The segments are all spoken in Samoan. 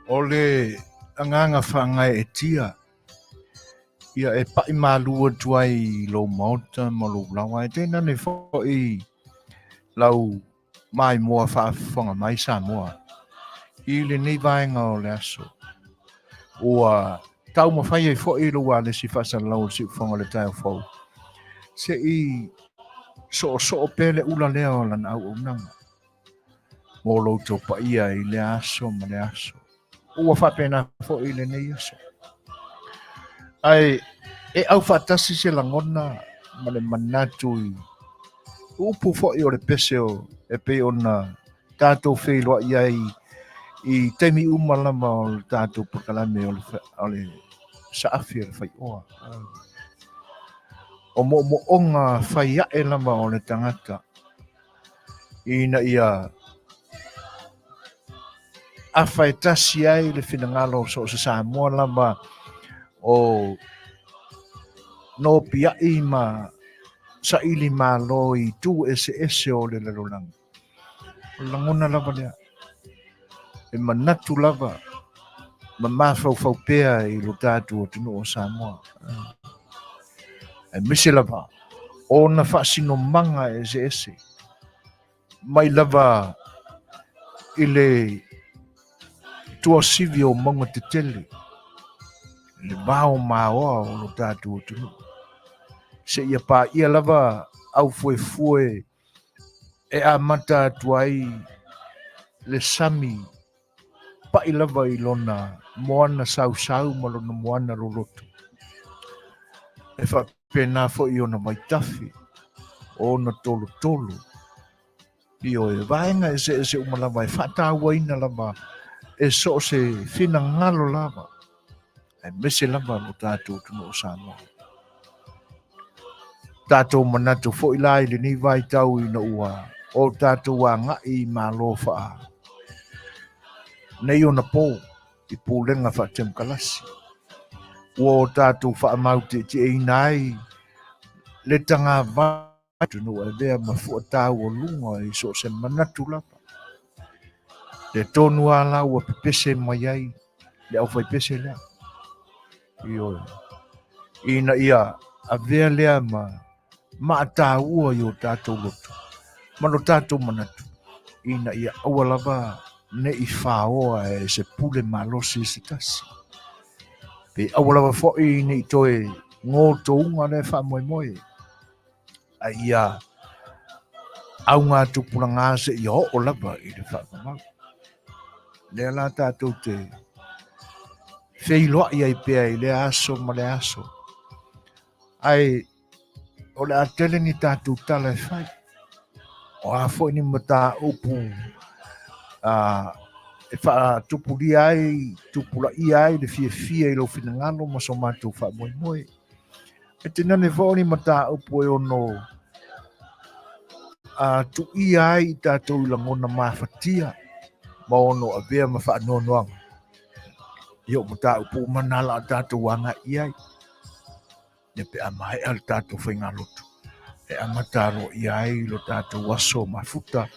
O le agaga faagaeetia ia e pa'i malu atu ai i lou maota ma lou lawa, e tainane foi lau maimoa faafofoga mai Samoa i lenei vaega o le aso. Ua taumafai ai foi lou alesi faasalalau o le siufofoga o le taeao fou se i soosoo pea le ula lea o lana auaunaga mo lo outou paia i lea aso ma lea aso. Ua faapena foi i lenei aso. Ae e aufaatasi se lagona ma le manatu i upu foi o le pese o e pei ona tatou feiloai ai i taimi uma lava o le tatou polokalame o le saafi o le faioa. O moomooga fai ae lava o le tagata ina ia afa e tasi ai le finagalo o so o se Samoa lava o nopiai ma saili malo i itu eseese o le lalolagi. O le lagona lava lea, e manatu lava ma mafaufau pea i lo tatou atunuu o Samoa. Aemaise lava ona faasinomaga eseese mai lava i le tuasivi o mauga tetele, le vao maoa o lo tatou atunuu, seia paia lava aufuefue e amata atu ai le sami pa'i lava i lona moana sausau ma lona moana loloto. E faapena foi ona vaitafe, ona tolotolo. Ioe, vaega eseese uma lava e faatauaina lava e so o se finagalo lava, aemaise lava lo tatou atunuu o Samoa. Tatou manatu foi la i lenei vaitau ina ua o tatou agai i Malo faa nei ona po i pulega faatemokalasi, ua o tatou faamautietieina ai le tagavai atunuu e avea ma fuataualuga i so o se manatu lava. Le tonu lava la ua pepese mai ai le aufaipese lea. Ioe. Ina ia avea lea ma maataua i o tatou loto ma lo tatou manatu ina ia aua lava ne i faoa e se pule malosi i se tasi. Pe aua lava foi ne i toe gotouga lea faamoemoe. A ia auga tupulaga seia oo lava i le faavavau. Lea la tatou te feiloai ai pea i lea aso ma lea aso. Ae o le a tele ni tatou tala e fai. O a foi ni mataupu E faatupulia ai, tupulaia ai le fiafia i lou finagalo ma so matou faamoemoe. E tainane foi o ni mataupu e ono tuia ai i tatou i lagona mafatia ma ono avea ma faanoanoaga. Ia o mataupu uma na la a tatou agai i ai. Ia pe a maea le tatou faigalotu, e amata aloaia ai lo tatou aso mafuta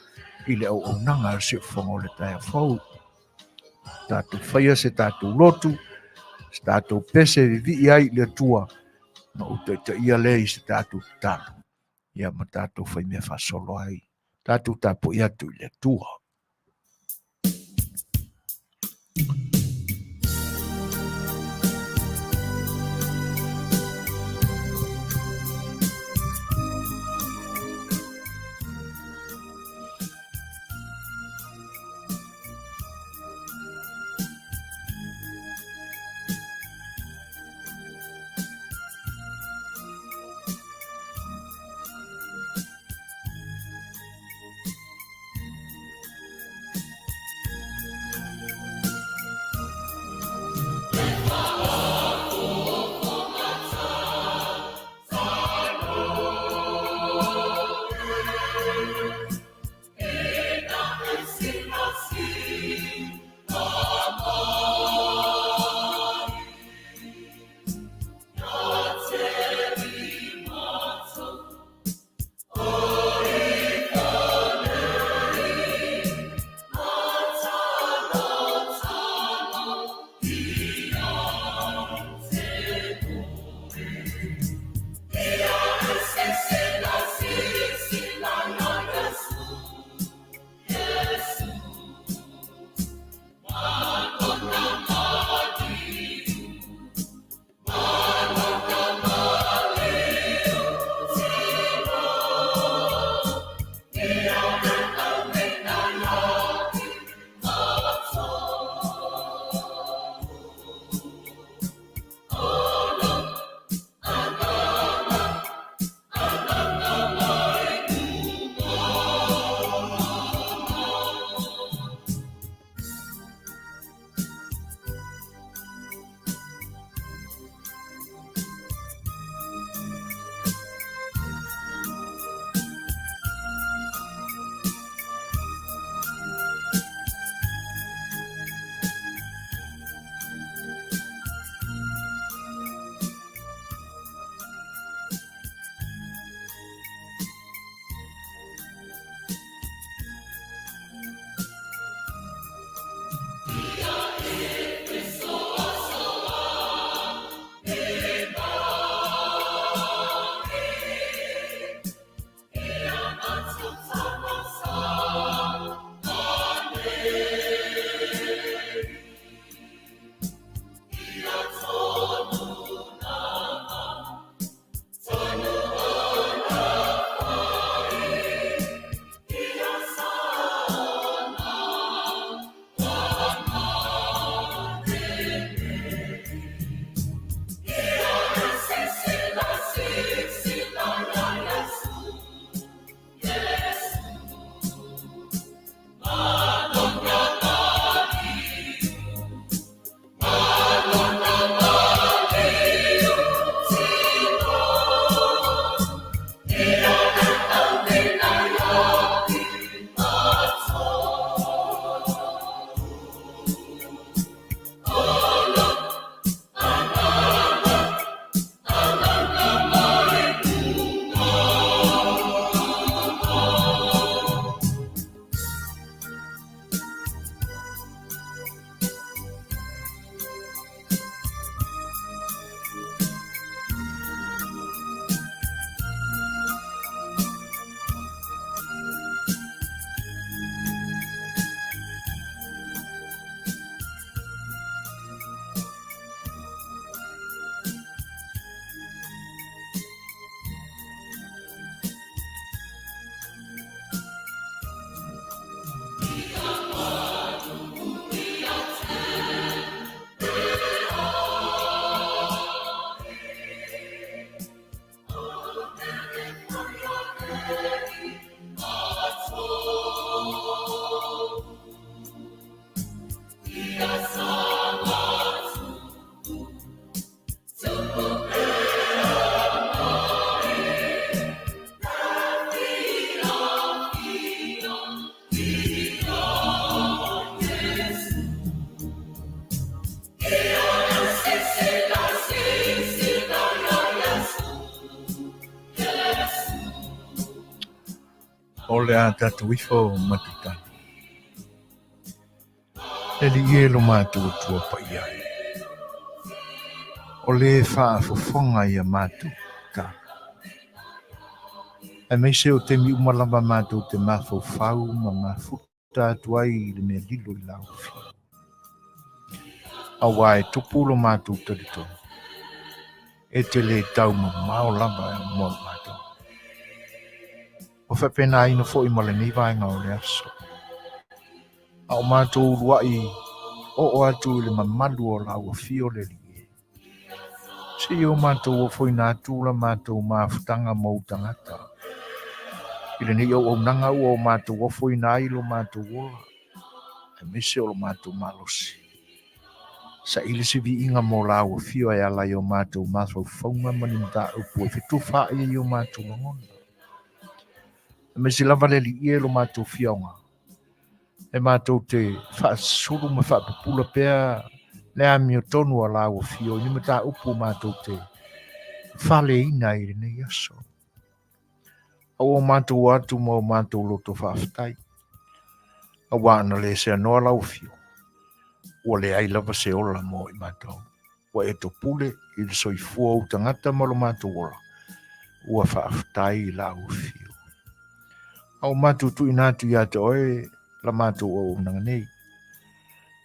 i le auaunaga a le Siufofoga o le Taeao Fou. Tatou faia se tatou lotu, se tatou pese e vivii ai i le Atua, na ou taitaia lea i se tatou tatalo, ia ma tatou faimea faasolo ai. Tatou tapuai atu i le Atua. O le a tatou ifo ma tatalo. Le Alii e lo matou Atua paia e. O le faafofoga ia matou tatalo. Aemaise o taimi uma lava matou te mafaufau ma mafuta atu ai i le mea lilo i lau afio. Aua e tupu lo matou talitonu, e te le tau mamao lava mo i matou. Ua faapenaina foi ma lenei vaega o le aso. A o matou uluai oo atu i le mamalu o lau afio le Alii e. Se i o matou ofoina atu la matou mafutaga ma ou tagata. I lenei auaunaga ua o matou ofoina ai lo matou ola, aemaise o lo matou malosi. Saili se viiga mo lau afio e ala i o matou mafaufauga ma ni mataupu e fetufaai ai o matou lagona. Aemaise lava le Alii e lo matou fia aoga. E matou te faasulu ma faapupula pea le amiotonu a lau afio i ni mataupu matou te faleina i lenei aso. A ua matou o atu ma o matou loto faafetai, aua ana le seanoa lau afio, ua leai lava se ola mo i matou. Ua e topule i le soifua o ou tagata ma lo matou ola, ua faafetai i lau afio. A ua matou tuuina atu ia te oe la matou auaunaga nei.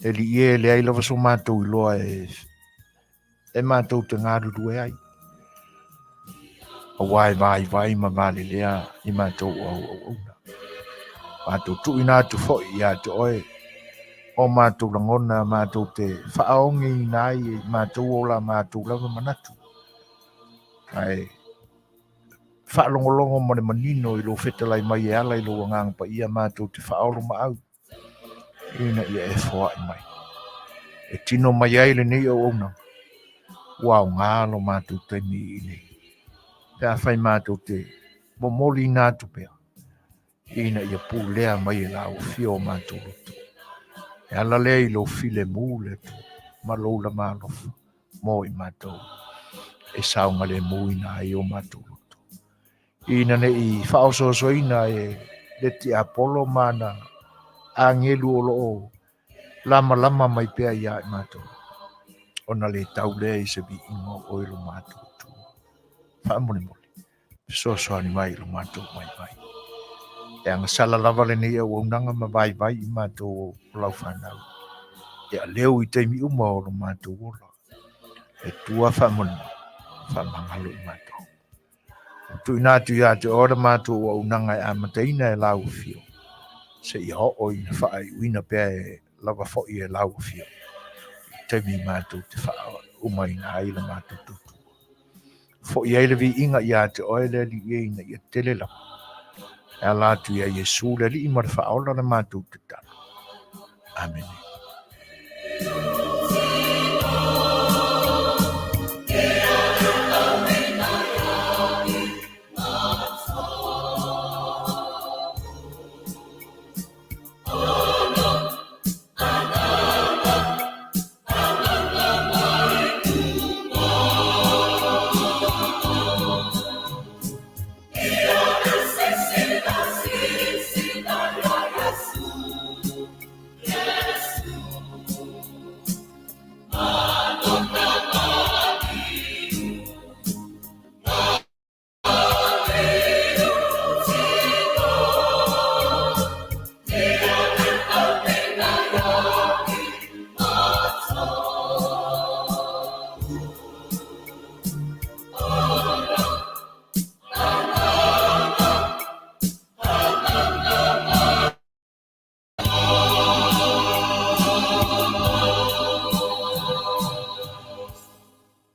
Le Alii e, leai lava so matou iloa e matou te galulue ai, aua e vaivai ma valelea i matou o au auauna. Matou tuuina atu foi ia te oe o matou lagona matou te faaogeina ai e matou o la matou lava manatu. Ae faalogologo ma le manino i lou fetalai mai e ala i lou Agaga Paia matou te faaolomaau ina ia e foai mai. E tino mai ai lenei auaunaga, ua aoga lo matou taimi i inei. Pe afai matou te momoliina atu pea, ina ia pulea mai e lau afio o matou loto. E ala lea i lou filemu le Atua ma lou lava alofa mo i matou e saogalemuina ai o matou loto. Ina ne i faaosoosoina e le tiapolo ma ana agelu o lo o lamalama mai pea ia i matou, ona le tau lea i se viiga o oe lo matou Atua. Faamolemole, fesoasoani mai i lo matou vaivai. E agasala lava lenei auaunaga ma vaivai i matou o lau fanau. E aleu i taimi uma o lo matou ola. Le Atua faamolemole, faamagalo i matou. Tuuina atu ia te oe le matou auaunaga e amataina e lau afio, seia oo ina faaiuina pea e lava foi e lau afio, i taimi matou te faaumaina ai le matou tautua. Foi ai le viiga ia te oe le Alii e ina ia tele lava. E ala atu ia Iesu le Alii ma le Faaola le matou tatalo. Amene.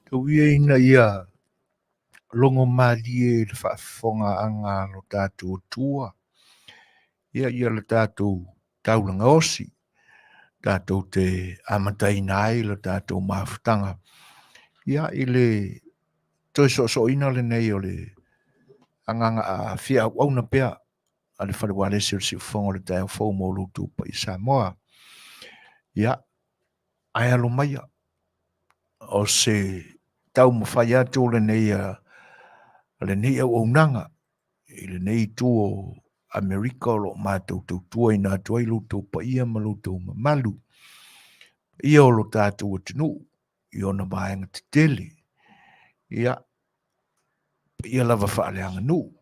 Tau ia ina ia logo malie i le faafofogaaga a lo tatou Atua, ia ia le tatou taulaga osi. tatou te amataina ai lo tatou mafutaga ia i le toe soosooina lenei o le agaga fia auauna pea a le Fale Ualesi o le Siufofoga o le Taeao Fou mo lo outou paia Samoa. Ia, ae alo maia, o se taumafai atu lenei a lenei auaunaga i lenei itu o Amerika o lo o matou tautuaina atu ai lo outou paia ma lo outou mamalu, paia o lo tatou atunuu i ona vaega tetele, ia, paia lava faaleaganuu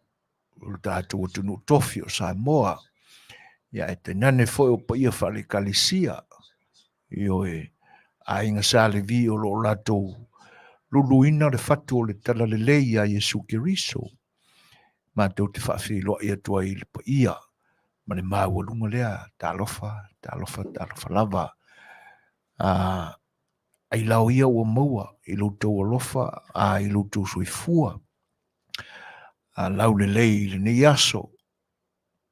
o lo tatou atunuu tofi o Samoa, ia ae tainane foi o paia faale-Ekalesia, ioe, aiga Sa Levi o lo o latou luluina le fatu o le talalelei ia Iesu Keriso. Matou te faafeiloai atu ai i le paia ma le maualuga lea, talofa, talofa, talofa lava. Ailao ia ua maua i lo outou alofa a i lo outou soifua laulelei i lenei aso.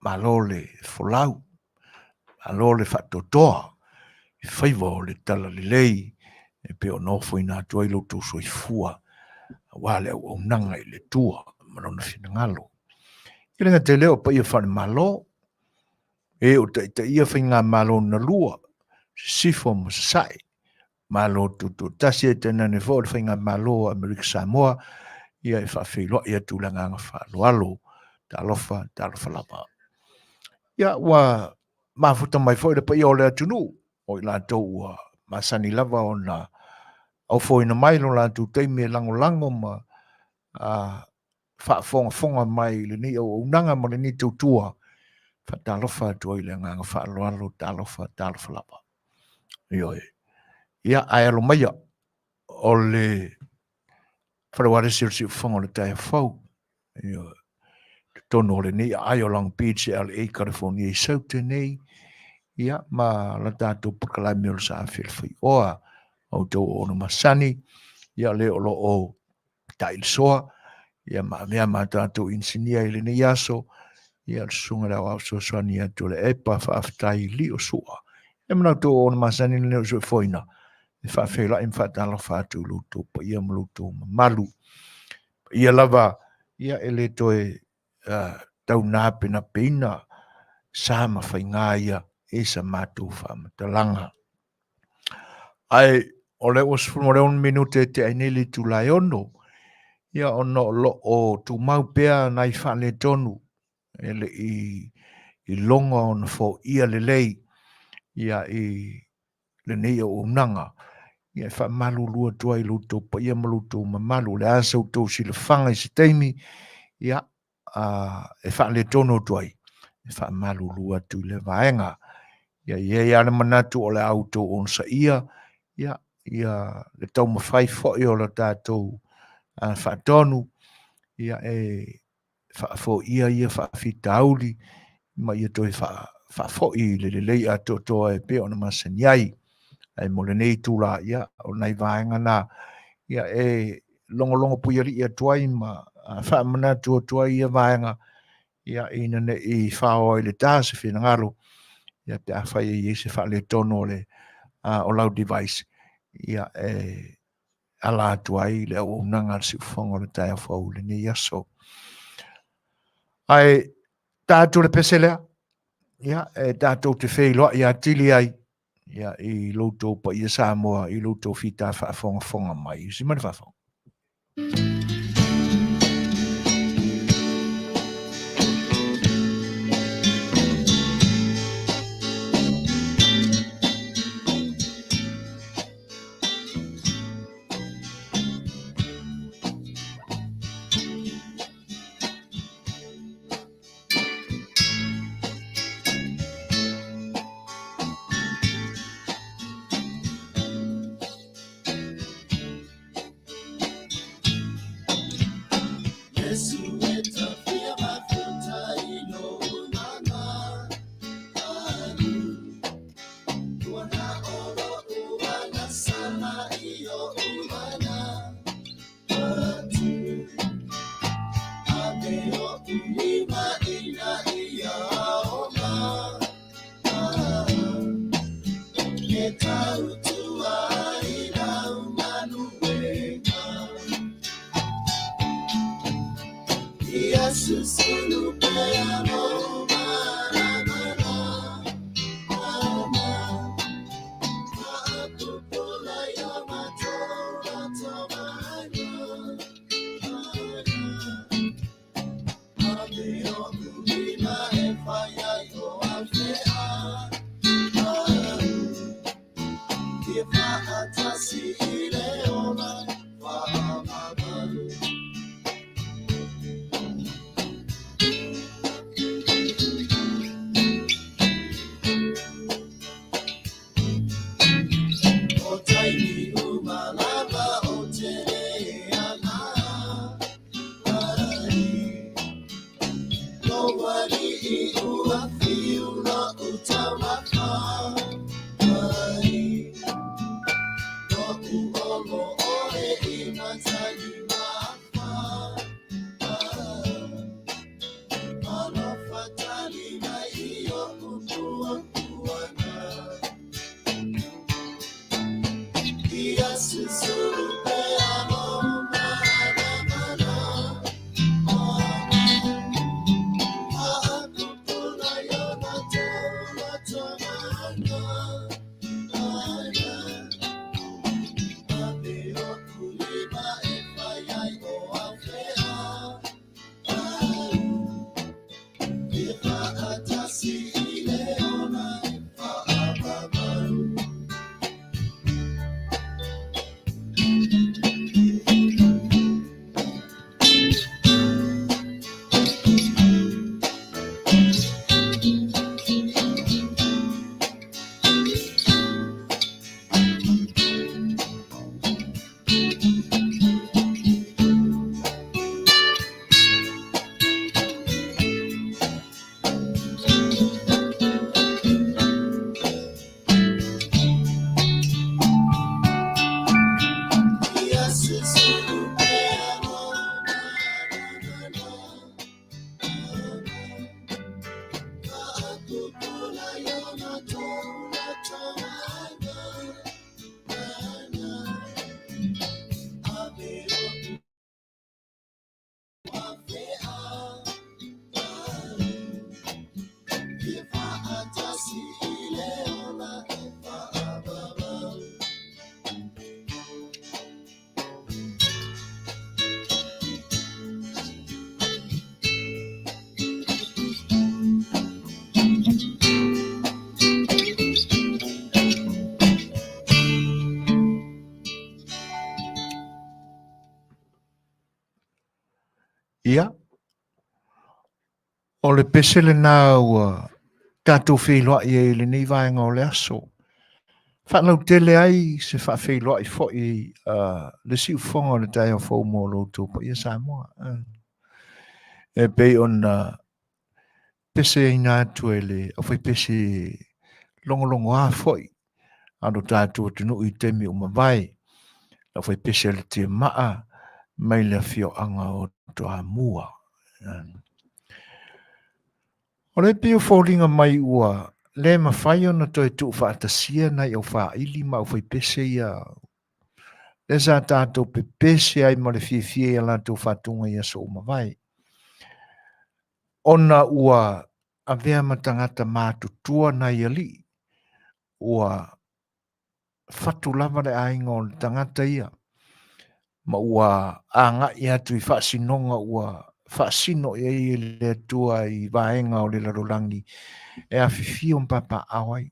Malo le folau, malo le faatoatoa i faiva o le talalelei e pei ona ofoina atu ai lo outou soifua aua le auaunaga i le Atua ma Lona finagalo. E le gata i lea o paia faale-Malo, e o taitaia faigamalo na lua, Sisifo ma Sasae, Malo Tutoatasi ae tainane foi o le Faigamalo o Amerika Samoa, ia e faafeiloai atu i le agaga faaaloalo. Talofa, talofa lava. Ia, ua mafuta mai foi le paia o le atunuu, o i latou ua masani lava ona ofoina mai lo latou taimi e lagolago ma faafogafoga mai i lenei auaunaga ma lenei tautua. Faatalofa atu ai i le agaga faaaloalo, talofa, talofa lava. Ioe. Ia, ae alo maia o le Fale Ualesi o le Siufofoga o le Taeao Fou. Ioe. Totonu o lenei aai o Long Beach, LA, California i Saute nei, ia, ma la tatou polokalame o le Saafi o le Faioa, outou o ona masani, ia le o lo o tailisoa, ia ma avea ma tatou inisinia i lenei aso, ia le susuga i le Aoao Fesoasoani atu o le EPA, faafetai lio sua. E mana outou o ona masani lenei o soifuaina, e faafeiloai ma faatalofa atu i lo outou paia ma lo outou mamalu. Paia lava, ia e le toe tau napenapeina sa ma faiga ia i sa matou faamatalaga. Ae o lea ua 16 minute e tea ai nei le itula e 6, ia ona o lo o tumau pea nai faaletonu e le i iloga ona foia lelei ia i lenei auaunaga. Ia e faamalulu atu ai i lo outou paia ma lo outou mamalu. O le a sa outou silafaga i se taimi, ia, e faaletonu atu ai, e faamalulu atu i le vaega. Ia i ai lava le manatu o le a outou onosaia, ia, ia le taumafai foi o le tatou faatonu, ia e faafoia ia faafitauli ma ia toe faafoi i le lelei atoatoa e pei ona masani ai. Ae mo lenei itula, ia, o nai vaega na, ia, e logologo puialii atu ai ma faamanatu atu ai ia vaega, ia, ina ne i faoa i le ta se finagalo, ia, pe afai e i ai se faaletonu o le, o lau device, ia, e ala atu ai le auaunaga a le Siufofoga o le Taeao Fou i lenei aso. Ae ta atu le pese lea, ia, e tatou te feiloai atili ai, ia, i lo outou paia Samoa, i lo outou fita faafogafoga mai. Usi mai le faafofoga. Ia, o le pese lena ua tatou feiloai ai i lenei vaega o le aso. Faalautele ai se faafeiloai foi a le siufofoga o le taeao fou mo lo outou paia Samoa. E pei ona peseina atu e le aufaipese logologoa foi a lo tatou atunuu i taimi ua mavae, le aufaipese a le Tiamaa mai le afioaga o Toamua. O le pei o foliga mai ua le mafai ona toe tuufaatasia nai aufaili ma aufaipese ia lea sa tatou pepese ai ma le fiafia i a latou faatuga i aso ua mavae, ona ua avea ma tagata matutua nai alii, ua fatu lava le aiga o le tagata ia, ma ua agai atu i faasinoga ua faasino i ai e le Atua i vaega o le lalolagi e afifio ma papaaao ai.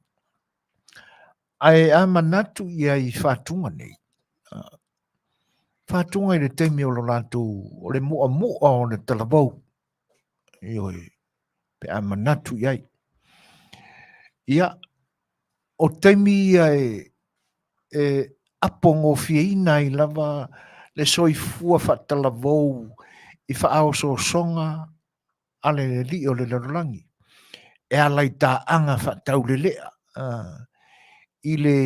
Ae a manatu i ai i faatuga nei, faatuga i le taimi o lo latou, o le mu'amu'a o le talavou, ioe, pe a manatu i ai. Ia, o taimi ia e apogofieina ai lava le soifua faatalavou i faaosoosoga a le alii o le lalolagi e ala i taaga faataulelea i le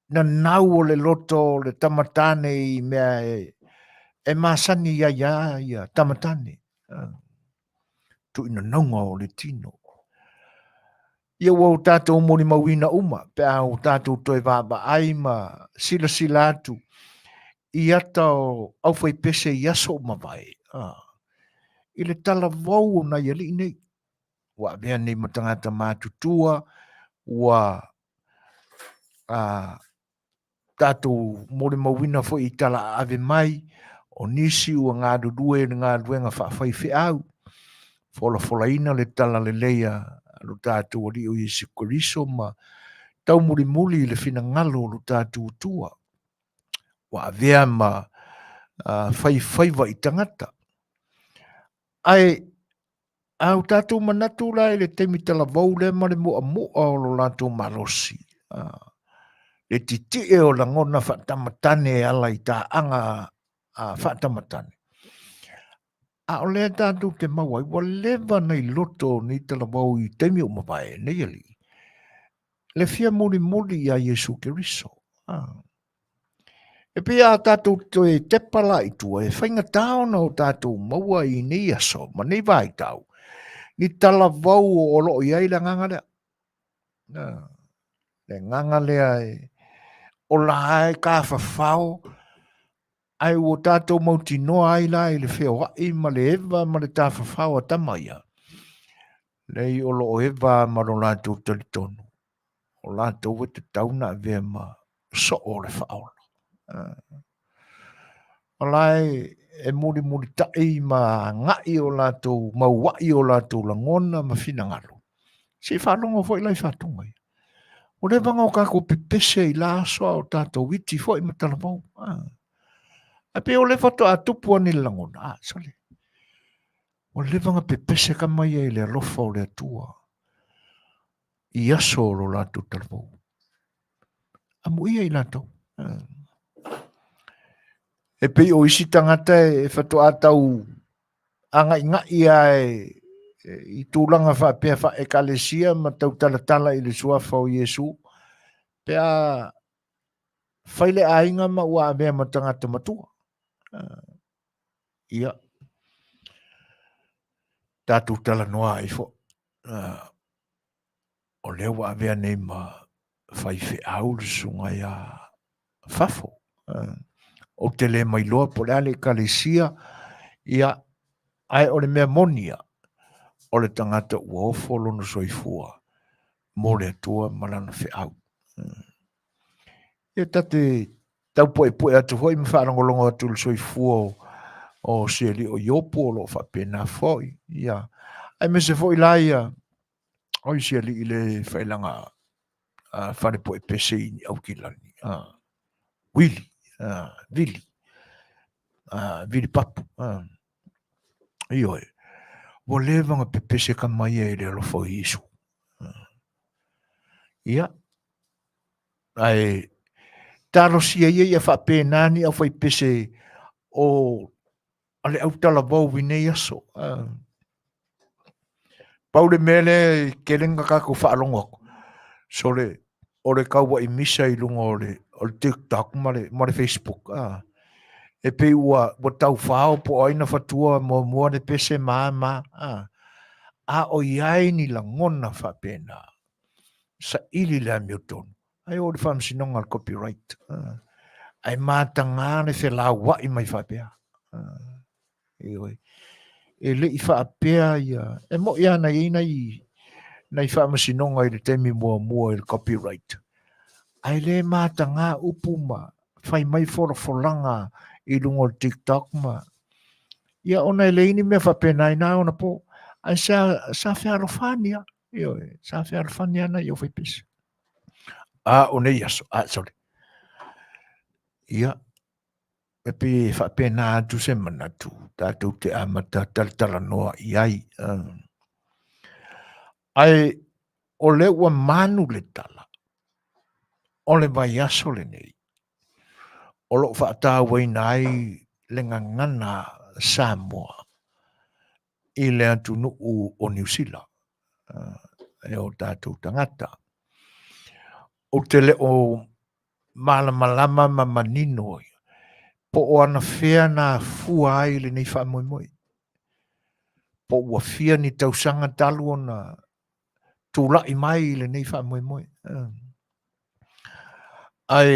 nanau o le loto o le tamatane i mea e masani ai a ia tamatane, tuuinanauga o le tino. Ia ua o tatou molimauina uma pe a o tatou toe vaavaai ma silasila atu i ata o aufaipese i aso ua mavae, i le talavou o nai alii nei, ua avea nei ma tagata matutua, ua tatou molimauina foi i tala aave mai, o nisi ua galulue i le galuega faafaifeau, folafolaina le talalelei a lo tatou Alii o Iesu Keriso ma taumulimuli i le finagalo o lo tatou Atua. Ua avea ma faifaiva i tagata. Ae a o tatou manatu la i le taimi talavou lea ma le mu'amu'a o lo latou malosi, le titi'e o lagona faatamatane e ala i taaga faatamatane, a o lea tatou te maua ai, ua leva ona i loto o nei talavou i taimi ua mavae nei alii, le fia mulimuli ia Iesu Keriso. E pei a tatou toe tepa la i tua, e faigata ona o tatou maua i nei aso ma nei vaitau, ni talavou o lo o i ai le agaga lea. Le agaga lea e ola ai tafafao, ae ua tatou mautinoa ai la i le feoai ma le eva ma le tafafao a tama ia. Leai o lo o eva ma lo latou talitonu, o latou e tatau ona avea ma soo o le faaola. O la e mulimulitaʻi ma agai o latou mauaʻi o latou lagona ma finagalo. Se i faalogo foi la i faatuga ia. Ua leva ona o tatou pepese i la aso a o tatou iti foi ma talavou. Ae pei o lea faatoa tupu ane le lagona. Ah, sole. Ua leva ona pepese tama ia i le alofa o le Atua i aso o lo latou talavou. Amuia i latou. E pei o isi tagata e faatoa tau agaigai lava i tulaga faapea faa-ekalesia ma tautalatala i le suafa o Iesu, pe a fai le aiga ma ua avea ma tagata matua. Ia, tatou talanoa ai foi. O lea ua avea nei ma faifeau le susuga ia fafo. Ou te le mailoa po o le a le ekalesia, ia, ae o le mea moni ia, o le tagata ua ofo lona soifua mo le Atua ma lana feau. Ia ta te taupuepue atu foi ma faalogologo atu i le soifua o si alii o Iopu o lo o faapena foi. Ia, aemaise foi la ia, oi si alii le failaga falepuepese i Aukilani, Wili, Vili, Vili Papu. Ioe, ua leva ona pepese tama ia i le alofa o Iesu. Ia, ae talosia ia ia faapena ni aufaipese o a le autalavou i nei aso. Pau le mea lea e tele na tatou faalogo atu, sole, o le tauai misa i luga o le, o le TikTok ma le, ma le Facebook. E pei ua, ua taufao po o ai na fatua muamua le pese ma a ma a. A o i ai ni lagona faapena, saili le amiotonu, ae oo i le faamasinoga o le copyright. Ae mataga le felauai mai faapea. Ioe. E le i faapea ia, e moni lava na i ai nai, nai faamasinoga i le taimi muamua i le copyright, ae le mataga upu ma fai mai folafolaga i luga o le TikTok ma ia ona e leai ni mea faapena i na ona po. Ae sa, sa fealofani lava, ioe, sa fealofani lava nai aufaipese. A o nei aso, a sorry. Ia, E pei e faapena atu se manatu tatou te amata talatalanoa i ai. Ae o lea ua manu le tala o le vaiaso lenei o lo o faatauaina ai le gagana Samoa i le atunuu o Niu Sila e o tatou tagata. Ou te le o malamalama ma manino po o anafea na afua ai lenei faamoemoe. Po ua fia ni tausaga talu ona tulai mai i lenei faamoemoe. Ae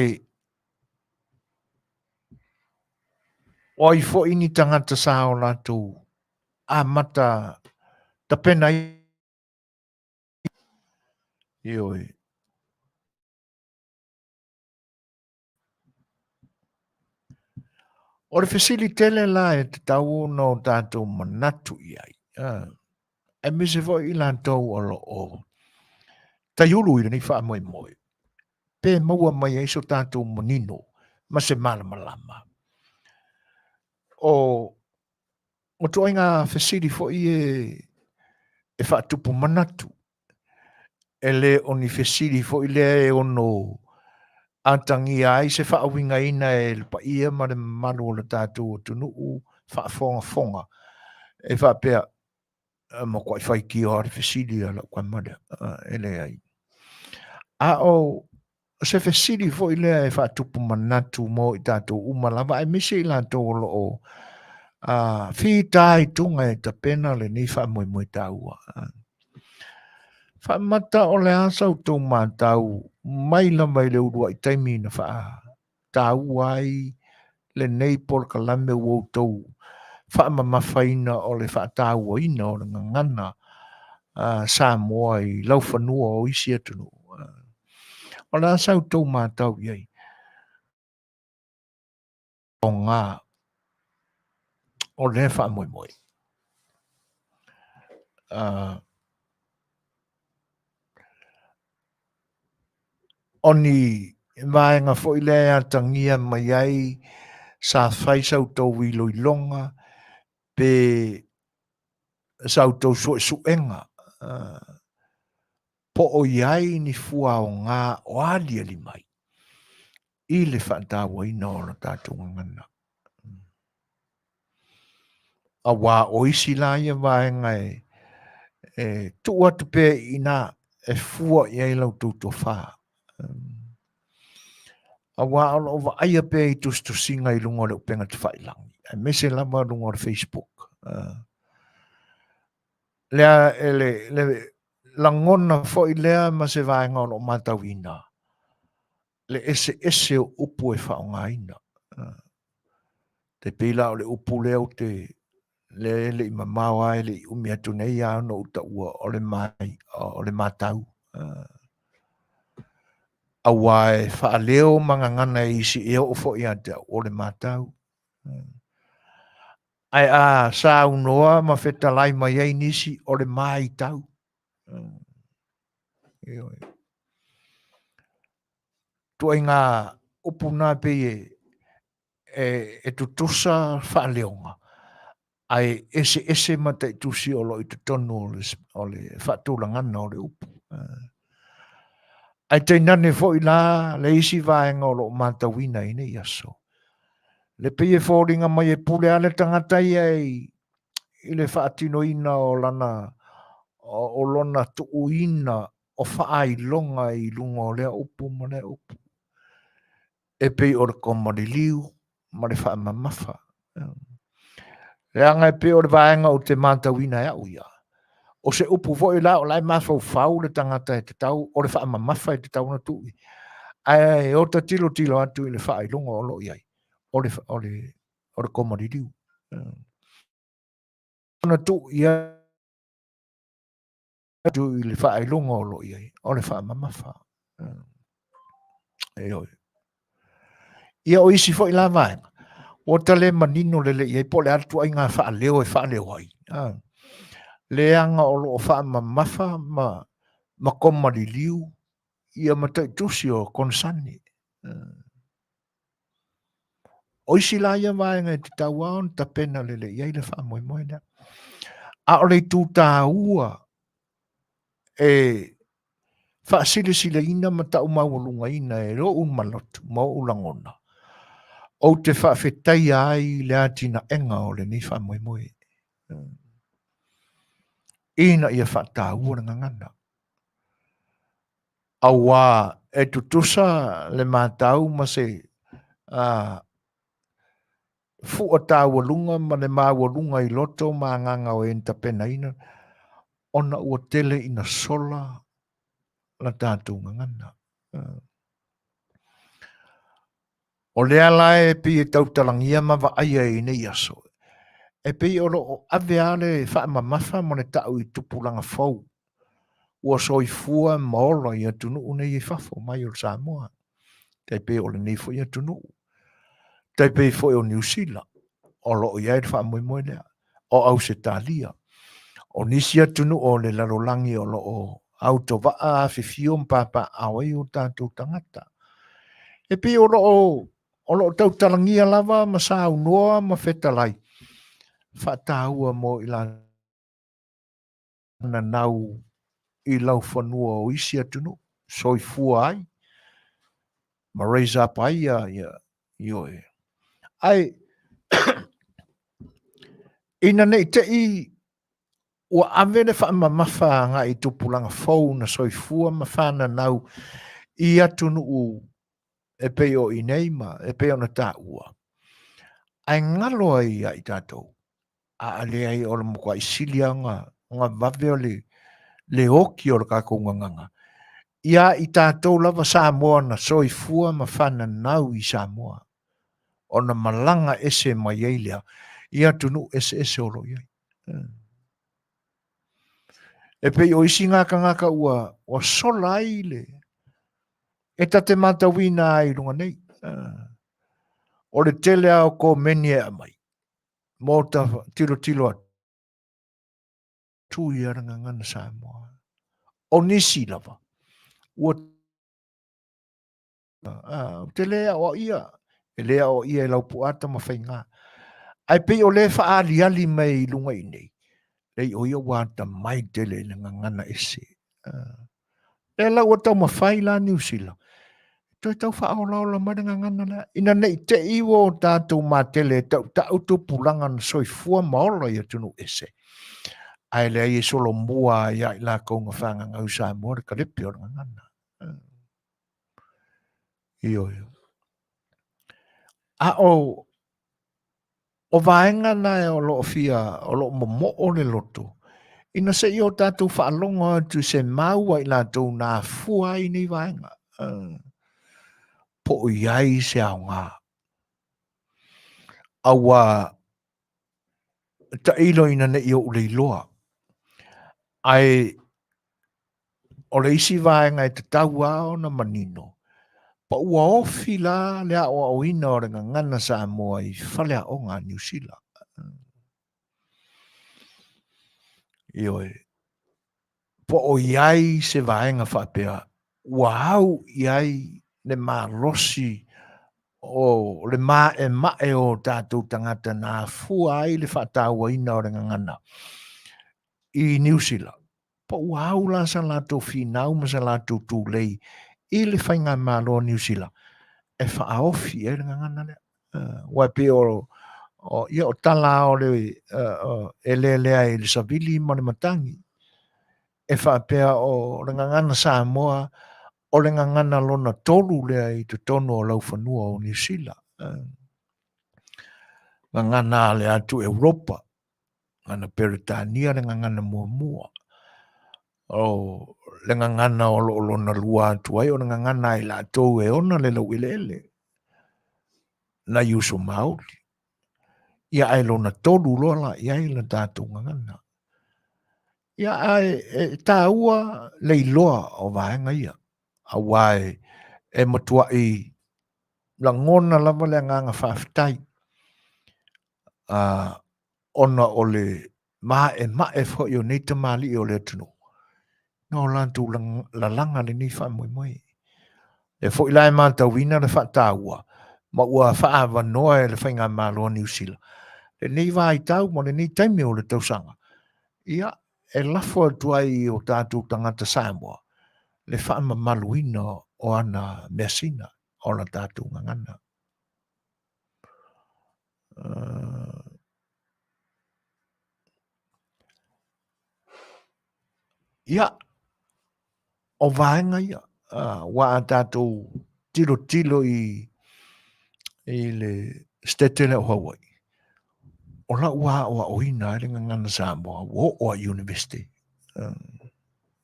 o ai foi ni tagata sa o latou amata tapena ai. Ioe. O le fesili tele la e tatau ona o tatou manatu i ai, aemaise foi i latou o lo o taiulu i lenei faamoemoe, pe maua mai ai so tatou manino ma se malamalama. O ituaiga fesili foi e faatupu manatu, e le o ni fesili foi lea e ono atagia ai se faauigaina e le paia ma le mamalu o le tatou atunuu faafogafoga e faapea, e matuai faitio lava le fesili a lau tama lea. E leai. A o se fesili foi lea e faatupu manatu mo i tatou uma lava, aemaise i latou o lo o fitaituga e tapena lenei faamoemoe taua. Faamata o le a sa outou matau mai lava i le uluai taimi na faataua ai lenei polokalame ua outou faamamafaina o le faatauaina o le gagana Samoa i laufanua o isi atunuu. O le a sa outou matau i ai? Aoga o lea faamoemoe. O ni vaega foi lea e atagia mai ai sa fai sa outou iloiloga pe sa outou suesuega po o i ai ni fua aoga o aliali mai i le faatauaina o le tatou gagana. Auā o isi la ia vaega e tuu atu pea i ina e fua i ai la outou tofa. Auā o lo o vaaia pea i tusitusiga i luga o le upega tafailagi, aemaise lava luga o le Facebook. Lea e le lagona foi lea ma se vaega o lo o matauina, le eseese o upu e faaaogaina. Tai pei la o le upu lea ou te lea e le i mamao lava e le i umi atu nei lava ona ou taua o le mai o le matau. Auā e faaleo ma gagana e isi e oo foi ia te au o le matau. Ae a saunoa ma fetalai mai ai nisi o le maitau. Ioe. Ituaiga upu na pei e tutusa faaleoga, ae eseese mataitusi o lo o i totonu o le faatulagaga o le upu. Ae tainane foi la le isi vaega o lo o matauina i nei aso, le pei e foliga mai e pule lava le tagata ia i le faatinoina o lana o lona tuuina o faailoga i luga o lea upu ma lea upu, e pei o le koma liliu ma le faamamafa. Leaga e pei o le vaega ou te matauina e au ia, o se upu foi la o la e mafaufau le tagata e tatau, o le faamamafa e tatau ona tuu i ai. Ae ota tilotilo atu i le faailoga o lo o i ai, o le koma liliu. Ona tuu i ai atu i le faailoga o lo o i ai, o le faamamafa. Ioe. Ia o isi foi la vaega, ua ta le manino lelei i ai po o le a le ituaiga faaleo e faaleo ai. Leaga o lo o faamamafa ma koma liliu ia mataitusi o konesane. O isi la ia vaega e tatau lava ona tapena lelei i ai le faamoemoe lea. A o le itu taua e faasilasilaina ma tau maualugaina e lou manatu ma ou lagona, ou te faafetaia ai le atinaega o lenei faamoemoe ina ia faataua le gagana. Auā e tutusa le matau ma se fua taualuga ma le maualuga i loto ma agaga o e na tapenaina, ona ua tele ina sola la tatou gagana. O lea la e pei e tautalagia ma vaaia i nei aso, e pei o lo o ave lava le faamamafa ma le ta'u i tupulaga fou ua soifua ma ola i atunuu nei i fafo mai o Samoa, tai pei o lenei foi atunuu, tai pei foi o Niu Sila, o lo o i ai le faamoemoe lea, o Ausetalia, o nisi atunuu o le lalolagi o lo o autovaa, afifio ma papaaao ai o tatou tagata. E pei o lo o tautalagia lava ma saunoa ma fetalai faataua mo i latou nanau i laufanua o isi atunuu, soifua ai ma raise up ai ia ioe. Ae ina ne i te i ua ave le faamamafa agai i tupulaga fou na soifua ma fananau i atunuu e pei o i nei ma e pei ona taua, ae galo ai ia i tatou, a leai o le matuai sili lava ona vave o le oki o le tatou gagana ia i tatou lava Samoa na soifua ma fananau i Samoa, ona malaga ese mai ai lea i atunuu eseese o lo o i ai. E pei o isi ngā tagata ua sola ai le e ta te matauina ai i luga nei. O le tele lava o komeni e aumai mo ta tilotilo atu ia le gagana Samoa. O nisi lava ua ou te le aoaia, e le aoaia e Laupua Tamafaiga. Ae pei o lea e faaaliali mai i luga i nei, leai o ia ua atamai tele i le gagana ese. Lea la ua taumafai la Niu Sila, toe tau faaolaola mai le gagana lea, ina ne i te i ua o tatou matele e tautau tupulaga na soifua ma ola i atunuu ese, ae leai e solomua ia i latou na fagagau i Samoa le kalepe o le gagana. Ioe. A o o vaega na o lo o fia, o lo o momoo le loto, ina se i o tatou faalogo atu i se mau a i latou na afua ai nei vaega. Po o i ai se aoga. Aua tailo ina ne i ou le iloa. Ae o le isi vaega e tatau lava ona manino, pa ua ofi la le aoaoina o le gagana Samoa i faleaoga a Niu Sila. Ioe, po o i ai se vaega faapea ua au i ai le malosi o le maemae o tatou tagata na afua ai le faatauaina o le gagana i Niu Sila. Po ua au la sa latou finau ma sa latou tulei i le faigamalo a Niu Sila e faaofi ai le gagana lea. Aua e pei o, o, ia, o tala o le e lelea i le savili ma le matagi, e faapea o le gagana Samoa o le gagana lona tolu lea i totonu o laufanua o Niu Sila. Gagana a le atu Europa, gagana Peretania le gagana muamua. O le gagana o lo o lona lua atu ai, o le gagana a i latou e ona le laueleele, nai uso Māori. Ia ae lona tolu loa la i ai le tatou gagana. Ia ae e taua le iloa o vaega ia, aua e matuai lagona lava le agaga faafetai ona o le maemae foi o nei tamalii o le atunuu, na o latou lalaga lenei faamoemoe. E foi la e matauina le faataua ma ua faaavanoa e le faigamalo a Niu Sila lenei vaitau ma lenei taimi o le tausaga, ia, e lafo atu ai i o tatou tagata Samoa le faamamaluina o ana measina o la tatou gagana. Ia, o vaega ia, ua a tatou tilotilo i le state lea o Hawaii, o lau aoaoina ai le gagana Samoa, ua oo lava i University.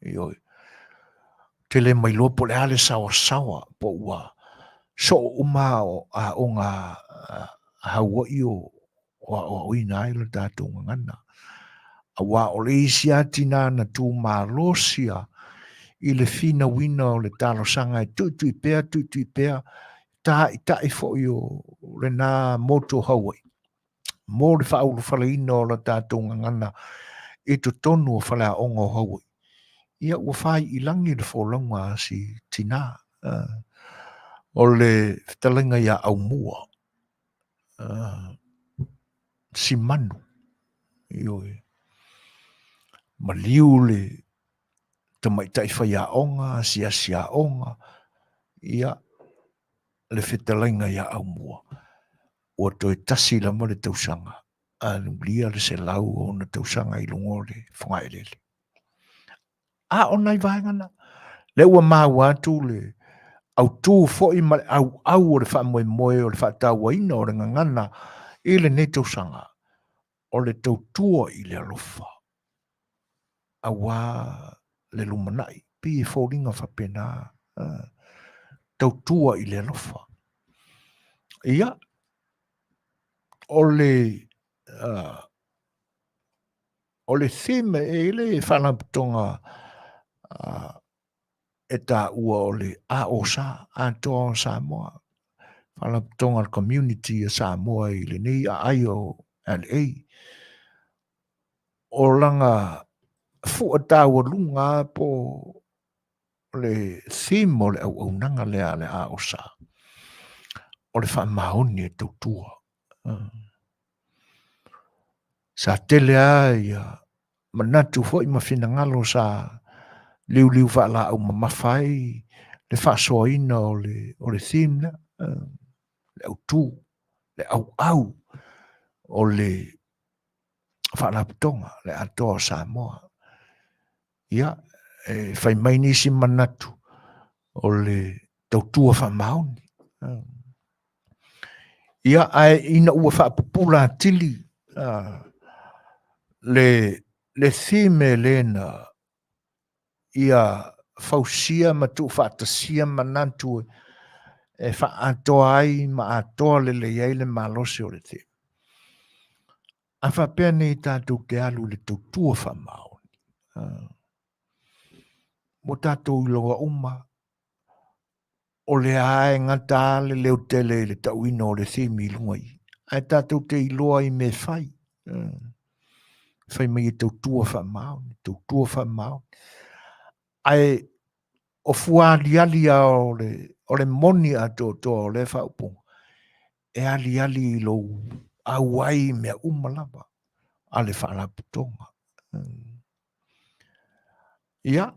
Ioe. te le mailoa po o le a le saoasaoa po ua soo uma aoga a Haua'i o aoaoina ai le tatou gagana. Aua o le isi lava tina na tumalosi i le finauina o le talosaga e tuitui pea, tuitui pea, tāita'i foi o lena motu o Haua'i mo le faaulufaleina o la tatou gagana i totonu o faleaoga o Haua'i. Ia ua fai i lagi le folauga a si tinā, o le fetalaiga ia Aumua, Simanu, ioe, maliu le tamaitai faiaoga, asiasi aoga, ia, le fetalaiga ia Aumua, ua toe tasi lava le tausaga anulia le 100 o ona tausaga i luga o le fogaelele. A o nai vaega na, lea ua maua atu le autū foi ma le auau o le faamoemoe o le faatauaina o le gagana i lenei tausaga, o le tautua i le alofa, auā le lumanai, pei e foliga faapena, tautua i le alofa. Ia, o le o le theme e i le faalapotopotoga e taua o le AOSA, Atoa o Samoa, faalapotopotoga a le community a Samoa i lenei aai o LA. O lana fua taualuga po o le theme o le auaunaga lea a le AOSA, o le faamaoni e tautua. Sa tele lava ia manatu foi ma finagalo sa liuliu faalaau mamafa ai le faasoaina o le, o le theme lea, le autu, le auau o le Faalapotopotoga, le Atoa o Samoa. Ia, e fai mai nisi manatu o le tautua faamaoni. Ia, ae ina ua faapupula atili le, le theme lena ia fausia ma tuufaatasia manatu e faaatoa ai ma atoa lelei ai le malosi o le theme. A faapea nei tatou te alu i le tautua faamaoni, ua tatou iloa uma o lea e gata lava le leotele i le tauina o le theme i luga i i, ae tatou te iloa i mea e fai. Fai mai e tautua faamaoni, tautua faamaoni. Ae o fua aliali lava o le, o le moni atoatoa o lea faaupuga, e aliali i lou auai i mea uma lava a le faalapotopotoga. Ia,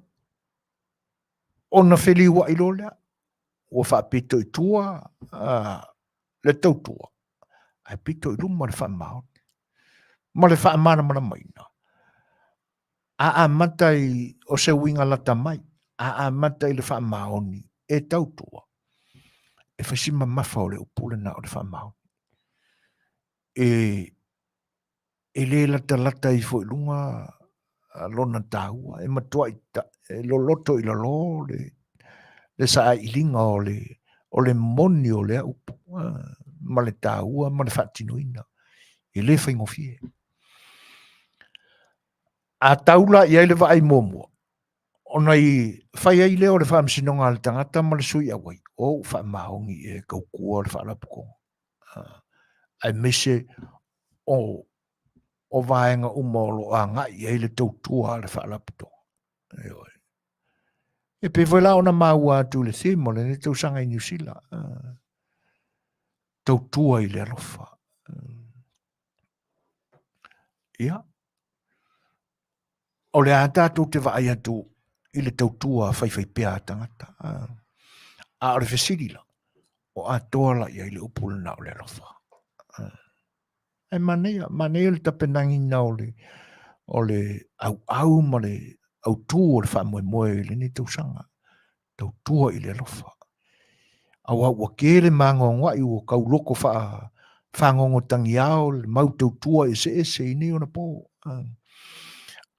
ona feliuai loa lea, ua faapito i tua le tautua, ae pito i luma le faamaoni ma le faamalamalamaina. A amata i o se uiga lata mai, a amata i le faamaoni e tautua, e fai si mamafa o le upu lena o le faamaoni. E, e le latalata ifo i luga lona taua, e matuai e loloto i lalo le, le sailiga o le, o le moni o lea upu ma le taua ma le faatinoina. E le faigofie. A tau la i ai le vaai muamua, ona i fai ai lea o le faamasinoga a le tagata ma le sui auai, o ua faamaoni e tautua le faalapotopotoga. Aemaise o, o vaega uma o lo o agai i ai le tautua a le faalapotopotoga. Ioe. E pei foi la ona maua atu i le theme o lenei tausaga i Niu Sila. Tautua i le alofa. Ia, o le a tatou te vaai atu i le tautua faifaipea a tagata. A o le fesili la, o atoa la i ai le upu lena o le alofa. Ae manaia, manaia le tapenaina o le, o le auau ma le autū o le faamoemoe i lenei tausaga. Tautua i le alofa. Aua ua tele magoagoai ua tauloko faa fagogotagiao le mau tautua eseese i nei ona po.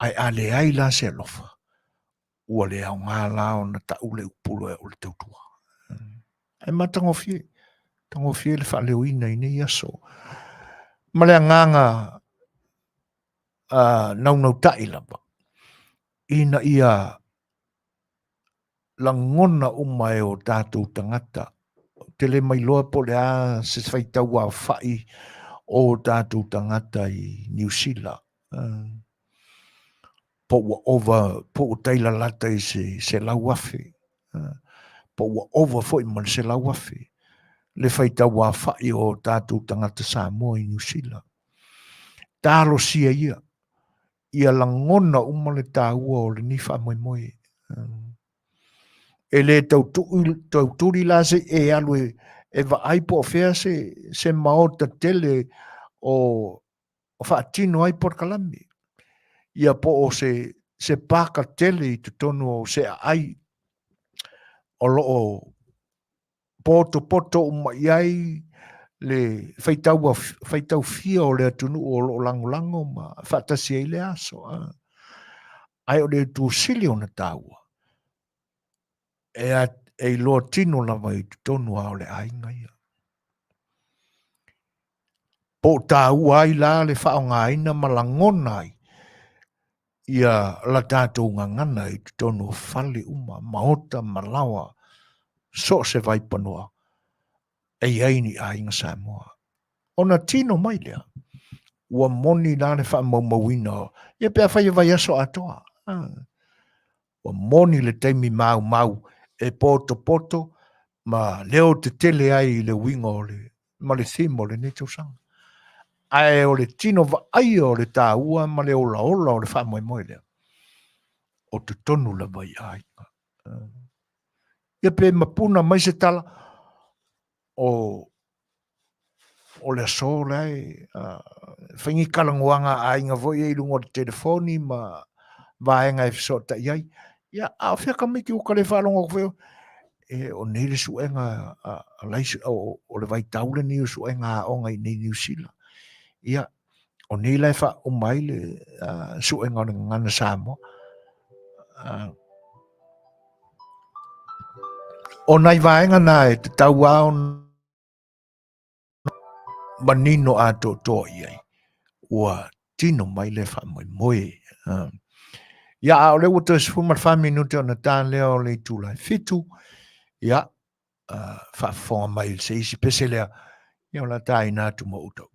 Ae a leai la se alofa, Ua le aoga la ona tau le upula e o le tautua. Ae matagofie, tagofie le faaleoina i nei aso. Ma le agaga naunautai lava, ina ia lagona uma e o tatou tagata. Ou te le mailoa po o le a se faitau aofai o tatou tagata i Niu Sila. Po ua ova, po ua tai lalata i se 100,000. Po ua ova foi ma le 100,000 le faitau aofai o tatou tagata Samoa i Niu Sila. Talosia ia, ia lagona uma le taua o lenei faamoemoe. E le tautuli la se i e alu e vaai po o fea se maota tele o faatino ai polokalame. Ia po o se paka tele i totonu o se aai o lo o potopoto uma i ai le faitau fia o le atunuu o lo o lagolago ma faatasi ai le aso. Ae o le itu sili ona taua, e iloa tino lava i totonu lava o le aiga ia. Po o taua ai la le faaaogaina ma lagona ai ia la tatou gagana i totonu o fale uma, maota ma laoa, so o se vaipanoa e i ai ni aiga Samoa. Ona tino mai lea, ua moni la le faamaumauina, ia pe afai e vaiaso atoa. Ua moni le taimi maumau e potopoto ma leo tetele ai i le uiga o le ma le theme o lenei tausaga. Ae o le tino vaaia o le taua ma le olaola o le faamoemoe lea, o totonu lava i aiga. Ia pe mapuna mai se tala, o o le aso la e fai ni talanoaga a aiga foi ia i luga o le telefoni ma vaega e fesootai ai. Ia, a o fea tamaiti ua ta le faalogo atu foi, e o nei le suega a o le vaitau lenei o suega aoga i inei i Niu Sila. Ia, o nei la e faauma ai le suega o le gagana Samoa. O nai vaega na e tatau lava ona manino atoatoa i ai, ua tino mai le faamoemoe. Ia, a o lea ua toe 14 minute ona ta lea o le itula e 7, ia, faafofoga mai i se isi pese lea, ia o le a taina atu ma outou.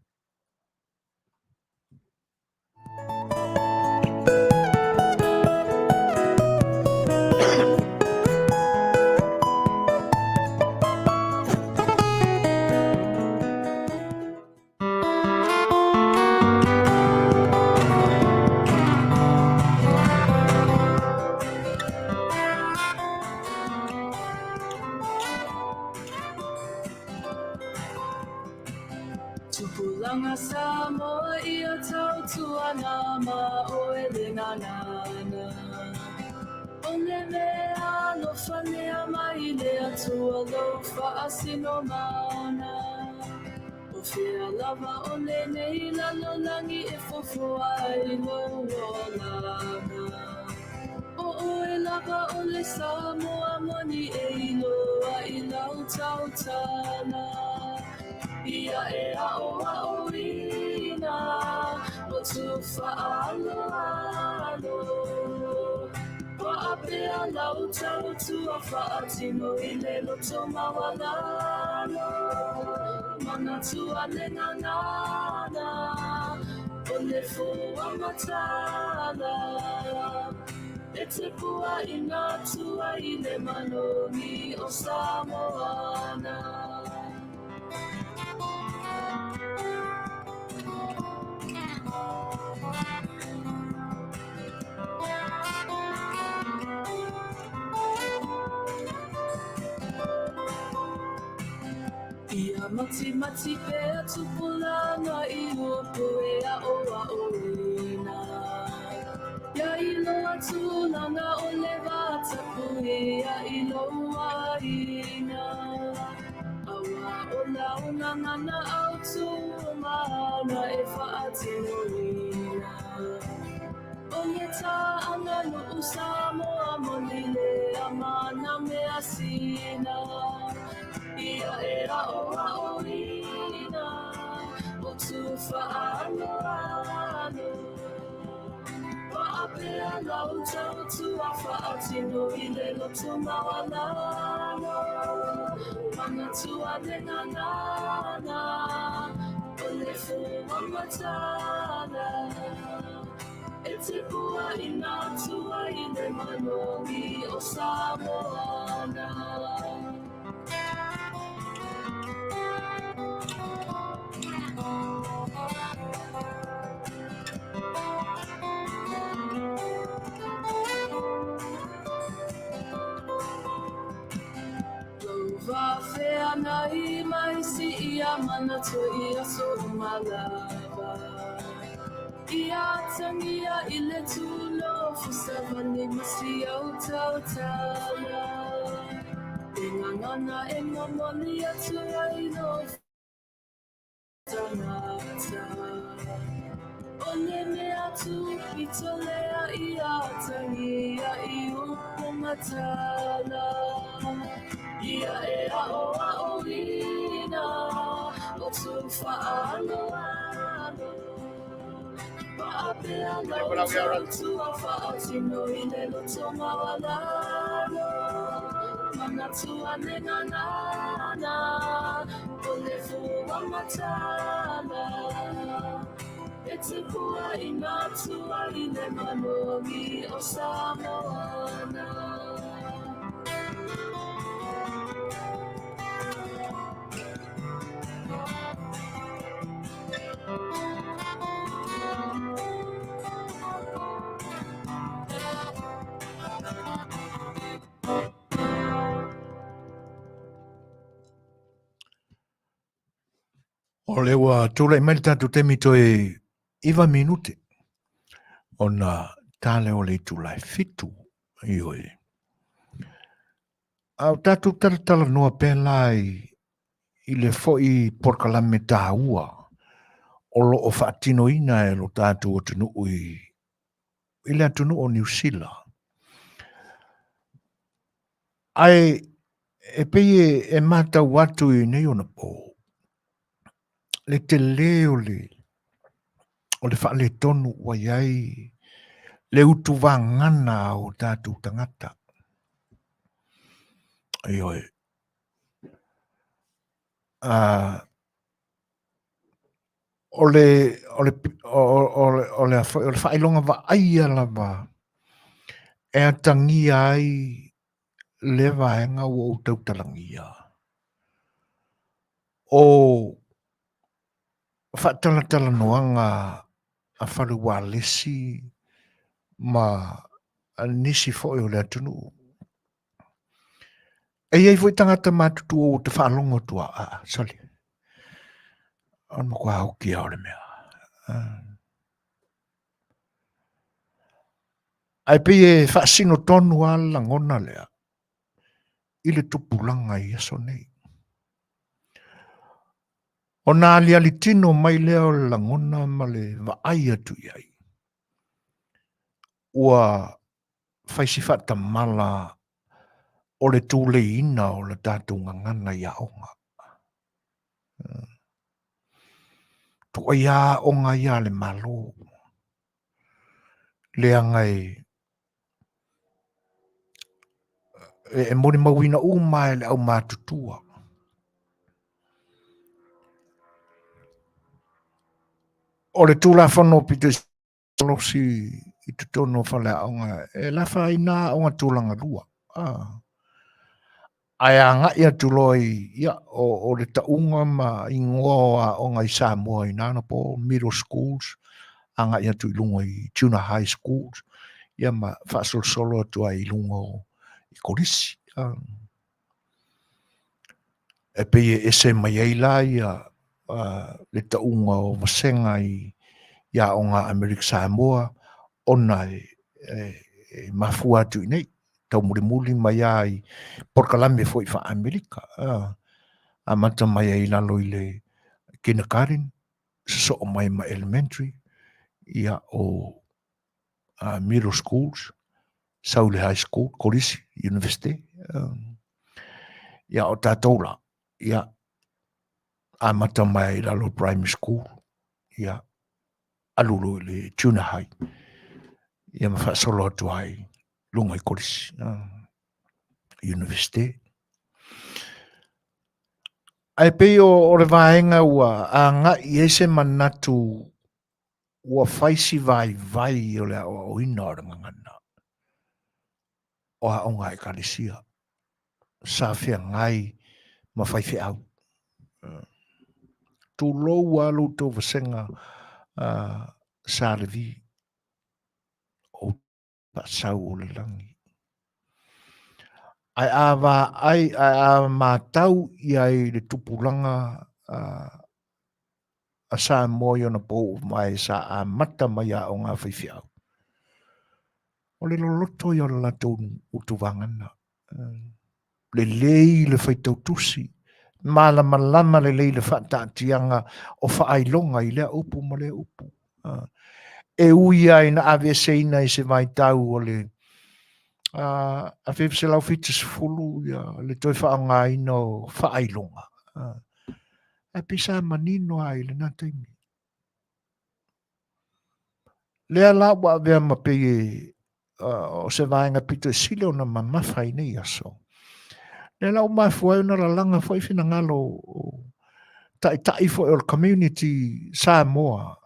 Tupulaga Samoa ia tautuana ma oe le gagana. O le mea alofa lea mai le Atua lou faasinomaga. O fea lava o lenei lalolagi e fofoa ai lou olaga. O oe lava o le Samoa moni e iloa i lau tautala. Ia e aʻoaʻoina lotu faaaloalo. Paʻa pea lau tautua faatino i le loto maualalo. Manatua le gagana o le fua matala. E te pua i nā tua i le manogi o Samoana. Ia matimati pea tupulaga i upu e aʻoaʻoina. Ia iloa tulaga o le vatapuia i lou aiga. Aua o lau gagana autu mana e faatinoina. O le tāʻaga nuʻu Samoa moni lea ma nā mea sina. Ia e aʻoaʻoina o Tufaʻaanoano. Paʻa pea lau tautua faʻatino i le loto maualalo. Manatua le gagana o le fua matala. E tupua i nā tua i le manogi o Samoana. Lou vā feagai mai si ia manatu i aso uma lava. Ia atagia i le tulofu savali ma si au tautala. E gagana e momoli atu ai lou tagata. O le mea tūpito lea ia atagia i upu matala. Ia e aʻoaʻoina o Tufaʻaanoano. Paʻa pea lau tautua faʻatino i le loto maualalo. Manatua le gagana o le fua matala. E tupua i nā tua i le manogi o Samoana. O le ua tulai mai le tatou taimi toe 9 minute ona ta lea o le itula e 7, ioe. A o tatou talatalanoa pea la i le foi polokalame taua o lo o faatinoina e lo tatou atunuu i le atunuu o Niu Sila. Ae e pei e matau atu i nei ona po, le tele o le faaletonu ua i ai le utuvagana a o tatou tagata. Ioe. O le o le o le o le o le faailoga vaaia lava e atagia ai lea vaega ua ou tautalagia. O faatalatalanoaga a fale ualesi ma nisi foi o le atunuu. E i ai foi tagata matutua ua ta faalogo atu a, sole, o le matua oki lava o le mea. Ae pei e faasino tonu lava le lagona lea i le tupulaga i aso nei. Ona aliali tino mai lea o le lagona ma le vaai atu i ai, ua fai si faatamala o le tuleiina o le tatou gagana i aoga. Tuai aoga ia a le Malo, leaga e molimauina uma e le aumatutua. O le Tulafono pito malosi i totonu o faleaoga e lafa ai nā aoga tulaga lua. Ae agai atu loa i, ia, o le tauga ma igoa o aoga i Samoa i nā anapo, middle schools, agai atu i luga i junior high schools, ia ma faasolosolo atu ai i luga o i kolisi. E pei e ese mai ai la ia le tauga o vasega i aoga a Amerika Samoa ona e mafua atu i inei, taumulimuli mai lava i polokalame foi faa-Amerika, amata mai ai i lalo i le kindergarten, sosoo mai ma elementary, ia o. middle schools, sau i le high school, kolisi, university. Ia, o tatou la, ia, amata mai i lalo primary school, ia, alu loa i le junior high, ia ma faasolo atu ai luga i kolisi, university. Ae pei o le vaega ua agai i ai se manatu ua fai si vaivai o le aoaoina o le gagana o aoga a Ekalesia sa feagai ma faifeau. Tulou lava lo outou vasega Sa Levi, o faasau o le lagi. Ae a vaai, ae a matau i ai i le tupulaga a Samoa i ona pou mae sa amata mai aoga a faifeau, o le loloto ia o le latou utuvagana. Lelei le faitau tusi, malamalama lelei le faataatiaga o faailoga i lea upu ma lea upu. E ui lava ina aveeseina i se vaitau o le 1970 le toe faaaogaina o faailoga, ae pei sa manino lava i lena taimi. Lea la ua avea ma pei e o se vaega pito e sili ona mamafa i nei aso. Lea la ua mafua ai ona lalaga foi finagalo o taitai foi o le community Samoa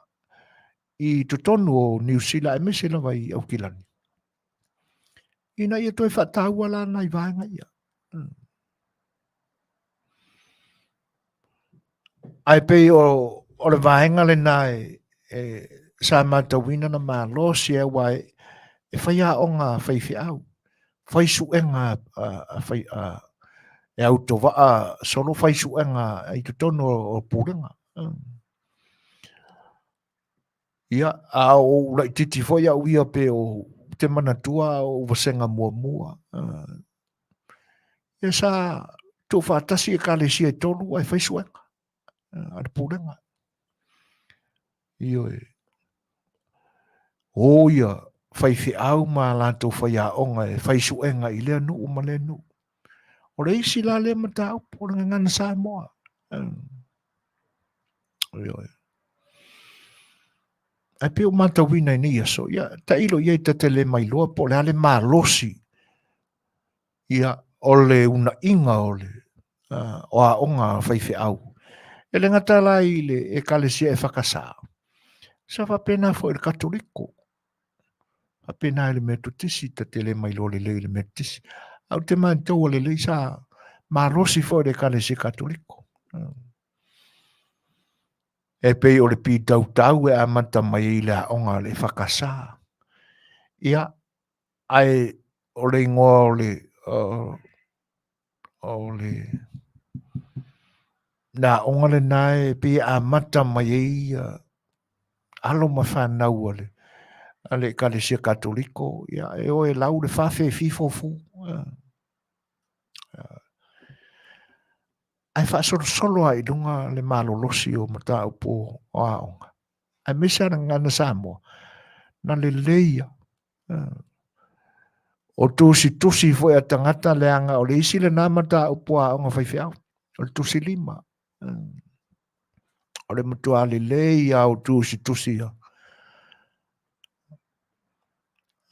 i totonu o Niu Sila aemaise lava i Aukilani ina ia toe faataua la nai vaega ia. Ae pei o le vaega lena e sa matauina na malosi ai aua e fai aoga a faifeau, fai suega e autovaa solo fai suega i totonu o pulega. Ia, a o ou laitiiti foi au ia pe ou te manatua a o ou vasega muamua. Ia sa tuufaatasi ekalesia e tolu ae fai suega a le pulega. Ioe. O ia faifeau ma latou faiaoga e fai suega i lea nuu ma lea nuu. O le isi la lea mataupu o le gagana Samoa. Ioe. Ae pei ua matauina i nei aso, ia tailo i ai ta te le mailoa po o le a le malosi ia o le unaiga o le o aoga a faifeau. E le gata la i le ekalesia EFKS, sa faapena foi i le Katoliko, faapena i le Metotisi, ta te le mailoa lelei i le Metotisi. Ae ou te mataua lelei sa malosi foi le ekalesia Katoliko. E pei o le pitautau e amata mai ai le aoga a le EFKS. Ia, ae o le igoa o le o le le aoga lena e pei e amata mai ai alo ma fanau a le a le Ekalesia Katoliko, ia e o e lau le fa fe fi fo fu. Ae faasolosolo lava i luga le malolosi o mataupu o aoga, aemaise lava le gagana Samoa, na lelei lava. O tusitusi foi a tagata leaga o le isi lena mataupu a aoga faifeau, o le tusi lima. O le matua lelei lava o tusitusi ia.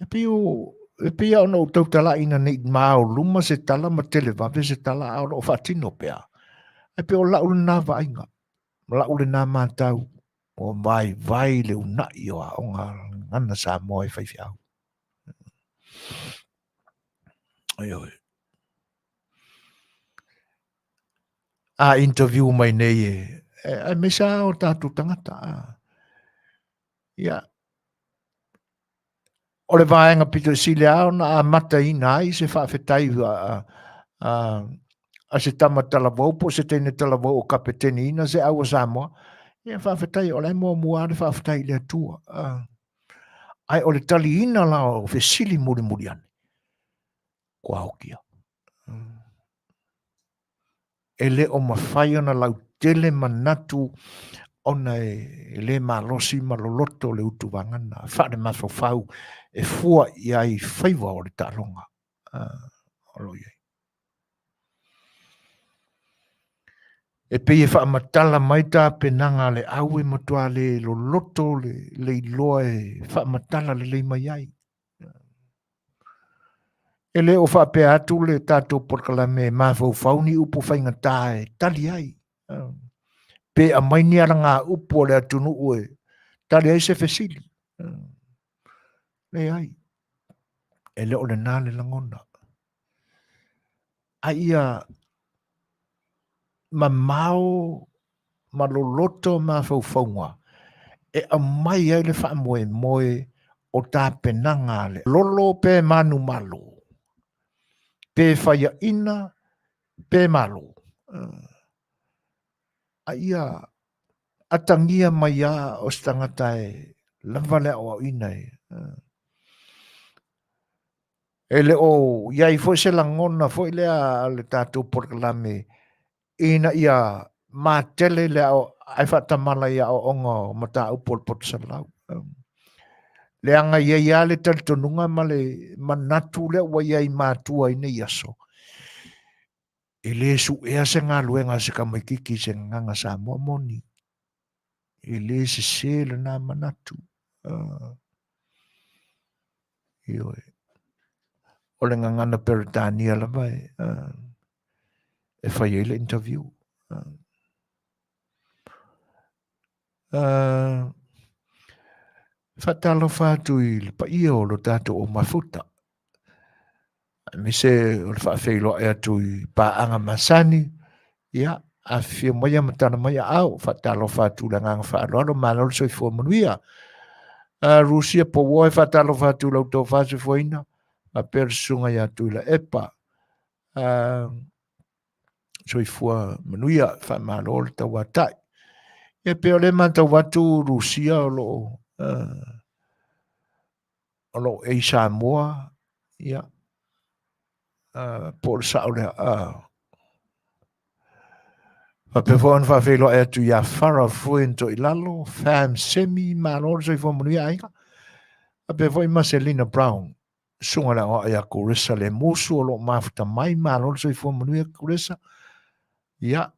E pei o e pei lava ona ou tautalai ina ne i maoluma se tala ma televave se tala a o lo o faatino pea. Ae pei o lau lena vaaiga, ma lau lena matau, ua vaivai le uunai o aoga gagana Samoa e faifeau. Ioe. A interview mai nei e, aemaise lava o tatou tagata. Ia, o le vaega pito sili lava ona amataina ai se faafetai a se tama talavou po o se teine talavou o kapeteniina se au a Samoa, ia faafetai, o la e muamua lava le faafetai i le Atua. Ae o le taliina la o fesili mulimuli ane, kua okia. E le o mafai ona lautele manatu Ona e le malosi ma loloto le utuvaga faale-mafaufau e fua i ai faiva o le taaloga o lo o i ai. E pei e faamatala mai tapenaga a le au e matua le loloto le iloa e faamatala lelei mai ai. E le o faapea atu le tatou polokalame e mafaufau ni upu faigata e tali ai. Pe aumai ni alagaupu a le atunuu e tali ai se fesili. Leai, e le o lena le lagona. A ia mamao ma loloto mafaufauga e aumai ai le faamoemoe o tapenaga a le lolo pe manumalo, pe faiaina pe malo. A ia atagia mai lava o se tagata e lava le aoaoina e. E le o i ai foi se lagona foi lea a le tatou polokalame ina ia matele le ae faatamala i aoaoga o mataupu o le poto salalau. Leaga e i ai lava le talitonuga ma le manatu lea ua i ai i matua i nei aso, e le suea se galuega a se tamaitiiti i se gagana Samoa moni. E le sese lena manatu. Ioe. O le gagana Peretania lava e, e fai ai le interview. Faatalofa atu i le paia o lo tatou o mafuta. Aemaise o le faafeiloai atu i paaga masani, ia, afifio maia ma tala mai aao, faatalofa atu i le agaga faaaloalo, malo le soifua manuia. Rusia Pouoe, faatalofa atu i lau tofa soifuaina, faapea le susuga ia Tuilaepa. Soifua manuia, faamalo le tauatai. Ia pei o lea e matau atu Rusia o lo o o lo o e i Samoa, ia, po o le sao lea. Faapea foi ona faafeiloai atu ia Farah Fuen Toilalo, Fam Semi, malo le soifua manuia aiga. Faapea foi ma Selina Brown, susuga le aoao ia Kuresa Lemusu o lo o mafuta mai, malo le soifua manuia Kuresa. Ia,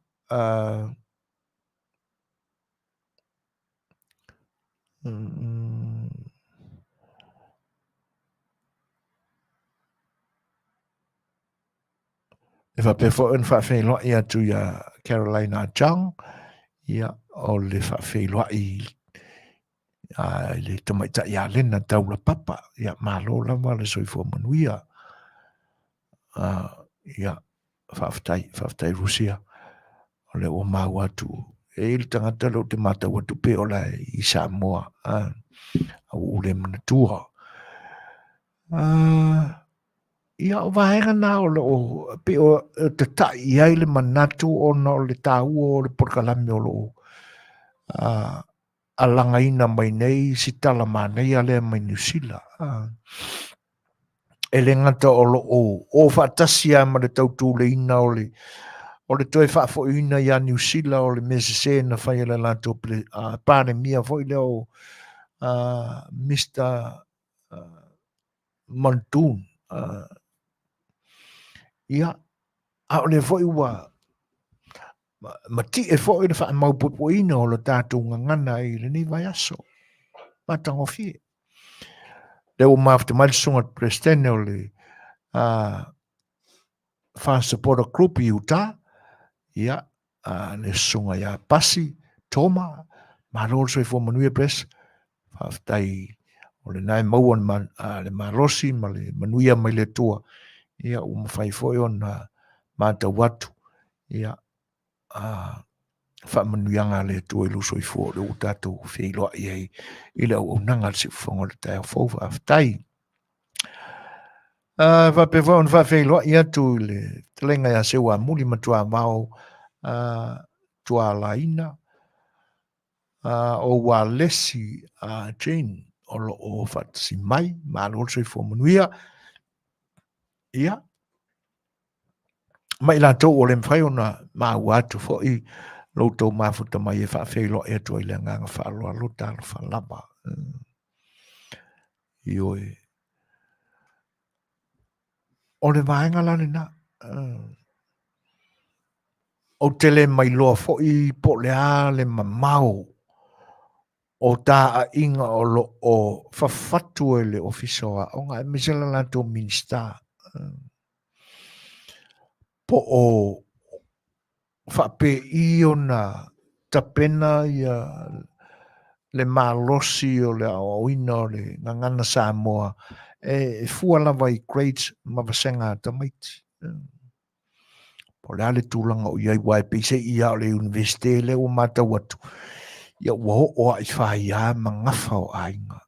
E faapea foi ona faafeiloai atu ia Carolina Chong, ia, o le faafeiloai i le tamaitai ia Lena Taulapapa, ia, malo lava le soifua manuia. Ia, faafetai, faafetai Rusia, o lea ua maua atu, e i ai le tagata lea ou te matau atu pei o la e i Samoa, a ua ou le manatua. Ia, o vaega na o lo o pei o tatai i ai le manatu ona o le taua o le polokalame o lo o alagaina mai nei si tala manaia lea mai Niu Sila. E le gata o lo o o faatasi lava ma le tautuleina o le o le toe faafoiina ia Niu Sila o le mea sese na fai e le latou Palemia foi lea o Mister Muldoon. Ia, a o lea foi ua matie foi le faamaupuepueina o le tatou gagana i lenei vaiaso. Matagofie. Lea ua mafuta mai le susuga i le Peresetene o le Fast Supporter Group i Utah, ia, le susuga ia Pasi Toma, malo le soifua manuia Pres, faafetai o lena e maua le malosi ma le manuia mai le Atua, ia ua mafai foi ona matau atu, ia, faamanuiaga a le Atua i lou soifua o lea ua tatou feiloai ai i le auaunaga a le Siufofoga o le taeao fou. Faafetai. Faapea foi ona faafeiloai atu i le fetalaiga ia Seuamuli ma Tuavao Tualaina o Ualesi Jane o lo o faatasi mai, malo le soifua manuia. Ia, ma i latou ua le mafai ona maua atu foi Lo outou mafuta mai e faafeiloai atu ai le agaga faaaloalo talofa lava. Ioe. O le vaega la lena. Ou te le mailoa foi po o le a le mamao o taaiga o lo o fafatu e le Ofisa o Aoga aemaise le latou Minisita po o faapei ona tapena ia le malosi o le aoaoina o le gagana Samoa e fua lava i grades ma vasega a tamaiti. Po o le a le tulaga o i ai, aua e peiseai lava o le Iunivesite lea ua matau atu, ia ua oo lava i faia ma gafa o aiga.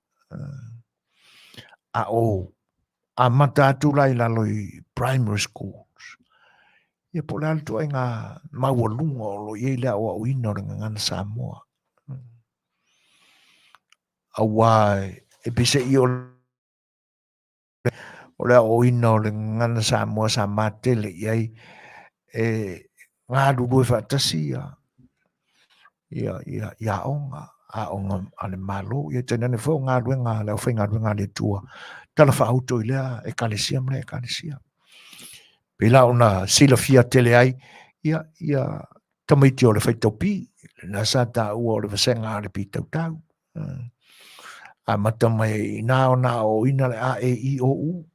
A o amata atu la i lalo i primary schools, ia po o le a le ituaiga maualuga o lo o i ai le aoaoina o le gagana Samoa. Aua e peiseai o le aoaoina o le gagana Samoa sa matele i ai e galulue faatasi ia ia ia ia aoga aoga a le Malo ia tainane foi o galuega a le aufaigaluega a le Atua tala faauto i lea ekalesia ma lea ekalesia. Pei la ona silafia tele ai ia ia tamaiti o le faitau pi, lena sa taua o le vasega a le pi tautau. Amata mai ai i ina ona aoaoina le A E I O U,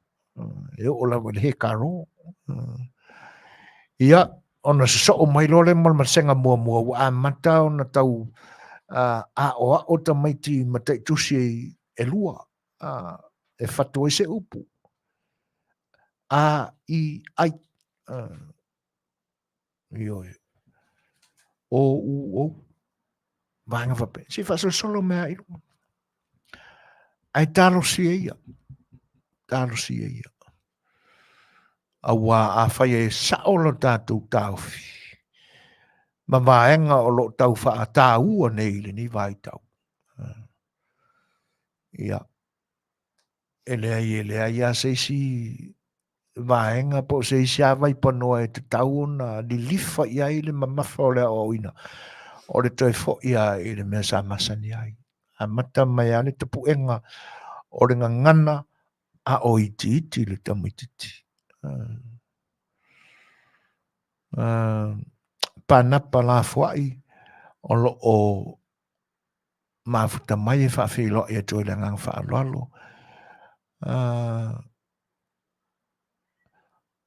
e oo lava i le hekaro. Ia, ona sosoo mai loa lea ma le vasega muamua ua amata ona tau aoao tamaiti ma taitusi e lua e fatu ai se upu. A, I, ai. Ioe. O, U, O. Vaega faapea. Se i faasolosolo mai lava i luga. Ae talosia ia. Talosia ia. Aua afai e sao lo tatou taofi ma vaega o lo o tau faataua nei i lenei vaitau. Ia, e leai e leai lava se isi vaega po o se isi lava vaipanoa e tatau ona lilifa i ai le mamafa o le aoaoina, o le toe foi lava i le mea sa masani ai. Amata mai lava le tapuega o le gagana a o itiiti le tamaitiiti. Panapa lafoai o lo o mafuta mai e faafeiloai atu ai le agaga faaaloalo.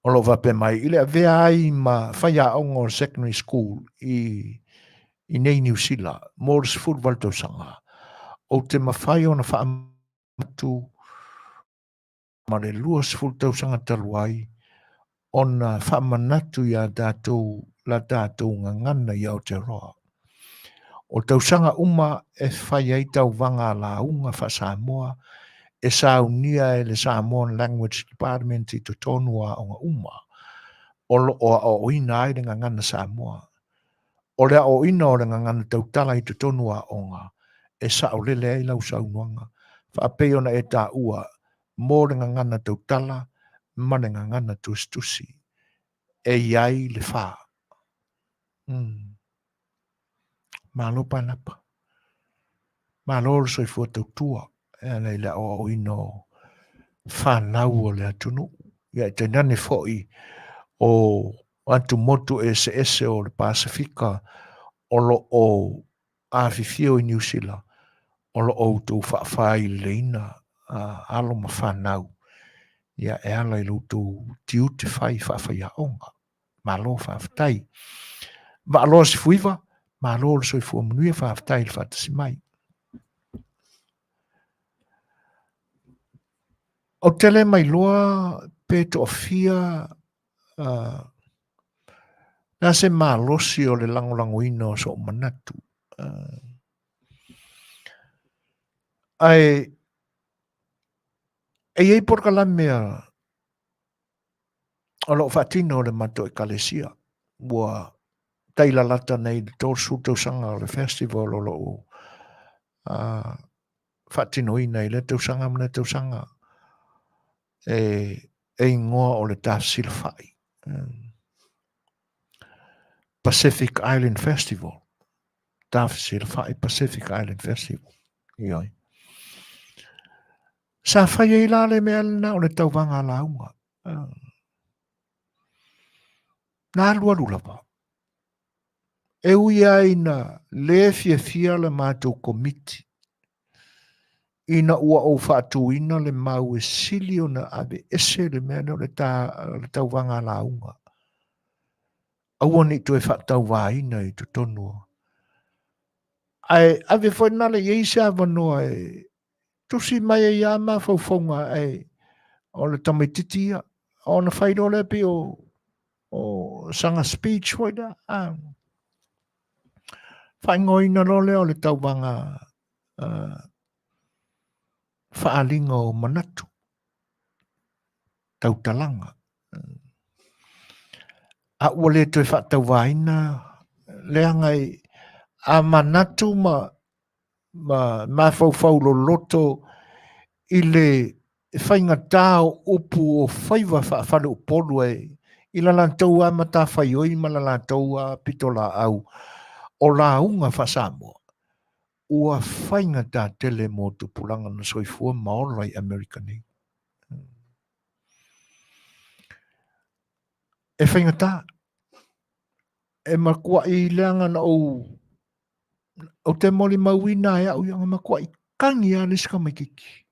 O lo o faapea mai, i le avea ai ma faiaoga o le secondary school i i nei Niu Sila mo le 18 tausaga, ou te mafai ona faamanatu ma le 20 tausaga talu ai ona faamanatu iā tatou la tatou gagana i Aotearoa. O tausaga uma e fai ai tauvaga a lauga faa-Samoa e saunia e le Samoan Language Department i totonu o aoga uma o lo o aoaoina ai le gagana Samoa. O le aoaoina o le gagana tautala i totonu o aoga e saolele ai lau saunoaga faapei ona e taua mo le gagana tautala ma le gagana tusitusi. E i ai le fa. Mm. Malo Panapa. Malo le soifua tautua e ala i le aoaoina o fanau o le atunuu. Ia e tainane foi o atumotu eseese o le Pasefika o lo o afifio i Niu Sila o lo o outou faafaileina alo ma fanau ia e ala i lo outou tiute fai faafaiaoga. Malo faafetai. Vaaloa Sefuiva, malo le soifua manuia, faafetai i le faatasi mai. Ou te le mailoa pe toafia le a se malosi o le lagolagoina o sou manatu. Ae e i ai polokalame a o lo o faatino e le matou ekalesia ua tai lalata nei i le 30 tausaga o le festival o lo o faatinoina i lea tausaga ma lea tausaga e, e igoa o le Tafesilafai. Pacific Island Festival. Tafesilafai Pacific Island Festival. Ioe. Sa fai ai la le mea lena o le tauvaga lauga. Na alualu lava. E ui lava ina le fiafia le matou komiti ina ua ou faatuina le mau e sili ona aveese le mea lea o le, ta, le tauvaga lauga. Aua ne i toe faatauvaina i totonu. Ae ave foi na le i ai se avanoa e tusi mai ai lava mafaufauga ae o le tamaitiiti ia ona fai loa lea pei o o sana speech foi lea a faaigoaina loa lea o le tauvaga faaaliga o manatu tautalaga a ua le toe faatauvaina leaga a manatu ma ma mafaufau loloto i le faigata o upu o faiva faafaleupolu e i la latou lava matafaioi ma la latou lava pitolaau o lauga faa-Samoa, ua faigata tele mo tupulaga na soifua ma ola i Amerika nei. E faigata, e matuai leaga na ou Ou te molimauina e au ia na matuai kagi lava le isi tamaitiiti.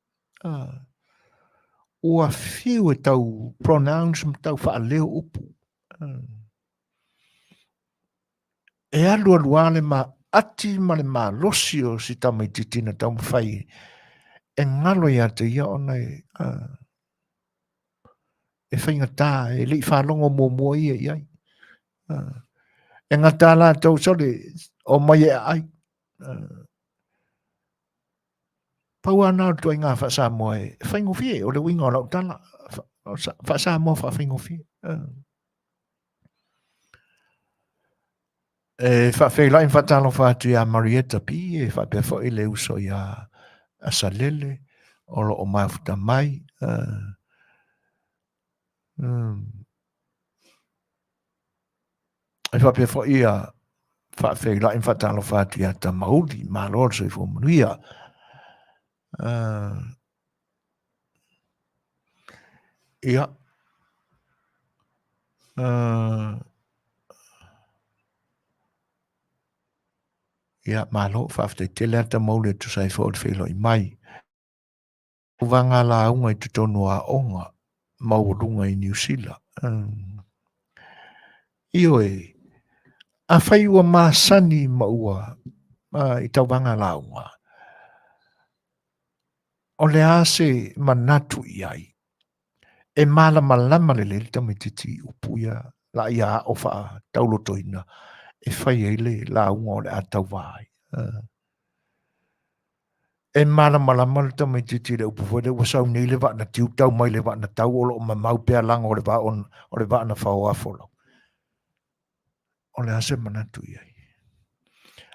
Ua fiu e tau pronounce ma tau faaleo upu. E alualu lava le maati ma le malosi o si tamaitiiti na taumafai e galo ia te ia ona e, e faigata, e le i faalogo muamua ia i ai. E gata latou sole omai e aai. Pau lava na o le ituaiga faa-Samoa e faigofie, o le uiga o lau tala, faa-Samoa faafaigofie. E faafeiloai ma faatalofa atu ia Marietta P, e faapea foi le uso ia Asalele o lo o mafuta mai. E faapea foi ia faafeiloai ma faatalofa atu ia Tamauli, malo le soifua manuia. Ia, ia malo, faafetai tele lava Tamauli e tusa ai foi o le feiloai mai. Tauvaga lauga i totonu o aoga maualuga i Niu Sila. Ioe, afai ua masani ma ua i tauvaga lauga, o le a se manatu i ai? E malamalama lelei le tamaitiiti i upu ia la ia aʻo faataulotoina e fai ai le lauga o le a tauva ai. E malamalama le tamaitiiti i le upu foi lea ua sau nei le vaa na tiu tau mai le vaa na tau o lo o mamau pea lago o le vaa o le vaa na faoa folau. O le a se manatu i ai?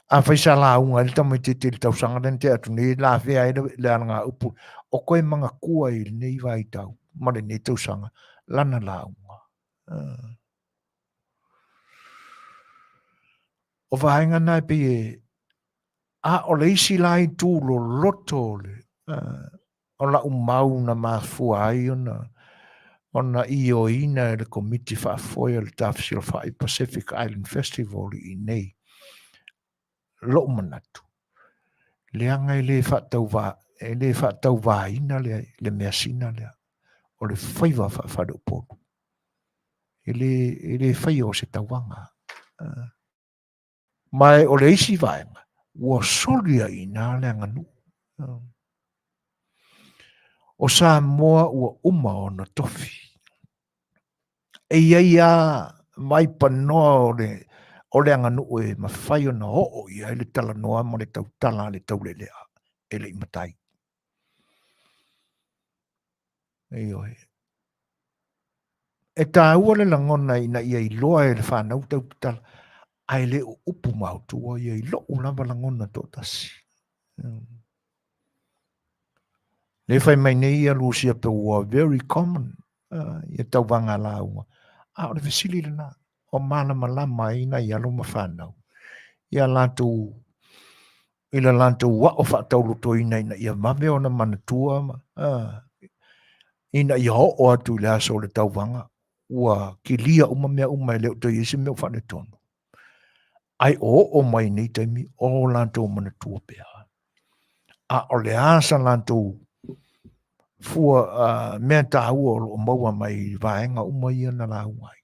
Afai sa lauga ai le tamaitiiti i le tausaga lea na tea atu nei, la afea ai le alagaupu o koe manatua i lenei vaitau ma lenei tausaga lana lauga. O vaega na e pei e A o le isi la itu loloto o le o lau mau na mafua ai ona ona ioeina e le Komiti Faafoe o le Tafesilafai Pacific Island Festival i inei, lo'u manatu, leaga e le faatauva, e le faatauvaina le, le measina lea o le faiva faafaleupolu. E le, e le faia o se tauvaga. Ma o le isi vaega, ua soli ai i ina le aganuu. O Samoa ua uma ona tofi. E i ai lava vaipanoa o le, o le aganuu e mafai ona oo i ai le talanoa ma le tautala a le taulelea e le i matai. Ioe. E taua le lagona ina ia iloa e le fanau tautatala, ae le o upu maotua ia i lou lava lagona toatasi. Le fai mai nei ia Lucia pe ua very common ia tauvaga lauga. A o le fesili lena. O malamalama ai nai alo ma fanau ia latou i le latou ao faataulutoina ina ia vave ona manatua ma, ina ia oo atu i le aso o le tauvaga ua kilia uma mea uma e le o toe i ai se mea o faaletonu. Ae o oo mai nei taimi o latou manatua pea. A o le a sa latou fua mea taua o lo o maua mai i vaega uma ia na lauga ai.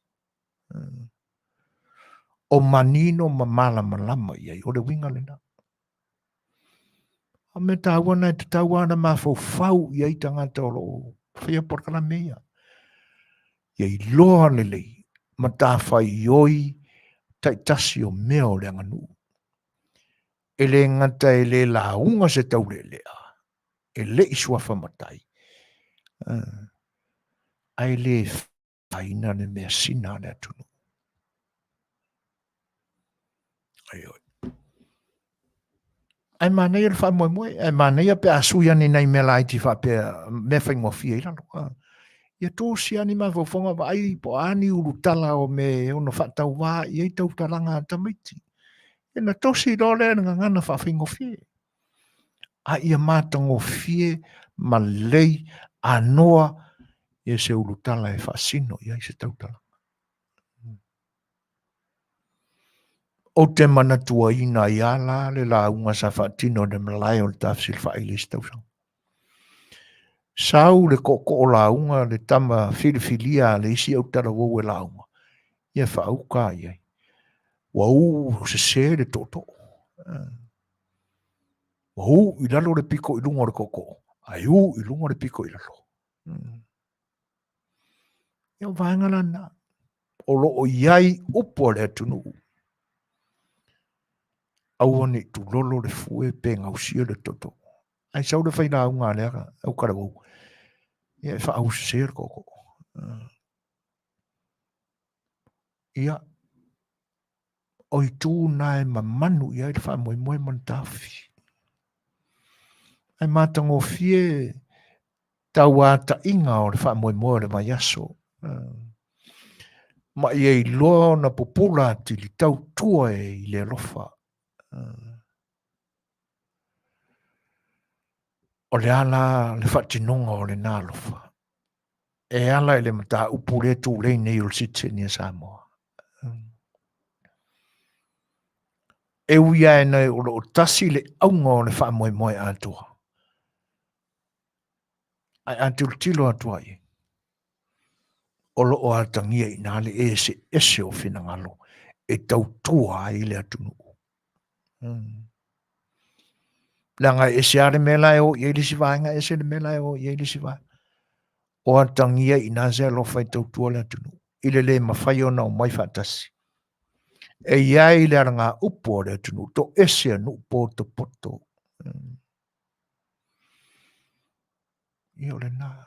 O manino ma malamalama i ai, o le uiga lena. O mea taua na e tatau lava ona mafaufau i ai tagata o lo o faia polokalame ia. Ia iloa lelei matafaioi taitasi o mea o le aganuu. E le gata e le lauga se taulealea, e le i suafa matai, ae le aina le measina a le atunuu. Ioe. Ae manaia le faamoemoe, ae manaia pe a sui ane nai mea laiti faapea, mea faigofie i lalo. Ia tosi lava ni mafaufauga vaai po o a ni ulutala o mea e ono faatauvā i ai tautalaga a tamaiti. Ia na tosi loa lea i le gagana faafaigofie. A ia matagofie ma lelei anoa ia se ulutala e faasino i ai se tautalaga. Ou te manatuaina ai lava la le lauga sa faatino i le malae o le Tafesilafai i le isi tausaga. Sau le tootoo lauga le tama filifilia a le isi autalavou e lauga, ia faauka i ai. Ua u sese le tootoo. Ua u i lalo le pito i luga o le tootoo, ae u i luga le pito i lalo. Ia o vaega la na. O lo o i ai upu a le atunuu. Aua ne i tulolo le fue pe gausia le toto. Ae sau le failauga a lea autalavou, ia e faausese le tootoo. Ia, o itu na e mamanu i ai le faamoemoe ma le taofi. Ae matagofie tauata'iga o le faamoemoe o le vaiaso, ma ia iloa ona pupula atili tautua e i le alofa. O le a la le faatinoga o lena alofa? E ala i le mataupu lea e tulei nei o le sitiseni a Samoa. E ui lava ina o lo o tasi le auga o le faamoemoe atoa, ae a tilotilo atu ai, o lo o atagia i ina le eseese o finagalo e tautua ai le atunuu. Leaga e ese lava le mea la e o i ai le isi vaega, ese le mea la e o i ai le isi vaega. O atagia i ina se alofa e tautua le atunuu i le le mafai ona omai faatasi. E i ai le alagaupu a le atunuu, toese a nuu potopoto. Ia o lena.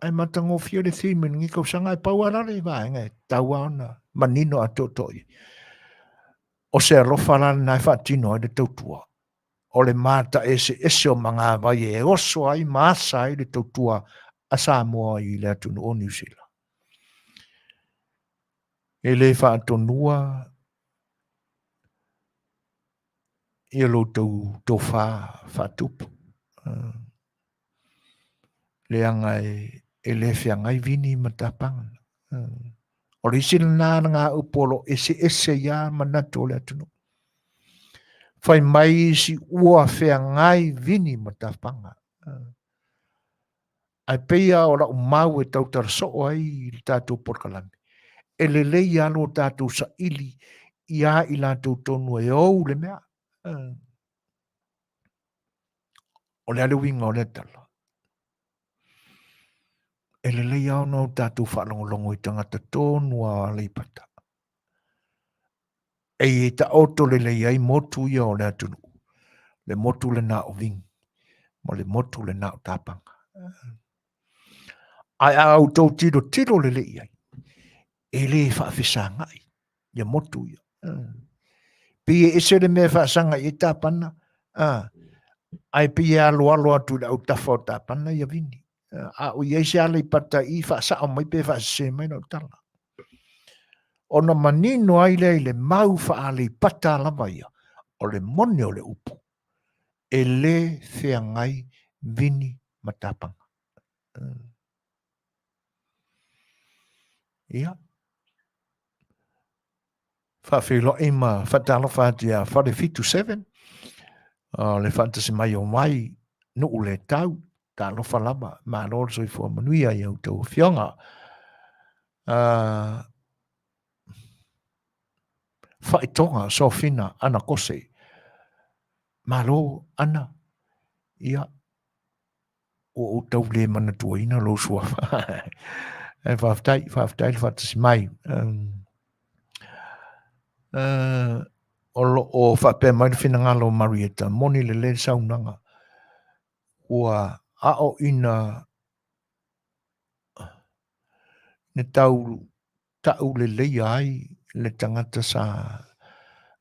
Ae matagofie le theme i lenei tausaga, e pau lava la le vaega e tatau lava ona manino atoatoa i ai. O se alofa la lena e faatino ai le tautua. O le mataeseese o magavai e oso ai ma asa ai le tautua a Samoa i le atunuu o Niu Sila. E le faatonua ia lo outou tofa faatupu. Leaga e le feagai vini ma tapaga. O le isi lena alagaupu o lo o eseese ai lava manatu o le atunuu. Fai mai isi ua feagai vini ma tapaga. Ae pei lava o lau mau e tautala soo ai i le tatou polokalame, e lelei lava lo tatou saili ia i latou tonu e ou le mea. O le a le uiga o lea tala? E lelei lava ona o tatou faalogologo i tagata tonu a Aleipata. E i taoto lelei ai motu ia o le atunuu, le motu lena o Vini ma le motu lena o Tapaga. Ae a outou tilotilo lelei i ai, e le faafesagai ia motu ia. Pei e ese le mea e faasaga i ai Tapana, ae pei e aloalo atu i le autafa o Tapana ia Vini. A o i ai se Aleipata i faasao mai pe faasese mai lau tala. Ona manino ai lea i le mau faa-Aleipata lava ia, o le moni o le upu, e le feagai vini ma tapaga. Ia, faafeiloai ma faatalofa atu ia Fale 77, o le faatasi mai o mai nuu le tau, talofa lava, malo le soifua manuia i a outou afioga. Faitoga Sofina Ana Kose, malo Ana, ia, ua ou tau le manatuaina lou suafa. Ae faafetai, faafetai le faatasi mai. O lo o faapea mai le finagalo o Marieta, moni lelei le saunoaga, ua ao ina na tau ta'u leleia ai le tagata sa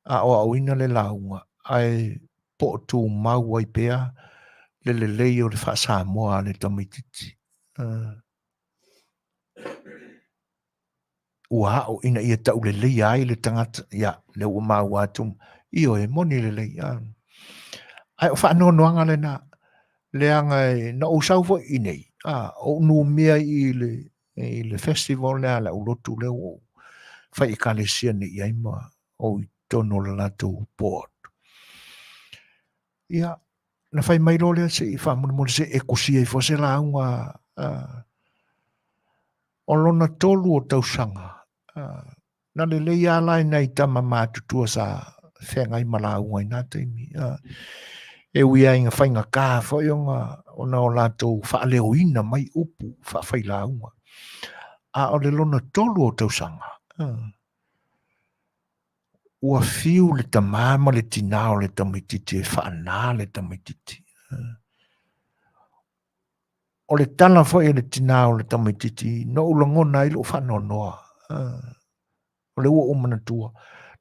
aoaoina le lauga ae po o tumau ai pea le lelei o le faa-Samoa a le tamaitiiti. Ua ao ina ia ta'u leleia ai le tagata, ia, lea ua maua atu, ioe, moni lelei. Ae o faanoanoaga lena, leaga na ou sau foi i nei, ou numia i le i le festival lea a le aulotu lea ua ou fai ekalesia nei i ai ma ou i totonu o le latou board. Ia, na fai mai loa lea se i faamolemole se i e kusia ifo se lauga o lona tolu o tausaga Na lelei lava la i nai tama matutua sa feagai ma lauga i na taimi. E ui lava ina faigata foi ona, ona o latou faaleoina mai upu faafailauga. A o le lona tolu o tausaga, ua fiu le tamā ma le tinā o le tamaitiiti e faanā le tamaitiiti. O le tala foi a le tinā o le tamaitiiti, na ou lagona ai lou faanoanoa. O lea ua ou manatua,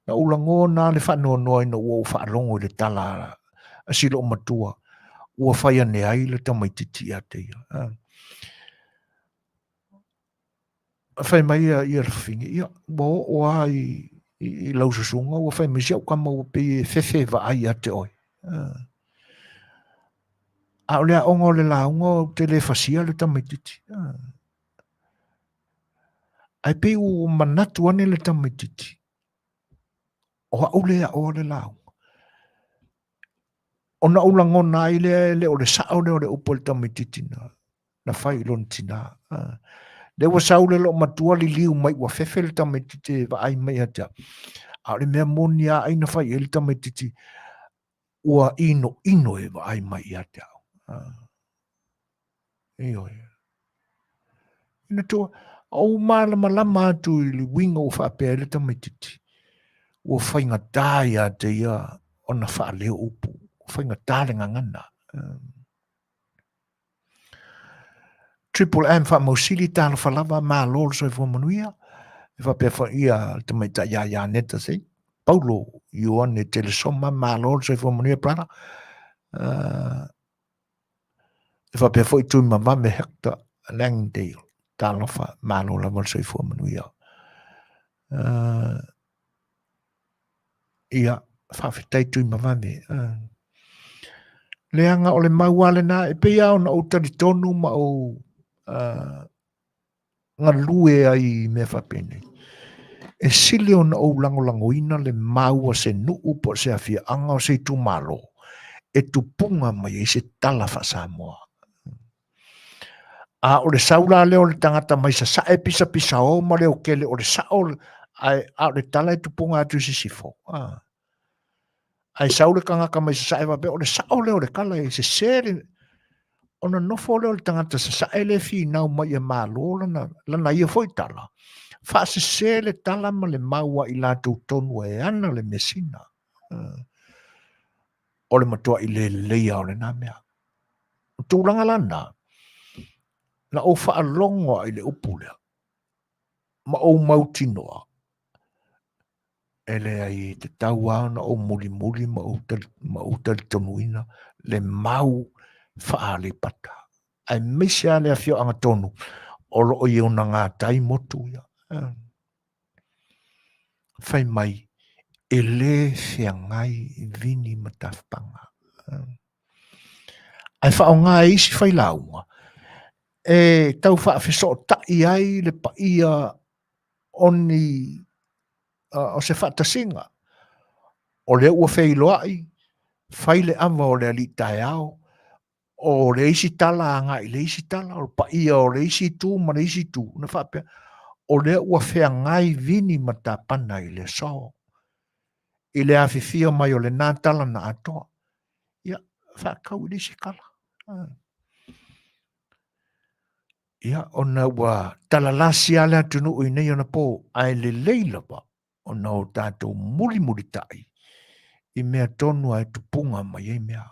na ou lagona le faanoanoa ina ua ou faalogo i le tala a si loomatua, ua fai ane ai le tamaitiiti ia te ia. Fai mai ia le fafine, ia, ua oo lava i lau susuga ua fai mai si au tama ua pei e fefe e vaai ia te oe. A o le aoga o le lauga ou te le fasia le tamaitiiti. Ae pei ua manatu ane le tamaitiiti, o au le aoa le lauga. Ona ou lagona ai lea e le o le sao lea o le upu a le tamaitiiti na, na fai i lona tinā. Lea ua sau le loomatua liliu mai ua fefe le tamaitiiti e vaai mai ia te au. A o le mea moni lava ai na fai i ai le tamaitiiti, ua inoino e vaai mai ia te au. Ioe. Ina tua, ou malamalama atu i le uiga ua faapea ai le tamaitiiti, ua faigata ia te ia ona faaleo upu, ua faigata le gagana. Triple M faamausili, talofa lava, malo le soifua manuia. E faapea foi ia le tamaitai ia Ianeta sei. Paulo Ioane Telesoma, malo le soifua manuia, brother. E faapea foi Tuimavave Hector Langdale, talofa, malo lava le soifua manuia. Ia, faafetai Tuimavave. Leaga o le mau lava lena, e pei lava ona ou talitonu ma ou galue ai i mea faapenei. E sili ona ou lagolagoina le mau a se nuu po o se afioaga o se itumalo e tupuga mai ai se tala faa-Samoa. A o le sau la lea o le tagata mai sasae pisapisao ma leokele o le sao ae a o le tala e tupuga atu i sisifo. A. Ae sau le tagata mai sasae faapea o le sao lea o le tala e sese le ona nofo lea o le tagata sasae lea e finau mai ia malo lana, lana ia foi tala, faasese le tala ma le mau a i latou tonu e ana le measina. O le matuai le lelei lava o lena mea. O tulaga la na, na ou faalogo lava i le upu lea, ma ou mautinoa, e leai e tatau lava ona ou mulimuli ma ou, ma ou talitonuina le mau faa-Aleipata, aemaise lava le afioaga tonu o lo o i ona gatai motu ia. Fai mai, e le feagai vini ma tafapaga. Ae faaaoga e isi failauga e tau faafesootai ai le paia o ni o se faatasiga. O lea ua feiloai, fai le ava o le alii taeao, o le isi tala agai i le isi tala, o le paia o le isi itu ma le isi itu, ona faapea, o lea ua feagai vini ma tapana i le aso, i le afifio mai o lena tala na atoa. Ia, faatau i le isi tala. Ia, ona ua talalasi lava le atunuu i nei ona po, ae lelei lava ona o tatou mulimulitai i mea tonu lava e tupuga mai ai mea.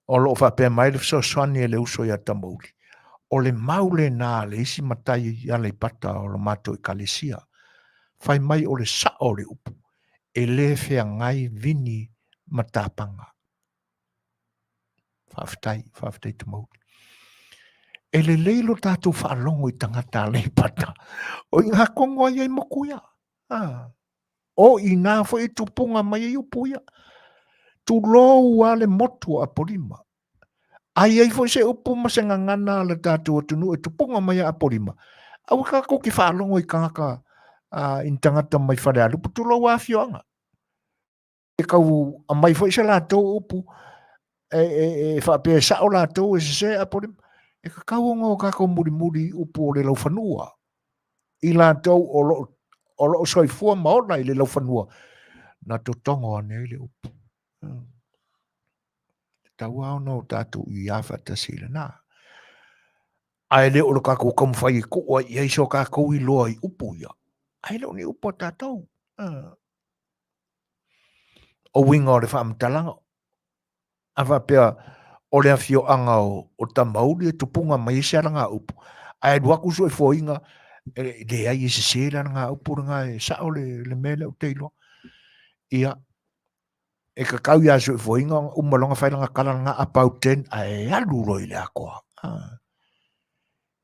O lo o faapea mai le fesoasoani a le uso ia Tamauli, o le mau lena a le isi matai Aleipata o le matou ekalesia, fai mai o le sao o le upu, e le feagai vini ma tapaga. Faafetai, faafetai Tamauli. E lelei lo tatou faalogo i tagata Aleipata, o i ina tonu ai ai motu ia. Ah. O i ina foi e tupuga mai ai upu ia. Tulou lava le motu o Apolima. A i ai foi se upu ma se gagana a le tatou atunuu e tupuga mai ia Apolima, aua tatou te faalogo i tagata, uh, i tagata mai Falealupo, tulou lava afioaga. E tau aumai foi se latou upu e, e, e faapea e sao latou e sese Apolima. E tatau ona o tatou mulimuli i upu o le laufanua, i latou o lo, o lo o soifua ma ola i le laufanua, na totogo ane ai le upu. Hmm. Tatau lava ona o tatou iā faatasi i lena. Ae le o le tatou taumafai e tuu ai i ai so tatou iloa i upu ia. Ae le o ni upu a tatou. Hmm. O uiga o le faamatalaga, a faapea o le afioaga o Tamauli e tupuga mai ai se alagaupu, ae alu atu Soefoaiga, e leai e sese le alagaupu lena e sao le, le mea lea ou te iloa. Ia, e tatau ia Soefoaiga ona uma loa ona fai lana tala lena about ten ae alu loa i le atoa. Ah.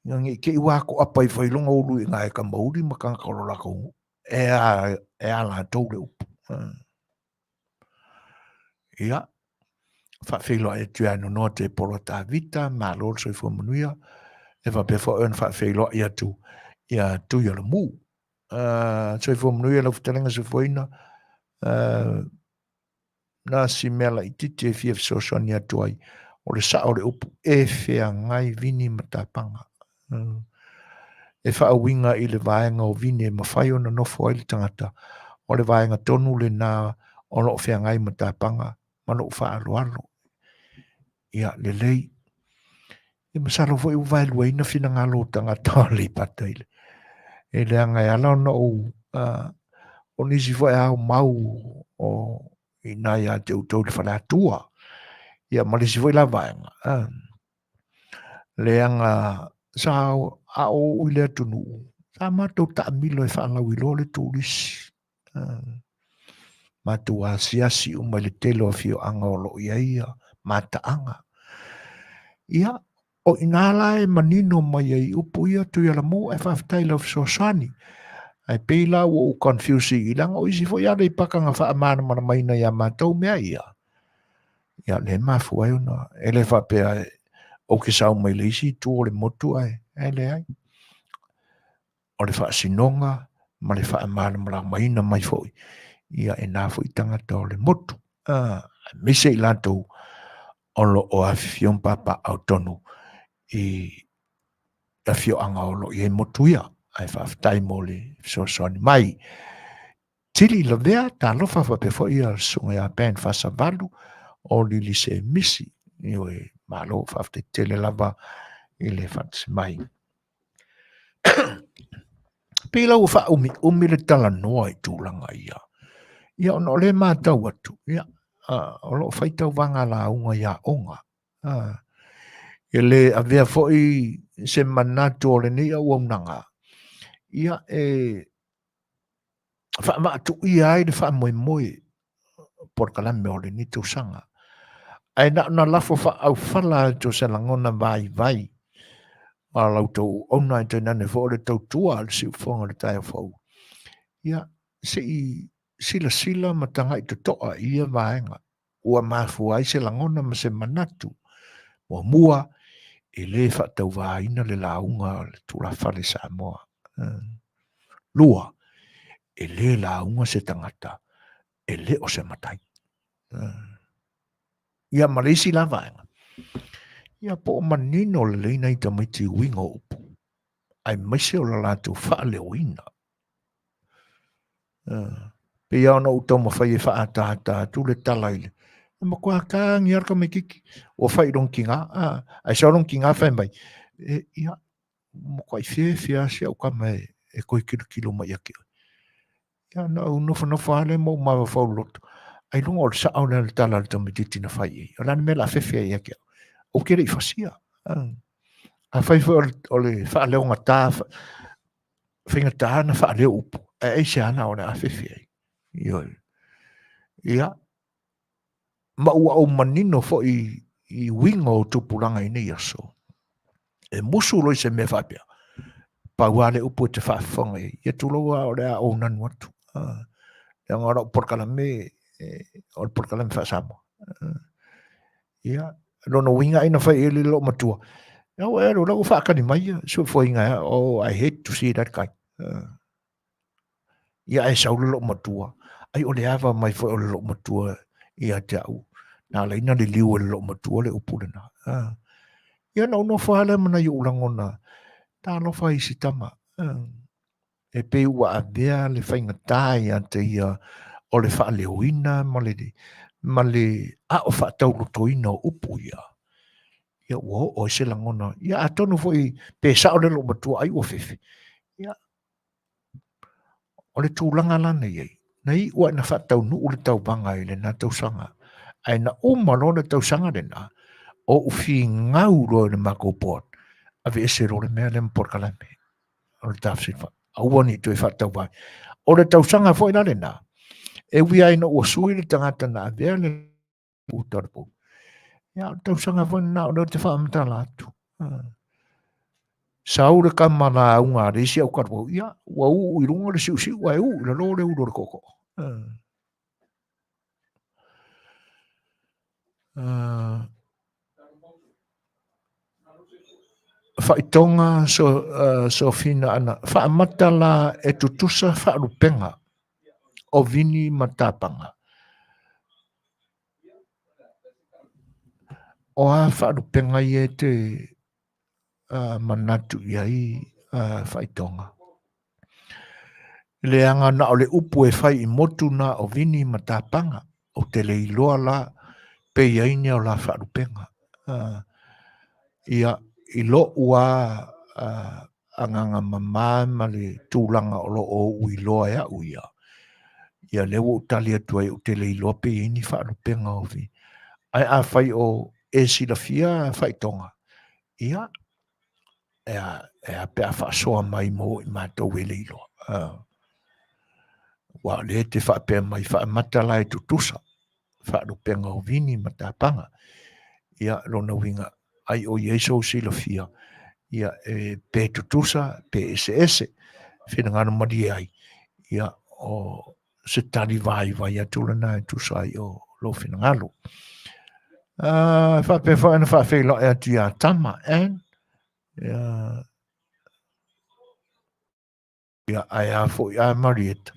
Ina ne i te i ua atoapa ifo ai lona ulu i ina e Tamauli ma tagata o lo latou nuu. E a, e a latou le upu. Ah. Ia, faafeiloai atu ia Nonoa Tepolo Tavita, malo le soifua manuia, e faapea foi ona faafeiloai atu ia Tuialamu. Uh, soifua manuia lau fetalaiga soifuaina, uh, na si mea laitiiti e fia fesoasoani atu ai, o le sao o le upu, e feagai vini ma tapaga. Uh, e faauiga i le vaega o vini e mafai ona nofo ai le tagata, o le vaega tonu lena o lo o feagai ma tapaga ma lou faaaloalo. Ia, lelei. E masalo foi ua vaeluaina finagalo o tagata o Aleipata i le, e leaga e ala ona ou, uh, o nisi foi ao mau o i nā ia te outou i le faleatua. Ia, ma le isi foi la vaega. Uh, leaga sa a o i le atunuu, sa matou taamilo e faalauiloa le turisi. Matou asiasi uma i le tele o afioaga o lo o i ai ia mataaga. Ia, o i ina la e manino mai ai upu ia Tuialamu, ae faafetai i lau fesoasoani. Ae pei la ua ou confuse i leaga o isi foi Aleipata na faamalamalamaina ia matou mea ia. Ia, lea e mafua ai ona, e le faapea ou te sau mai le isi itu o le motu ae, ae leai. O le faasinoga ma le faamalamalamaina mai foi ia e nā foi tagata o le motu, aemaise i latou o lo o afifio ma papaaao tonu i afioaga o lo o i ai motu ia. Ae faafetai mo le fesoasoani mai. Tili Lavea, talofa faapea foi ia le susuga ia Ben Fasavalu o Lilise Misi. Ioe, malo, faafetai tele lava i le faatasi mai. Pei la ua faaumiumi le talanoa i tulaga ia. Ia ona o lea e matau atu, ia, o lo o fai tauvaga lauga i aoga. E le avea foi se manatu o lenei auaunaga, ia e faavaatuia ai le faamoemoe polokalame o lenei tausaga. Ae na ona lafo faaaufala atu o se lagona vaivai. a la outou auauna, ae tainane foi o le tautua a le siufofoga i le taeao fou. Ia, se i silasila ma tagai totoa i ia vaega ua mafua ai se lagona ma se manatu. Muamua, e le faatauvaina le lauga a le tulafale Samoa. Lua, e le lauga se tagata e le o se matai. Ia ma le isi la vaega, ia po o manino lelei nai tamaiti i uiga o upu, aemaise o le latou faaleoina. Pei lava ona ou taumafai e faaataata atu le tala i le e matua tagi lava le tamaitiiti ua fai i lona tina, ae sau lona tina fai mai, e, ia, matuai fefe lava si au tama e toe tilotilo mai ia te oe. Ia, ona ou nofonofo lava lea ma ou mafaufau loloto, ailoga o le sao lea o le tala a le tamaitiiti na fai i ai. O le a le mea o le a fefe ai ia te au? Ou te le i fasia. Afai foi o le faaleogata, faigata ona faaleo upu, ae aisea la o le a fefe ai? Ioe. Ia, ma ua ou manino foi i uiga o tupulaga i nei aso, e musu loa i se mea faapea, pau lava le upu e te faafofoga i ai, ia tulou lava o le a ou nanu atu. Leaga o lau polokalame, o le polokalame faa-Samoa. Ia, lona uiga ai na fai i ai le loomatua, ia ua e alu la ua faatali mai ia, suefoinga ea, oh, I hate to see that guy. Ia ae sau le loomatua, ai o le ava mai foi o le loomatua ia te au, na ala ai na liliu e le loomatua le upu lena. Ia na ou nofo lava lea ma nai ou lagona, talofa i si tama. E pei ua avea le faigata ia te ia o le faaleoina ma le, ma le ao faataulotoina o upu ia. Ia ua oo ai se lagona. Ia atonu foi pe sao le loomatua ai ua fefe. Ia, o le tulaga la na i ai, na iu lava ina faataunuu le tauvaga i lena tausaga, ae na uma loa le tausaga lena, ou finau loa i le matou board, aveese loa le mea lea ma polokalame o le tafesilafai, aua ne i toe faatauva. O le tausaga foi la lena, e ui lava ina ua sui le tagata na avea le uta o le pou, ia o le tausaga foi lena o lea ou te faamatala atu. Sau le tama lauga a le isi autalavou, ia ua uu i luga le siusiu ae uu i lalo le ulu o le tootoo. Faitoga Sofina ana faamata la e tutusa faalupega o vini ma tapaga. O a faalupega ia e te manatu i ai faitoga? Leaga na o le upu e fai i motu na o vini ma tapaga, ou te le iloa la pe i ai ni o la faalupega. Ia, i lo'u lava agaga mama ma le tulaga o lo o ou iloa e au ia, ia lea ua ou tali atu ai ou te le iloa pe i ai ni faalupega o vini. Ae afai o e silafia faitoga, ia, e a pe a faasoa mai mo i matou e le iloa. Aua o lea e te faapea mai faamata la e tutusa, faalupega o vini ma tapaga. Ia, lona uiga, ai o i ai sou silafia, ia, e, pe tutusa, pe eseese, finagalo malie ai, ia, o se tali vaivai atu lena e tusa ai o lou finagalo. Faapea foi ona faafeiloai atu ia Tama Ann, ia, ia ae a foi a Marieta,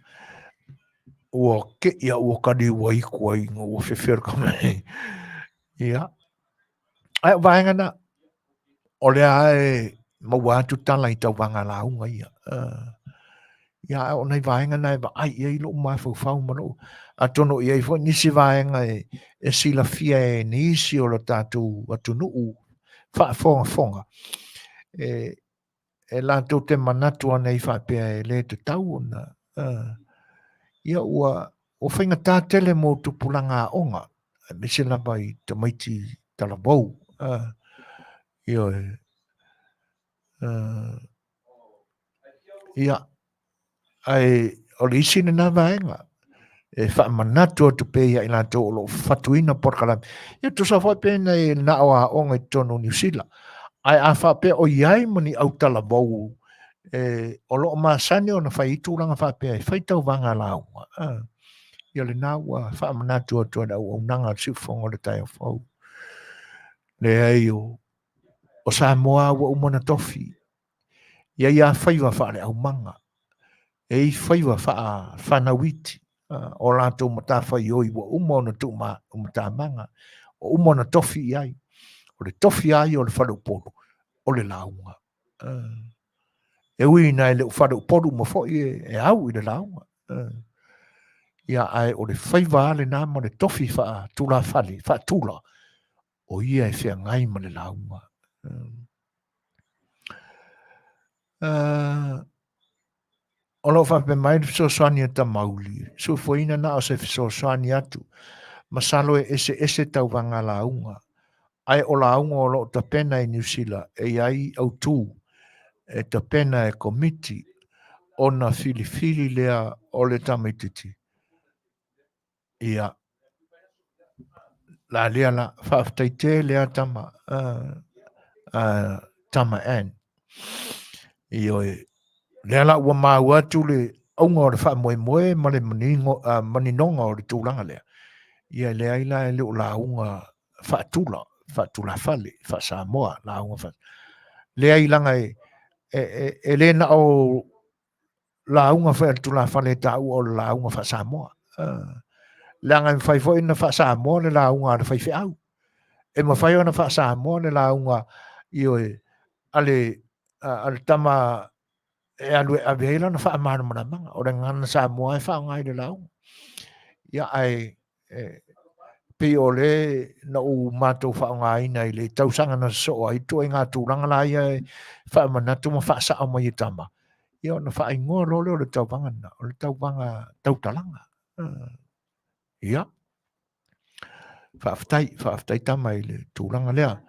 ua keʻi au ua kali ua iku ai ina ua fefe o le kama nei. Ia, ae o vaega na, o lea e maua atu tala i tauvaga lauga ia. Ia, ae o nai vaega na e vaai i ai lou mafaufau ma lou, atonu e i ai foi nisi vaega e silafia e nisi o le tatou atunuu faafogafoga, e latou te manatu ana i faapea e le tatau ona, ia ua faigata tele mo tupulaga aoga, aemaise lava i tamaiti talavou, ioe. Ia, ae o le isi lena vaega e faamanatu atu pea ia i latou o lo o fatuina polokalame. Ia tusa foi pe na o aoga i totonu o Niu Sila. Ae a faapea o i ai ma ni autalavou e, o lo o masani ona fai i tulaga faapea e fai tauvaga lauga, a, ia lena ua faamanatu atu e le auaunaga a le Siufofoga o le Taeao Fou. Leai, o, o Samoa ua uma ona tofi. Ia ia faiva faaleaumaga, e i faiva faafanauiti, o latou matafaioi ua uma ona tuu matamaga, ua uma ona tofi i ai. O le tofi lava ia o le faleupolu, o le lauga. E ui ina e le o faleupolu uma foi e au i le lauga. Ia, ae o le faiva lava lena ma le tofi faatulafale, faatula, o ia e feagai ma le lauga. O lo o faapea mai le fesoasoani a Tamauli, suefuaina na o se fesoasoani atu, masalo e eseese tauvaga lauga, ae o lauga o lo o tapena i Niu Sila e i ai autū e tapena e komiti ona filifili lea o le tamaititi. Ia, la lea la, faafetai tele lava tama, tama Ann. Ioe, lea la ua maua atu le auga o le faamoemoe ma le manino, maninoga o le tulaga lea. Ia leai la e le o lauga faatula, faatulafale, faa-Samoa, lauga faa... Leai laga e, e, e, e le na o lauga foi a le tulafale e taua o le lauga faa-Samoa. Leaga e mafai foi ona faa-Samoa le lauga a le faifeau. E mafai ona faa-Samoa le lauga ioe, a le, a le tama e alu e ave ai lana faamalamalamaga. O le gagana Samoa e faaaoga i le lauga. Ia, ae e pei o le na ou matou faaaogaina i le tausaga na sosoo ai ituaiga tulaga la ia e faamanatu ma faasao mai e tama, ia ona faaigoa loa lea o le tauvaga lena, o le tauvaga tautalaga. Ia, faafetai, faafetai tama i le tulaga lea.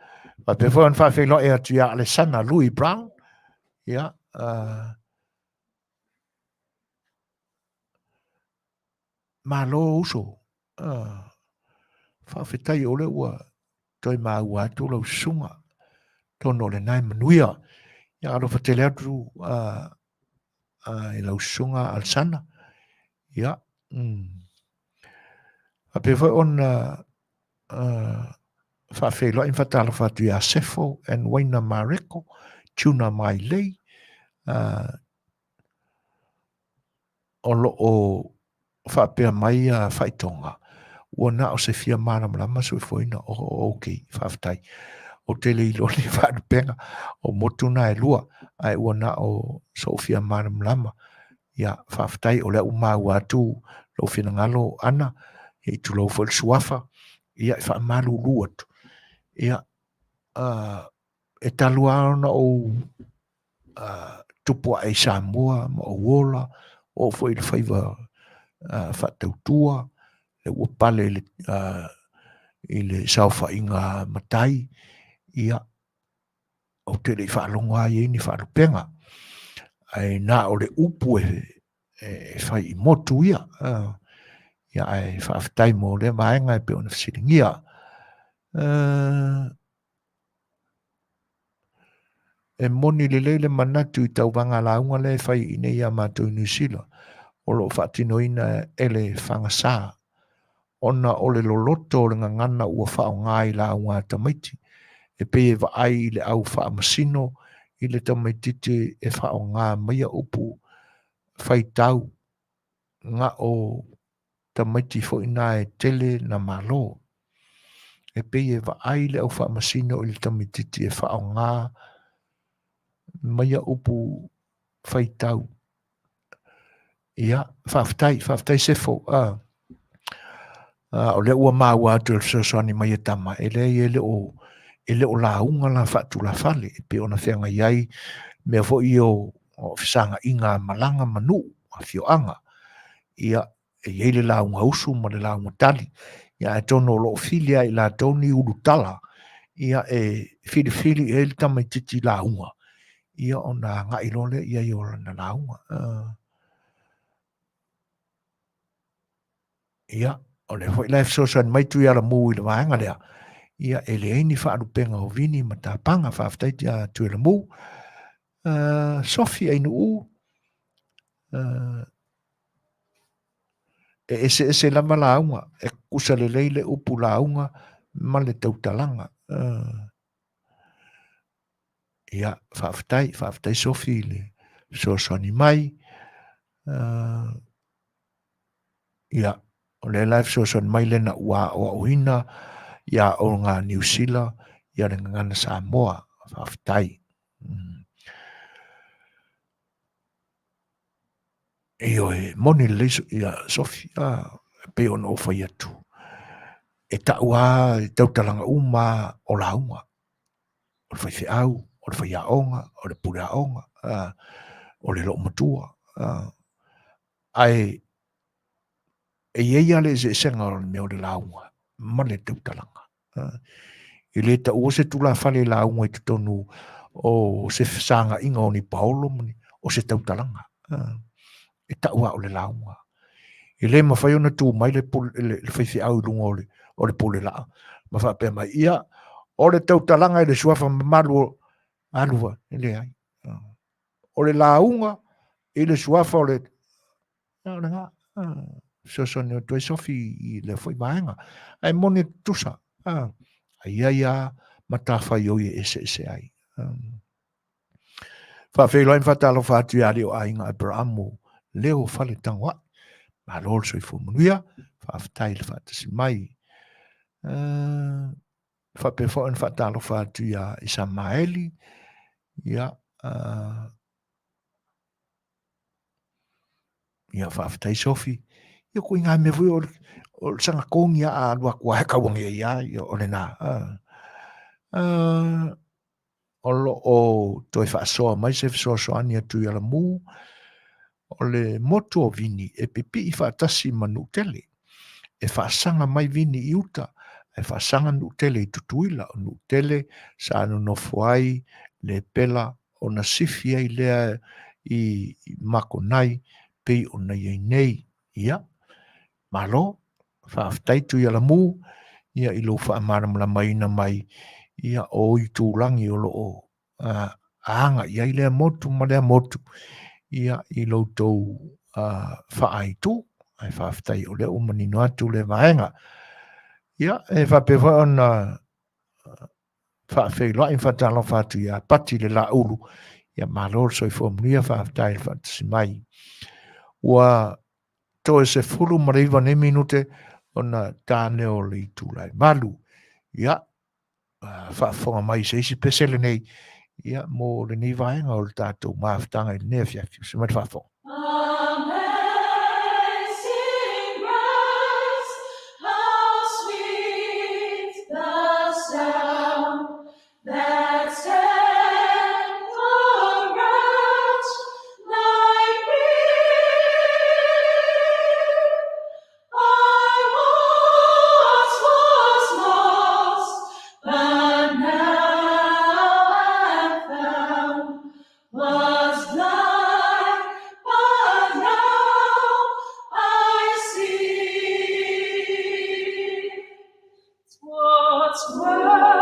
Faapea foi ona faafeiloai atu ia Alesana Louis Brown, ia, Malo uso. Ah, faafetai o lea ua toe maua atu lau susuga. Tonu o lena e manuia. Ia alofa tele atu i lau susuga Alsana. Ia, Faapea foi ona faafeiloai ma faatalofa atu ia Sefo and Waina Mareko, Tuna Mailei, o lo o faapea mai a faitoga, ua na o se fia malamalama soifuaina. Oh, ok, faafetai. Ou te le iloa ni faalupega o motu na e lua, ae ua na o sou fia malamalama. Ia, faafetai, o lea ua maua atu lou finagalo, Ana, ia i tulou foi le suafa, ia e faamalulu atu. Ia, e talu lava ona ou tupu ae i Samoa ma ou ola, oo foi i le faiva faatautua, lea ua pale i le, i le saofaiga matai, ia, ou te le i faalogo lava i ai ni faalupega. Ae na o le upu e, e fai i motu ia. Ia ae faafetai mo lea vaega e pei ona fesiligia. E moni lelei le manatu i tauvaga lauga lea e fai i inei iā matou i Niu Sila, o lo o faatinoina e le fagasa, ona o le loloto o le gagana ua faaaoga i lauga a tamaiti, e pei e vaai i le au faamasino i le tamaititi e faaaoga maia upu faitau na o tamaiti foi na e tele na malo. E pei e vaai le au faamasino i le tamaititi e faaaoga maia upu faitau. Ia, faafetai, faafetai Sefo. O lea ua maua atu e le fesoasoani mai e tama, e leai e le o, e le o lauga la faatulafale, e pei ona feagai ai mea foi ia o, o fesagaiga a malaga ma nuu, afioaga. Ia, e i ai le lauga usu ma le lauga tali. Ia, atonu o lo o fili lava i latou ni ulutala, ia, e filifili i ai le tamaitiiti lauga, ia, ona agai loa lea i ai o lana lauga. Ia, o lea foi la e fesoasoani mai Tuialamu i le vaega lea. Ia, e leai ni faalupega o vini ma tapaga. Faafetai ia Tuilamu. Sofi Ainuu, e eseese lava lauga, e kusa lelei le upu lauga ma le tautalaga. Ia, faafetai, faafetai Sofi i le fesoasoani mai. Ia, o lea la e fesoasoani mai lena ua aoaoina ia aoga Niu Sila ia le gagana Samoa. Faafetai. Ioe, moni lelei ia Sofi, e pei ona ou fai atu, e tau lava i tautalaga uma lava o lauga, o le faifeau, o le faiaoga, o le pule aoga, o le loomatua. Ae e i ai lava le eseesega o le mea o le lauga ma le tautalaga. E le taua se tulafale lauga i totonu o se fesagaiga o ni paolo ma ni, o se tautalaga. E tau lava o le lauga. E le mafai ona tu mai le, le, le faifeau i luga o le, o le pule laa ma faapea mai, ia, o le tautalaga i le suafa mamalu o alu, e leai. O le lauga i le suafa o le o lena fesoasoani atu ai Sofi i lea foi vaega. Ae moni e tutusa, a i ai lava matafaioi e eseese ai. Faafeiloai ma faatalofa atu ia alii o aiga Aberaamu Leo Faletagoai. Malo le soifua manuia, faafetai le faatasi mai. Faapea foi ona faatalofa atu ia Isamaeli, ia, ia faafetai Sofi. Ia ko inā mea foi o le, o le saga kongi a alu atu a e kauangi ai a, ia o lena. O lo o toe faasoa mai se fesoasoani a Tuialamu, o le motu o Vini e pipii faatasi ma Nuutele. E faasaga mai Vini i uta, ae faasaga Nuutele i Tutuila. O Nuutele sa nonofo ai le pela ona sifi ai lea i Makonai pei ona i ai nei. Ia, malo, faafetai Tuialamu, ia i lou faamalamalamaina mai ia o itulagi o lo o aga i ai lea motu ma lea motu ia i lo outou faaaitu. Ae faafetai o lea ua manino atu le vaega. Ia, e faapea foi ona faafeiloai ma faatalofa atu ia Pati le Laulu. Ia malo le soifua manuia, faafetai le faatasi mai. Ua toe 19 nei minute ona ta lea o le itula e 8. Ia, faafofoga mai i se isi pese lenei, ia, mo lenei vaega o le tatou mafutaga i lenei afiafi. Usi mai le faafofoga. Amazing grace, how sweet the sound that saved a wretch like me. I once was lost, but now am found. Was blind, but now I see. 'Twas worth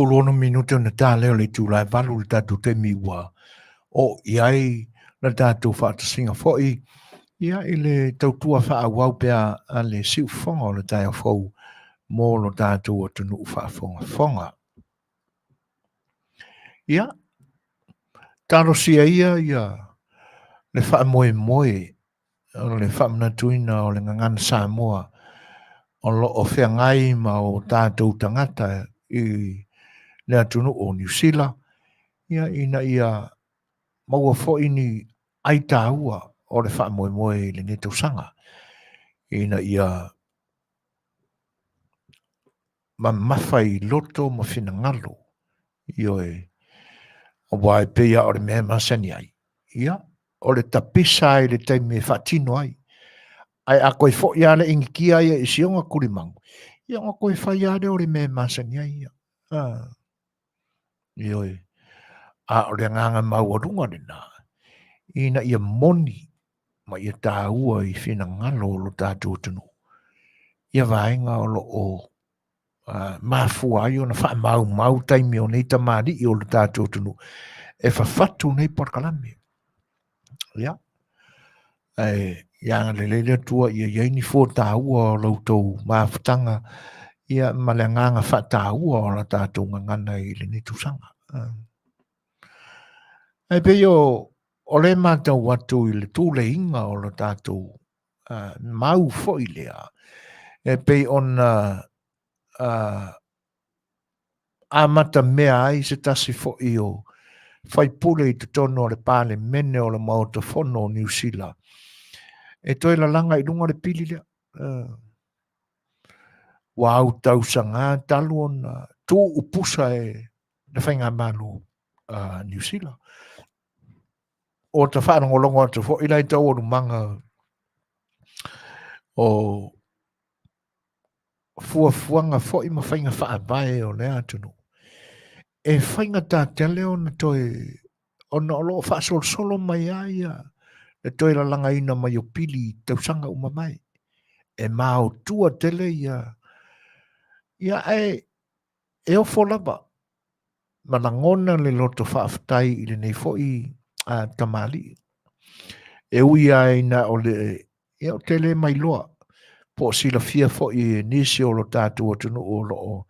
16 minute ona ta lea o le itula e 8 le tatou taimi ua oo i ai le tatou faatasiga foi ia i le tautua faaauau pea a le siufofoga o le taeao fou mo lo tatou atunuu faafogafoga. Ia, talosia ia ia le faamoemoe o le faamanatuina o le gagana Samoa o lo o feagai ma o tatou tagata i le atunuu o Niu Sila, ia, ina ia maua foi ni ai taua o le faamoemoe i lenei tausaga, ina ia mamafa i loto ma finagalo, ioe, aua e pei lava o le mea e masani ai, ia, o le tapisa i le taimi e faatino ai. Ae a toe foi lava le initia ia i si ona tulimagu, ia ona toe fai lava lea o le mea e masani ai ia. Ah. Ioe. A o le agaga maualuga lena, ina ia moni ma ia taua i finagalo o lo tatou atunuu, ia vaega o lo o mafua ai ona faamaumau taimi o nei tamalii o le tatou atunuu e fafatu nei polokalame. Ia, ae ia agalelei le Atua ia i ai ni fua taua o la outou mafutaga ia ma le agaga faataua o la tatou gagana i lenei tausaga. Ae pei o o le matau atu i le tuleiga o le tatou mau foi lea e pei ona amata mea ai se tasi foi o faipule i totonu o le Palemene o le Maota Fono o Niu Sila e toe lalaga i luga le pili lea. Ua autausaga talu ona tuupusa e le Faigamalo a Niu Sila. O ta faalogologo atu foi la i taualumaga o fuafuaga foi ma faiga faavae o lea atunuu, e faigata tele ona toe, ona o lo o faasolosolo mai lava ia le toe lalagaina mai o pili i tausaga uma mai. E maotua tele ia, ia ae e ofo lava ma lagona le loto faafetai i lenei foi tamalii. E ui lava ina o le, ia ou te le mailoa po o silafia foi e nisi o lo tatou atunuu o lo o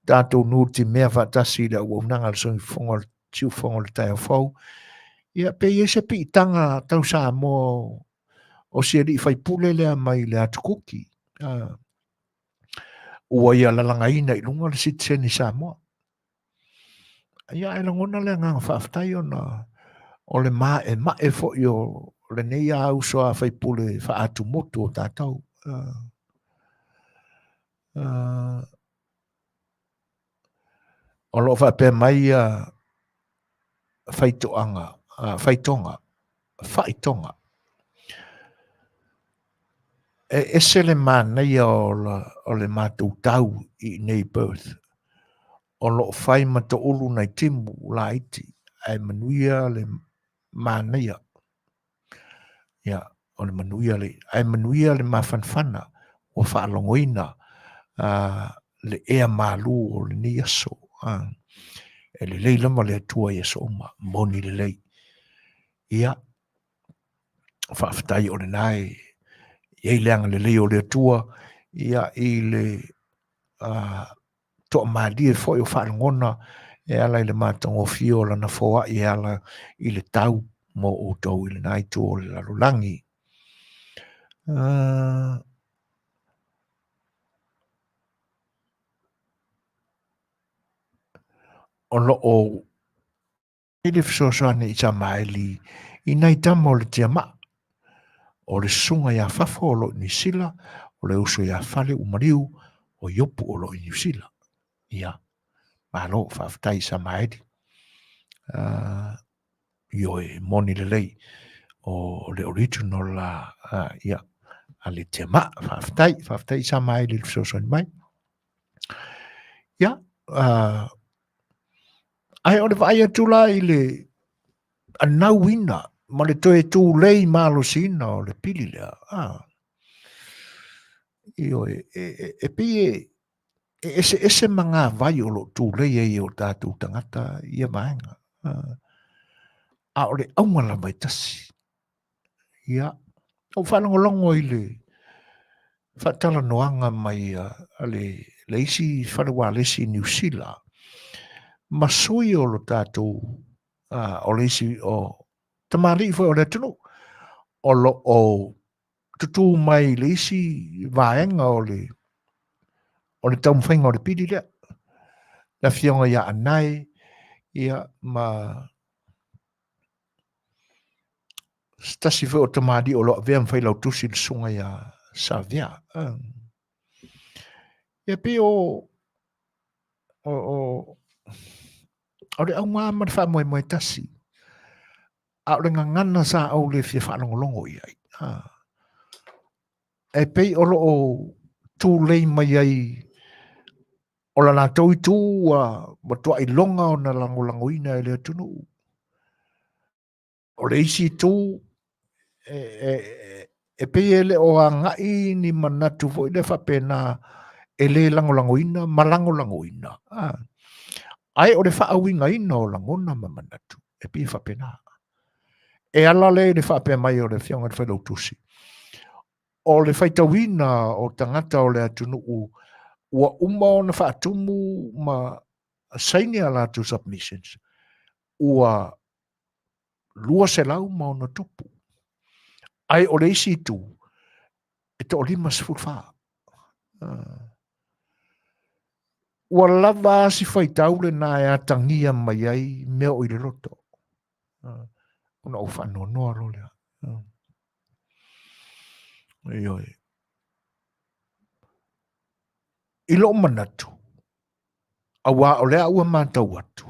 tatou nutimea faatasi i le auaunaga a le Siufofoga o le Taeao Fou, ia pe i ai se piitaga tau Samoa o si alii faipule lea mai le Atu Kuki, ua ia lalagaina i luga le sitiseni Samoa. Ia, ae lagona le agaga faafetai ona o le maemae foi o lenei a uso a faipule faaatumotu o tatou. O lo o faapea mai ia faitoaga, faitoga, faitoga. E ese le manaia o le matou tau i inei i Perth. O lo o fai ma toulu nai timu laiti ae manuia le manaia. Ia, o le manuia le, ae manuia le mafanafana ua faalogoina le ea malu o lenei aso. E lelei lava le Atua i aso uma, moni lelei. Ia, faafetai o lena e i ai le agalelei o le Atua ia i le toamalie foi o faalogona e ala i le matagofie o lana foai e ala i le tau mo outou i lena itu o le lalolagi. O lo o i le fesoasoani i Samaeli i nai tama o le tiamaa, o le susuga ia Fafo o lo o i Niu Sila, o le uso ia Fale ua maliu, o Iopu o lo o i Niu Sila. Ia, malo, faafetai i Samaeli. Ioe, moni lelei, o le original la, ia, a le tiamaa. Faafetai, faafetai i Samaeli i le fesoasoani mai. Ia, Ae o le vaai atu la i le anauina ma le toe tulei malosiina o le pili lea, a, ioe, e pei e, e eseese magavai o lo o tulei ai e o tatou tagata ia vaega. A o le auga lava e tasi. Ia, ou faalogologo i le faatalanoaga mai a le isi fale ualesi i Niu Sila ma sui o lo tatou, o le isi o tamalii foi o le atunuu o lo o tutū mai i le isi vaega o le o le taumafaiga o le pili lea. Le afioga ia Anae, ia, ma se tasi foi o tamalii o lo o avea ma failautusi le susuga ia Savea. Ia pei o o o o le auga ma le faamoemoe tasi, a o le gagana sa ou le fia faalogologo i ai. E pei o lo o tulei mai ai o la latou itu ua matuai iloga ona lagolagoina e le atunuu. O le isi itu, e pei e le o agai ni manatu foi lea faapena e le lagolagoina ma lagolagoina. Ae o le faauigaina o lagona ma manatu, e pei e faapena. E ala lea i le faapea mai o le Afioga i le Failautusi, o le faitauina o tagata o le atunuu ua uma ona faatumu ma saini a latou submissions, ua 200+. Ae o le isi itu, e toa 54. Ua lava a si faitau lena e atagia mai ai mea o i le loto. Ona ou faanoanoa loa lea. Ioe. I lou manatu, aua o lea ua matau atu,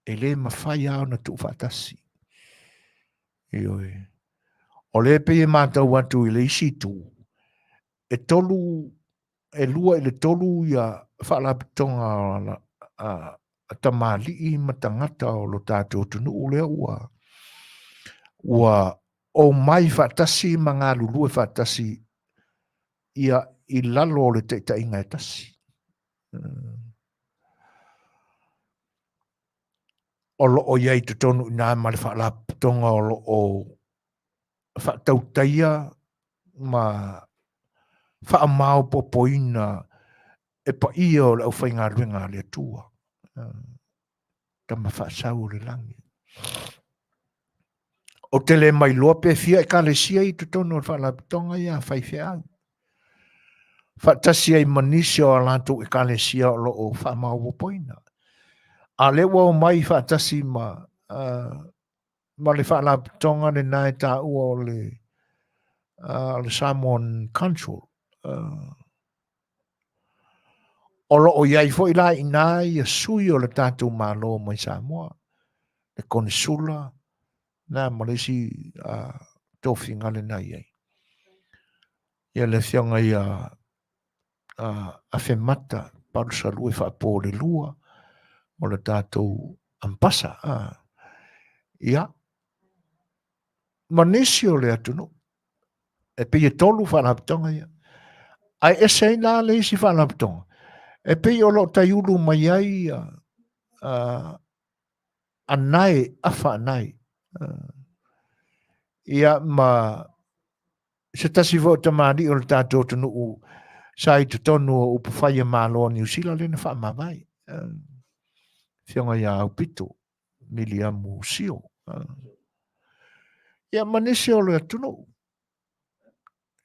e le mafai lava ona tuufaatasi. Ioe. O lea e pei e matau atu i le isi itu, e tolu, e 2 i le 3 ia faalapotopotoga a tamalii ma tagata o lo tatou atunuu lea ua omai faatasi ma galulue faatasi ia i lalo o le taitaiga e tasi. O lo o i ai i totonu i ina ma le faalapotopotoga o lo o faatautaia ma faamaopoopoina e paia o le aufaigaluega a le Atua, Tama Faasau o le Lagi. Ou te le mailoa pe fia ekalesia i totonu o le faalapotopotoga ia a faifeau, faatasi ai ma nisi o a latou ekalesia o lo o faamaopoopoina. A o lea ua omai faatasi ma le faalapotopotoga lena e taua o le Samoan Council. O lo o i ai foi la i ina ia sui o le tatou Malo mai Samoa, le Konesula, na ma le isi tofiga lena i ai. Ia le afioga ia Afemata Palusalue Faapo le lua o le tatou Ambasa. Ia, ma nisi o le atunuu. E pei e tolu faalapotopotoga ia. Ae ese ai la le isi faalapotopotoga, e pei o lo o taiulu mai ai Anae, Afa Anae. Ia ma se tasi foi o tamalii o le tatou atunuu sa i totonu o upufai a Malo o Niu Sila lea na faamavae. Afioga ia Aupito Miliamu Sio. Ia ma nisi o le atunuu.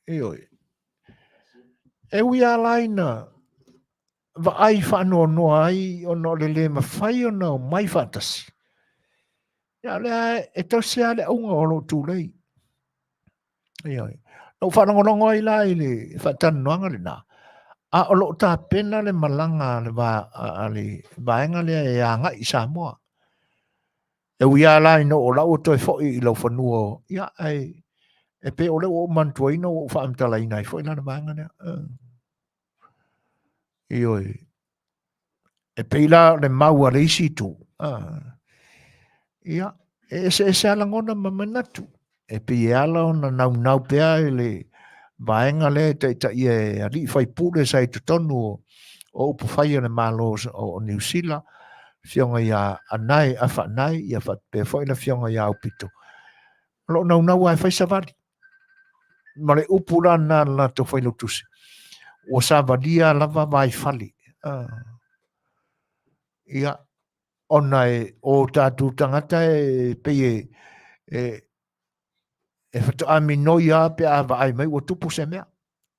Ioe. E ui lava la ina vaai faanoanoa ai ona o le le mafai ona omai faatasi, ia o lea e tausi lava le auga o lo o tulei. Ioe. Na ou faalogologo ai la i le faatalanoaga lena, a o lo o tapena le malaga a le vaega lea e agai i Samoa. E ui lava la ina o la ua toe foi i lau fanua, ia, ae e pei o lea ua ou manatuaina ua ou faamatalaina ai foi la le vaega lea. Ioe. E pei la o le mau a le isi itu, ia, e eseese lava lagona ma manatu. E pei e ala ona naunau pea i le vaega lea e taitaia e alii faipule sa i totonu o o upufai o le Malo o Niu Sila, Afioga ia Anae Afa Anae, ia faapea foi le Afioga ia Aupito. O lo o naunau lava e fai savali. Ma le upu la lena a le latou failautusi, ua savalia lava vaifale. Ia, ona e o tatou tagata e pei e faatoa minoi lava pe a vaai mai ua tupu se mea.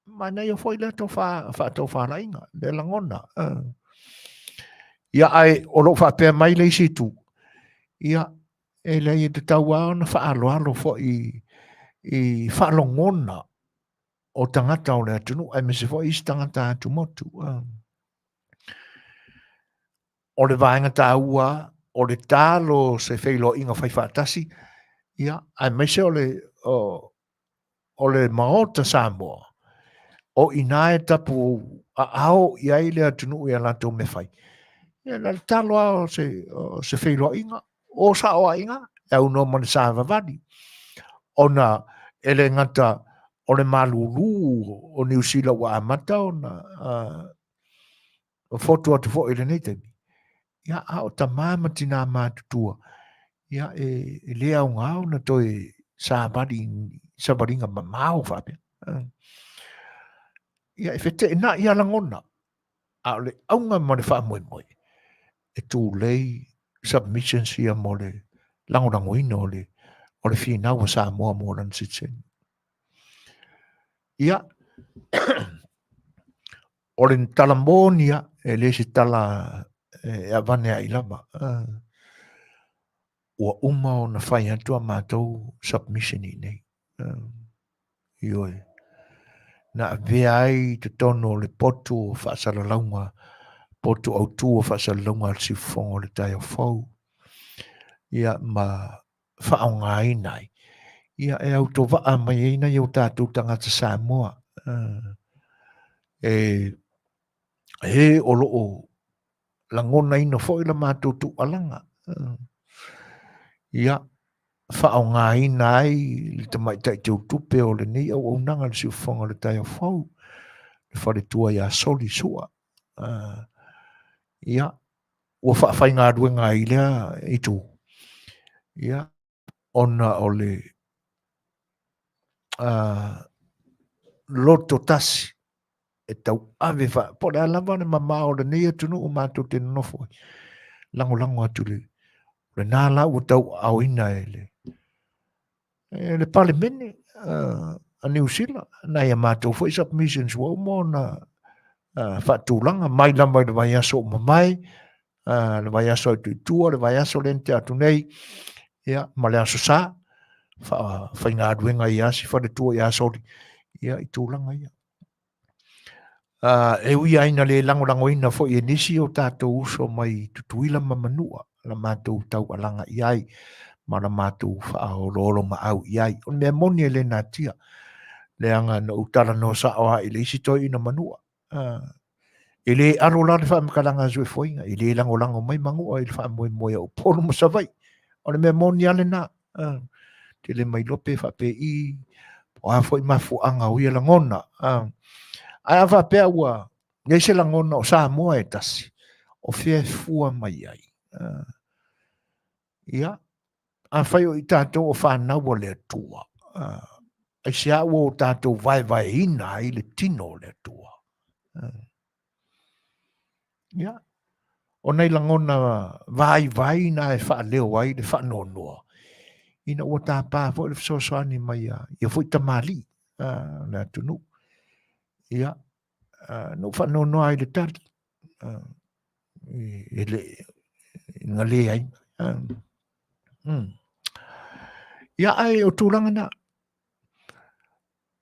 Manaia foi lea faatofalaiga, lea lagona. Ia, ae o lo o faapea mai le isi itu, ia, e leai e tatau lava ona faaaloalo foi i faalogona o tagata o le atunuu, aemaise foi isi tagata atumotu. O le vaega taua o le talo o se feiloaiga fai faatasi, ia, aemaise o le, o le Maota Samoa, o i ina e tapu aao i ai le atunuu i a latou mea fai. Ia, na le talo lava o se feiloaiga, o saoaiga, e aunoa ma le savavali. Ona e le gata o le malulu o Niu Sila ua amata ona fotu atu foi i lenei taimi, ia, a o tama ma tinā matutua, ia, e le aoga ona toe savali i savaliga mamao faapea. Ia, e feteenai lava lagona, a o le auga ma le faamoemoe, e tulei submissions ia mo le lagolagoina o le finau a Samoa mo lana sitiseni. Ia, o le tala moni lava, e le se tala e avane ai lava. Ua uma ona fai atu a matou submission i inei. Ioe. Na avea ai i totonu o le potu o faasalalauga, potu autu o faasalalauga a le Siufofoga o le Taeao Fou. Ia ma faaaogaina ai, ia e autovaa mai ai nai o tatou tagata Samoa e o lo o lagonaina foi la matou tuualaga. Ia, faaaogaina ai le tamaitai teutupe o lenei auaunaga le Siufofoga o le Taeao Fou, le faletua ia Soli Sua. Ia, ua faafaigaluega ai lea itu, ia, ona o le loto tasi e tauave fa, po o le a lava le mamao o lenei atunuu matou te nonofo ai, lagolago atu le, lena la ua tauaaoina e le, e le Palemene a Niu Sila, nai a matou foi submissions ua uma ona faatulaga mai lava i le vaiaso ua mavae, le vaiaso atu i tua, le vaiaso lea na tea atu nei, ia, ma le Aso Sa, faafaigaluega ai lava si faletua ia Soli, ia, i tulaga ia. E ui lava ina le lagolagoina foi e nisi o tatou uso mai Tutuila ma Manua la matou taualaga i ai ma la matou faaoloolomaau i ai. O le mea moni e le natia, leaga na ou talanoa sao lava i le isi toeaina Manua. E le alo la le faamatalaga a Soifuaina, e le lagolago mai Manua i le faamoemoe o Upolu ma Savaii. O le mea moni lava lena. Tele mai loa pe faapei, po o a foi mafuaaga o ia lagona. Ae a faapea ua i ai se lagona o Samoa e tasi, o fea e fua mai ai? Ia, afai o i tatou o fanau a le Atua, aisea ua o tatou vaevaeina ai le tino o le Atua? Ia, o nai lagona vaivai na e faaleo ai le faanoanoa, ina ua tapa foi le fesoasoani mai a ia foi tamalii o le atunuu. Ia, na ou faanoanoa ai i le tali, e le, na leai. Ia, ae o tulaga na,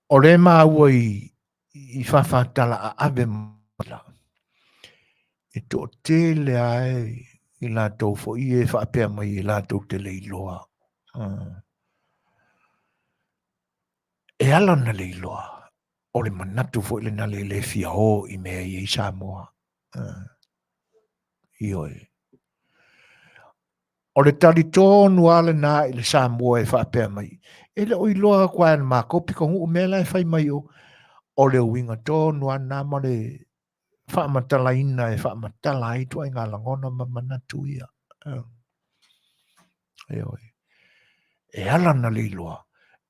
o lea e maua i faafatala aave mai la, e toatele lava i latou foi e faapea mai e latou te le iloa. E ala ona le iloa, o le manatu foi lena le le fia o i mea e i ai Samoa. Ioe. O le tali tonu lava lena i le Samoa e faapea mai, e le o iloa atu lava e le matou pitonuu mea la e fai mai o. O le uiga tonu lava lena ma le faamatalaina e faamatala ai ituaiga lagona ma manatu ia. Ioe. E ala ona le iloa,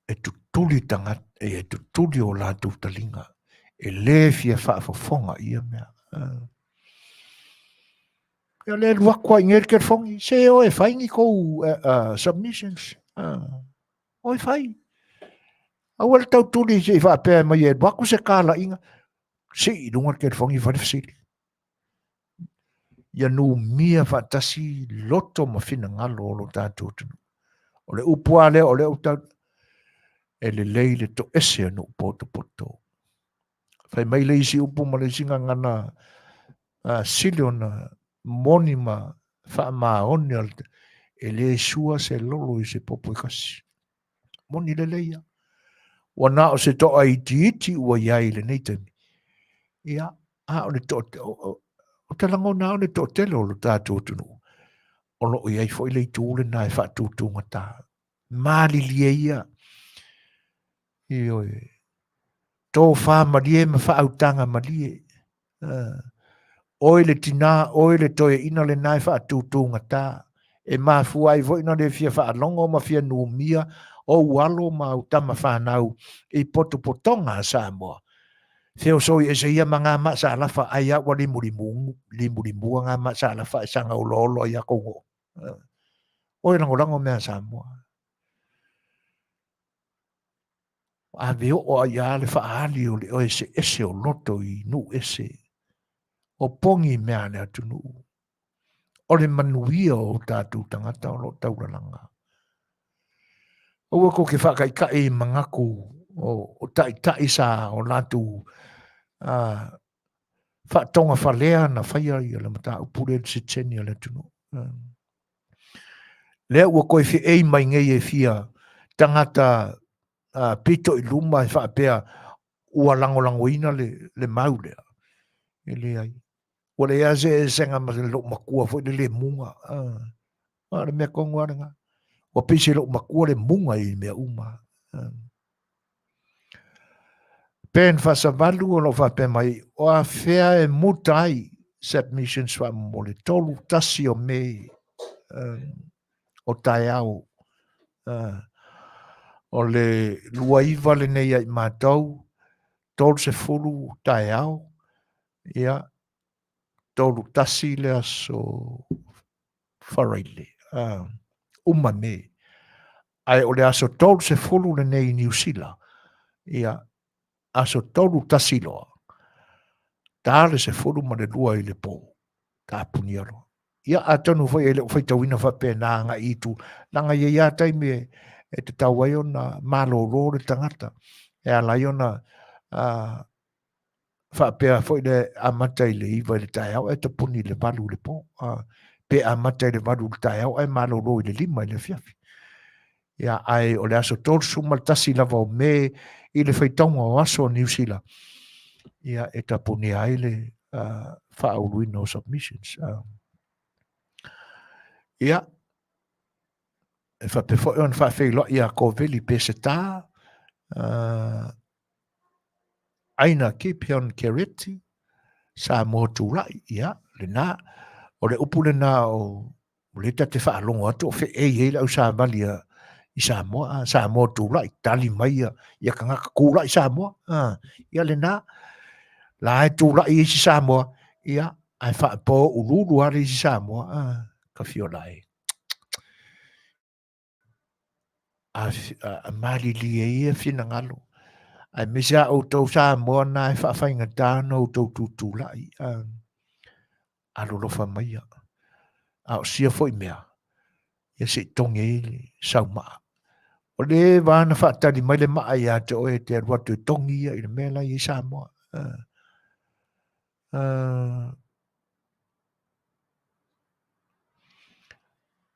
e tutuli tagata, e tutuli o latou taliga, e le fia faafofoga i ia mea. Ia le alu atu lava i inei le telefoni, se o e fai ni tou submissions. O e fai. Aua le tau tuli se i faapea mai e alu atu se talaiga, sii i luga le telefoni fai le fesili. Ia numia faatasi loto ma finagalo o lo tatou atunuu. O le upu lava lea o lea ua tau, e lelei le toese o nuu potopoto. Fai mai le isi upu ma le isi gagana sili ona moni ma faamaoni e le sua se lolo i se popo e tasi. Moni lelei ia. Ua na o se toa itiiti ua i ai i lenei taimi. Ia, a o le toa, o te lagona o le toatele o lo tatou atunuu, o lo o i ai foi le itu lena e faatutugata. Malilie ia, ioe, tofa malie ma faautaga malie. Oe le tinā, oe le toeaina lena e faatutugata, e mafua ai foi ona le fia faalogo ma fia numia ou alo ma au tama fanau i potopotoga a Samoa. Feosoi ese ia ma ngā maa salafa ai a ua limulimu, limulimua ngā maa salafa e saga oloholo ai a kou oo. Oe lagolago mea a Samoa. Ave oo ai a le faaali o le eseese o loto i nuu ese. O pogi mea a le atunuu. O le manuia o tatou tagata o lo o taulalaga. Aua tou te faataitai i manatu o taitai sa o latou faatogafalea na faia ia le mataupu lea i le sitiseni a le atunuu. Lea ua toe feei mai nei e fia tagata pito i luma e faapea ua lagolagoina le mau lea. E leai. Ua leai lava se eseesega ma lou matua foi le le muga. A o le mea tonu lava lena. Ua pei se lou matua le muga i mea uma. Ben Fasavalu o lo o faapea mai, o afea e muta ai submissions faamolemole, 31 o Me o taeao. O le 29 lenei ia i matou, 30 taeao, ia, 31 le aso Faraile, uma Me. Ae o le aso 30 lenei i Niu Sila, ia, aso 31 loa, ta le 12 i le po, tapunia loa. Ia, atonu foi e le o faitauina faapena agai i itu, leaga e i ai lava taimi e tatau ai ona malolo le tagata, e ala ai ona faapea foi le amata i le 9 i le taeao ae tapuni i le 8 i le po. Pe amata i le 8 i le taeao ae malolo i le 5 i le afiafi. Ia, ae o le aso 31 lava o Me i le faitauga o aso o Niu Sila, ia, e tapunia ai le faauluina o submissions. Ia, e faapea foi ona faafeiloai ia Koveli Peseta, Aina Kipion Kereti, Samoa Tulai, ia, lena, o le upu lena o lea ta te faalogo atu o feei ai le au savali a i Samoa, a Samoa Tulai, tali mai ia, ia tagata tulai Samoa, a, ia lena, la e tulai isi Samoa, ia, ae faapouluulu lava le isi Samoa, a, ka fiola e. A malilie ia finagalo, aemaise a outou Samoa na e faafaigata ona outou tutulai, alolofa maia. A o sia foi mea, ia se i togi ai le sau maa. O le va na faatali mai le maa ia te oe e te alu atu e togi ia i le mea la e i ai Samoa.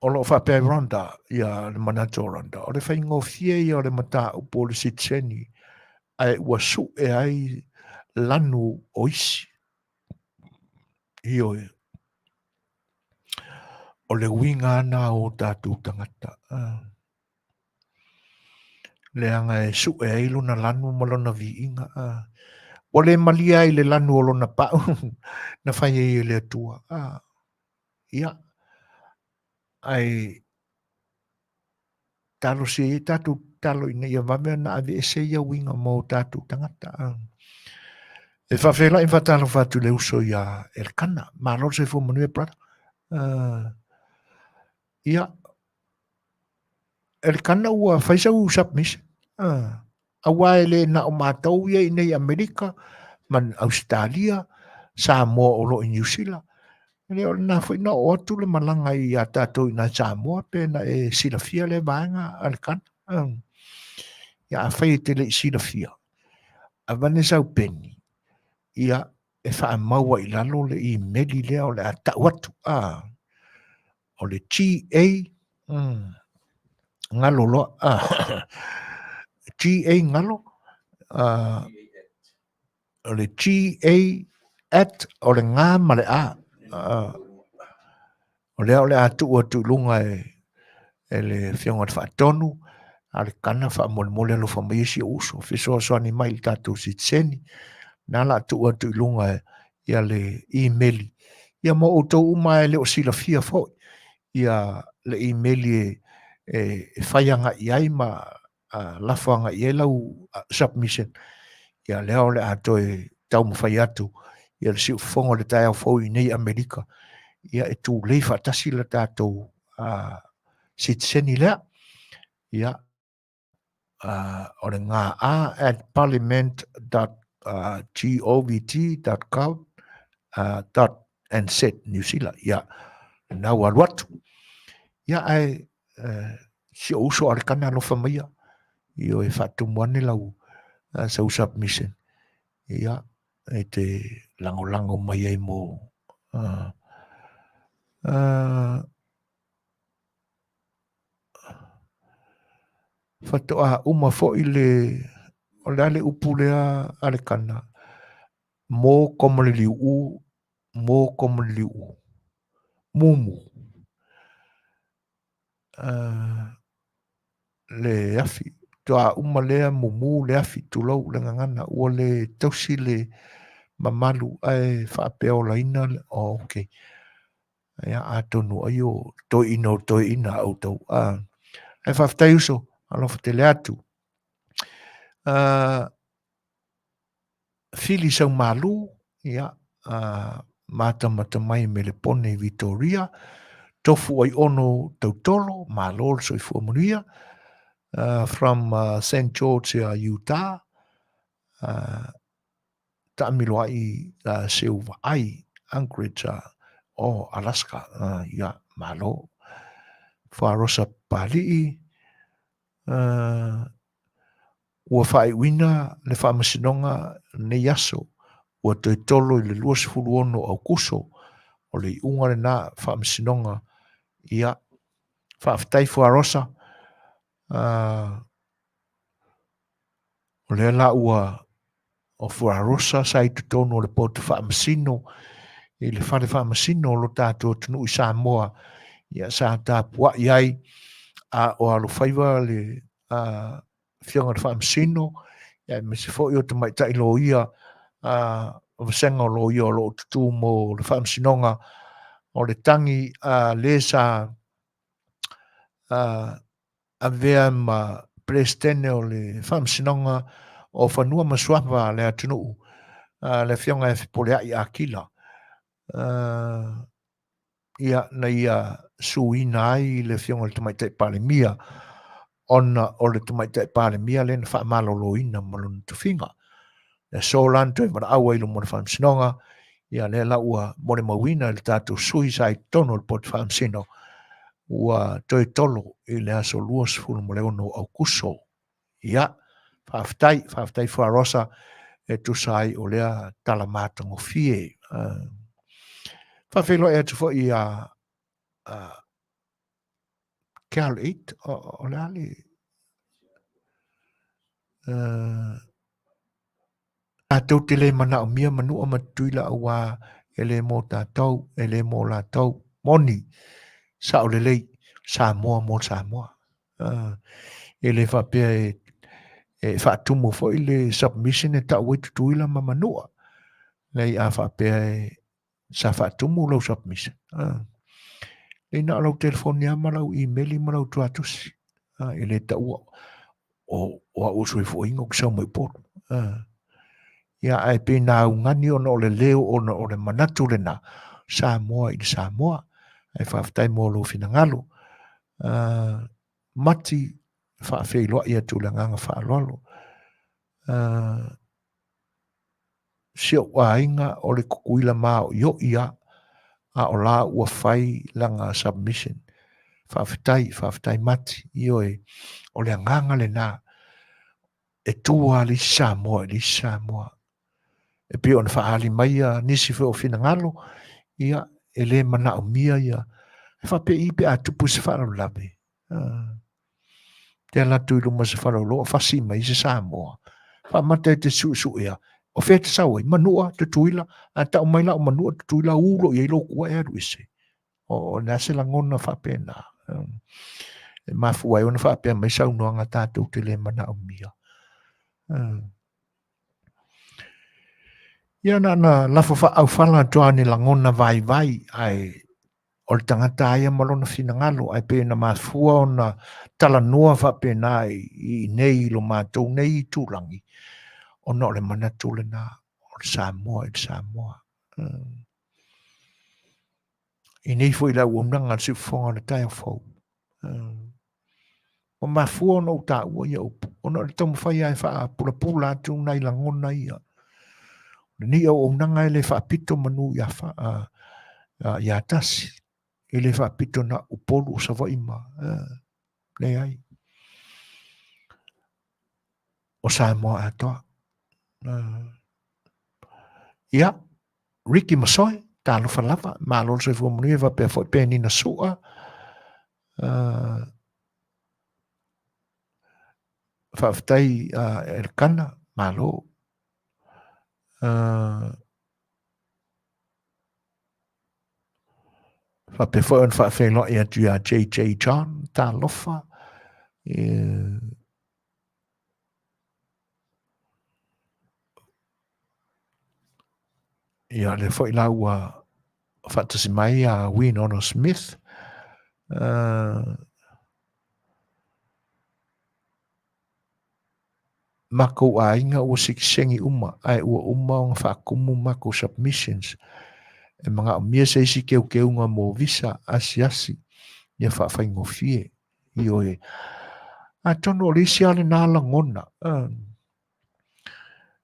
O lo o faapea e Rhonda, ia le manatu o Rhonda, o le faigofie ia o le mataupu o le sitiseni, ae ua sue ai lanu o isi. Ioe. O le uiga lena o tatou tagata. Leaga e sue ai lona lanu ma lona viiga. Ua le malie ai le lanu o lona pau na fai ai e le Atua. Ah, ia, ae talosia ia tatou tatalo ina ia vave ona aveese ia uiga mo tatou tagata. Ah. E faafeiloai ma faatalofa atu i le uso ia Elkana. Malo le soifua manuia, brother. Ia, Elkana ua fai sau submission. Aua e le na o matou ia i nei Amerika ma Ausetalia, Samoa o lo o i Niu Sila. Le o lena foi na oo atu le malaga ia tatou i nai Samoa pe na e silafia lea vaega Elkana. Ia afai e te le i silafia, avane sau peni, ia e faamau ai i lalo le imeli lea o le a tau atu. A, o le GA, galo loa, a, GA galo, a, o le GA at o le ga ma le A. A, o lea o le a tuu atu i luga e, e le Afioga i le Faatonu, a le kana faamolemole alofa mai e si ou uso, fesoasoani mai i le tatou sitiseni, na la tuu atu i luga ia le imeli. Ia mo outou uma e le o silafia foi ia le imeli e, e, e fai agai i ai ma a, lafo agai i ai lau submission, ia lea o le a toe taumafai atu ia le siufofoga o le taeao fou i nei Amerika, ia e tulei faatasi le tatou sitiseni lea. Ia, o le ga at parliament.govt.gov .nz New Zealand. Ia, lena ua alu atu. Ia, ae si ou uso Alikana alofa maia, ioe e faatumu ane lau sau submission. Ia, e te lagolago mai ai mo faatoa uma foi le o le a le upu lea Alikana mo komaliliu'u mo komaliliu'u mumu le afi toa uma lea mumu le afi tulou le gagana ua le tausi le mamalu ae faapeaolaina oh, okay. Ia, atonu ai o toeaina o toeaina a outou. Ae faafetai uso, alofa tele atu. Fili Saumalu, ia, matamata mai Melepone i Vitoria, Tofu ai ono tautolo, malo le soifua manuia, from St. George, Utah, taamilo ai seu vaai, Anchorage, oh, Alaska, ia, malo. Fuarosa Papali'i, Ua faaiuina le Faamasinoga lenei aso, ua toe tolo i le 26 o Aokuso, o le iuga lena Faamasinoga. Ia, faafetai Fuarosa, o lea la ua o Fuarosa sa i totonu o le poto faamasino i le fale faamasino o lo tatou atunuu i Samoa, ia sa tapuai ai a o alofaiva le Afioga i le Faamasino, ia aemaise foi o tamaitai loia, vasega o loia o lo o tutū mo le Faamasinoga o le tagi a le sa avea ma Peresetene o le Faamasinoga o Fanua ma Suafa a le atunuu, le Afioga ia Fepuleai Akila. Ia, na ia suina ai le Afioga i le Tamaitai Palemia, ona o le Tamaitai Palemia lea na faamaloloina ma lona tofiga. Le aso la na toe valaau ai i luma o le Faamasinoga, ia lea la ua molimauina e le tatou sui sa i totonu o le Poto Faamasino, ua toe tolo i le aso 26 o Aukuso. Ia, faafetai, faafetai Fuarosa e tusa ai o lea tala matagofie. Faafeiloai atu foi ia Cal 8, o le a le... Tatou te le manaomia Manua ma Tutuila aua e le mo tatou, e le mo latou. Moni, sao lelei, Samoa mo Samoa. E le faapea e, E faatumu foi le submission e tau ai Tutuila ma Manua. Leai a faapea e sa faatumu lau submission. Leai na o lau telefoni lava ma lau email ma lau tuatusi. E le taua o au o soifuaina ou te sau mai Upolu. Ia ae pei na augani ona o le leo ona o le manatu lena Samoa i le Samoa. Ae faafetai mo lou finagalo. Mati faafeiloai atu i le agaga faaaloalo. Si ou aiga o le Tutuila maoioi a, a o la ua fai lana submission. Faafetai, faafetai Mati. Ioe, o le agaga lena e tu lava le isi Samoa i le isi Samoa. E pei ona faaali mai ia nisi foi o finagalo, ia, e le manaomia ia, e faapei pe a tupu se faalavelave. Te ala atu i luma se faleoloa, fasi mai se Samoa. Faamata e te suesuea, o fea te sau ai? Manua, Tutuila, a tau mai la o Manua, Tutuila, u lo i ai lou tua e alu ese. O le a se lagona faapena. E mafua ai ona faapea mai saunoaga tatou te le manaomia. Ia na ona lafo faaaufala atu lava ni lagona vaivai, ae o le tagata lava ia ma lona finagalo, ae pei ona mafua ona talanoa faapena i inei i lo matou nei itulagi, ona o le manatu lena o le Samoa i le Samoa. I nei foi le auaunaga a le Siufofoga o le taeao fou. Ua mafua ona ou taua ia upu, ona o le taumafai lava e faapulapula atu nai lagona ia. O lenei auaunaga e le faapito manu ia, fa, ia tasi, e le faapito na Upolu o Savaii ma, leai. O Samoa atoa. Ia, Ricky Masoe, talofa lava, malo le soifua manuia faapea foi Penina Sua, faafetai Elkana, malo. Faapea foi ona faafeiloai atu ia JJ John, talofa. Ia, lea foi la ua faatasi mai a Win Ono Smith. Makou aiga ua sikisengi uma, ae ua uma ona faatumu makou submissions. E manaomia se isi keukeuga mo visa asiasi ia faafaigofie. Ioe. Atonu o le isi lava lena lagona.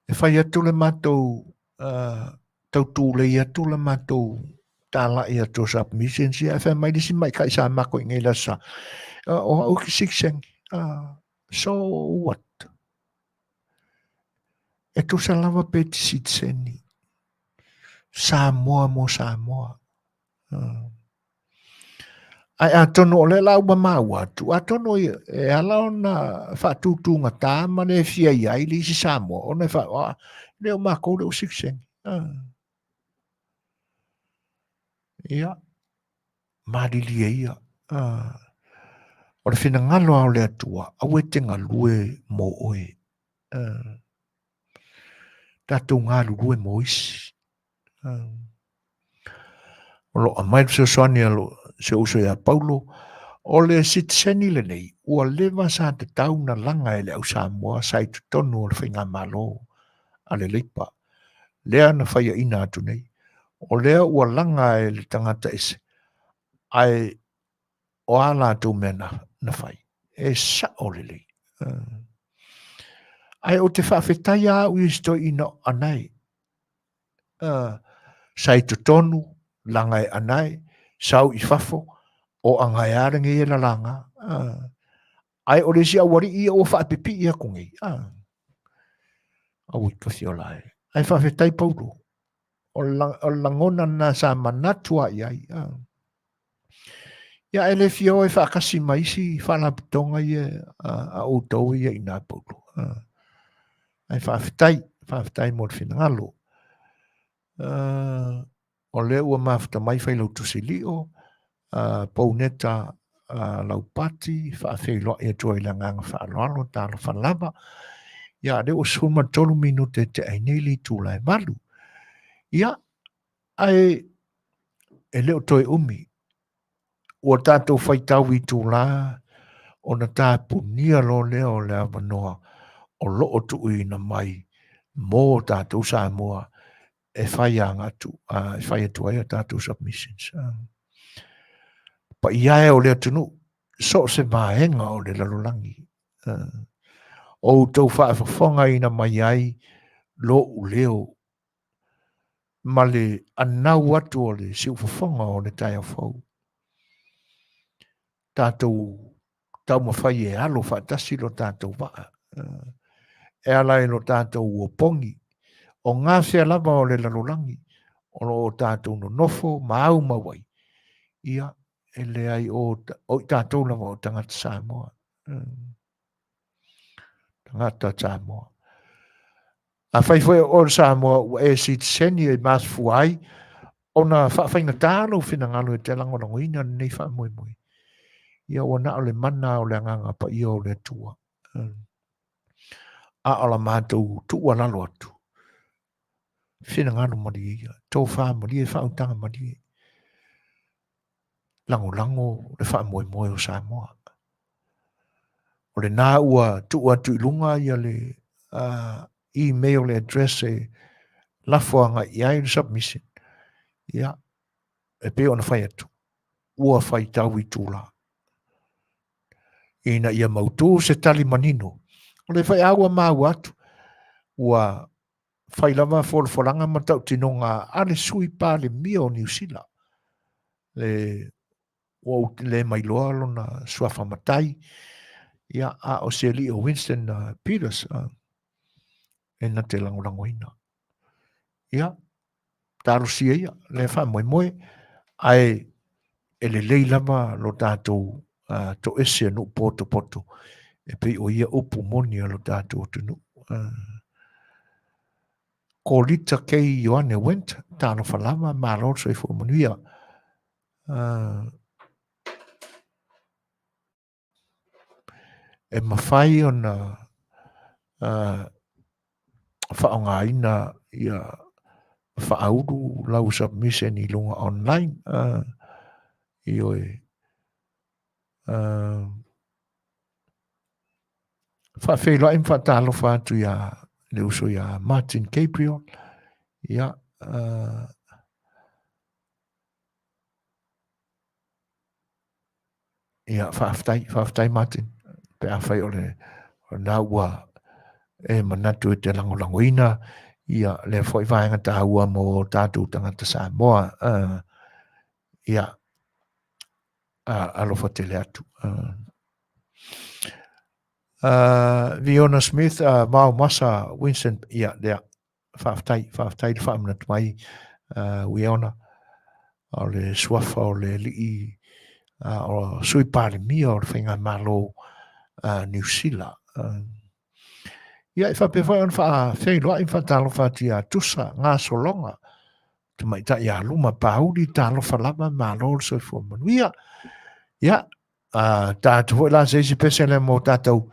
E fai atu le matou tau tulei atu le matou talai atu o submissions ia, ae fai mai le isi maita'i sa matou i inei i le Aso Sa, o au e te citizen. So what? E tusa lava pe te citizen. Samoa mo Samoa. Ae atonu o lea la ua maua atu, atonu e ala ona faatutugata ma le fia i ai le isi Samoa, ona e faa, le o makou le o citizen. Ia, malilie ia. O le finagalo lava o le Atua, aua e te galue mo oe. Tatou galulue mo isi. O lo o aumai le fesoasoani a si ou uso ia Paulo, o le sitiseni lenei ua leva sa tatau na laga e le au Samoa sa i totonu o le faigamalo a le Leipa, lea na faiaina atu nei. O lea ua laga e le tagata ese, ae o a latou mea na fai? E sao lelei. Ae ou te faafetai lava au i isi toeaiina o Anae, sa i totonu, laga e anae, sau i fafo, o anae a lenei e lalaga. Ae o le isi aualii ia ua faapipii atu nei. Aua i Kafiola e. Ae faafetai Paulo. O le lagona lena sa manatu lava i ai. Ia e le fia o e faatasi ma isi faalapotopotoga ia a outou ia i ina Paulo. Ae faafetai, faafetai mo le finagalo. O lea ua mafuta mai Failautusi Lio, Pouneta Laupati, faafeiloai atu ai i le agaga faaaloalo, talofa lava. Ia, lea ua 13 minute e tea ai nei le itula e 8. Ia, ae e le o toe umi. Ua tatou faitau itula ona tapunia loa lea o le avanoa o lo o tuuina mai mo tatou Samoa e fai atu, e fai atu ai a tatou submissions. Paia e o le atunuu, so o se vaega o le lalolagi. O outou faafofogaina mai ai lo'u leo ma le anau atu o le siufofoga o le taeao fou. Tatou taumafai e alo faatasi lo tatou vaa e ala i lo tatou opogi o gafea lava o le lalolagi o lo o tatou nonofo ma aumau ai. Ia, e leai o i tatou lava o tagata Samoa. Tagata Samoa. Afai foi o oe o le Samoa ua e sitiseni e mafua ai ona faafaigata lou finagalo e te lagolagoina lenei faamoemoe, ia ua na o le mana o le Agaga Paia o le Atua. A o la matou tuualalo atu, finagalo malie ia, tofa malie, faautaga malie, lagolago le faamoemoe o Samoa. O lena ua tuu atu i luga ia le email address e lafo agai i ai le submission. Ia, e pei ona fai atu, ua faitau itula ina ia mautu se tali manino. O le foi ua maua atu, ua fai lava folafolaga ma tautinoga a le Sui Palemia o Niu Sila, le ua ou le mailoa lona suafa matai, ia, a o se alii o Winston Peters, e na te lagolagoina. Ia, talosia ia, le faamoemoe, ae e lelei lava lo tatou toese a nuu potopoto, e pei o ia upu moni a lo tatou atunuu. Kolita K. Ioane Went, talofa lava, malo le soifua manuia. E mafai ona faaaogaina ia faaulu lau submission i luga online. Ioe. Faafeiloai ma faatalofa atu ia le uso ia Martin Gabriel. Ia, ia faafetai, faafetai Martin. Pe afai o le na ua e manatu e te lagolagoina ia lea foi vaega taua mo tatou tagata Samoa. Ia, alofa tele atu. Fiona Smith, Mao Masa, Winston, ia, lea, faafetai, faafetai le faamanatu mai, Wiona, o le suafa o le alii, o Sui Palemia o le Faigamalo Niu Sila. Ia, e faapea foi ona faafeiloai ma faatalofa atu ia Tusa Gasologa, tamaitai ia luma Pauli, talofa lava, malo le soifua manuia. Ia, ta atu foi la se isi pese lea mo tatou,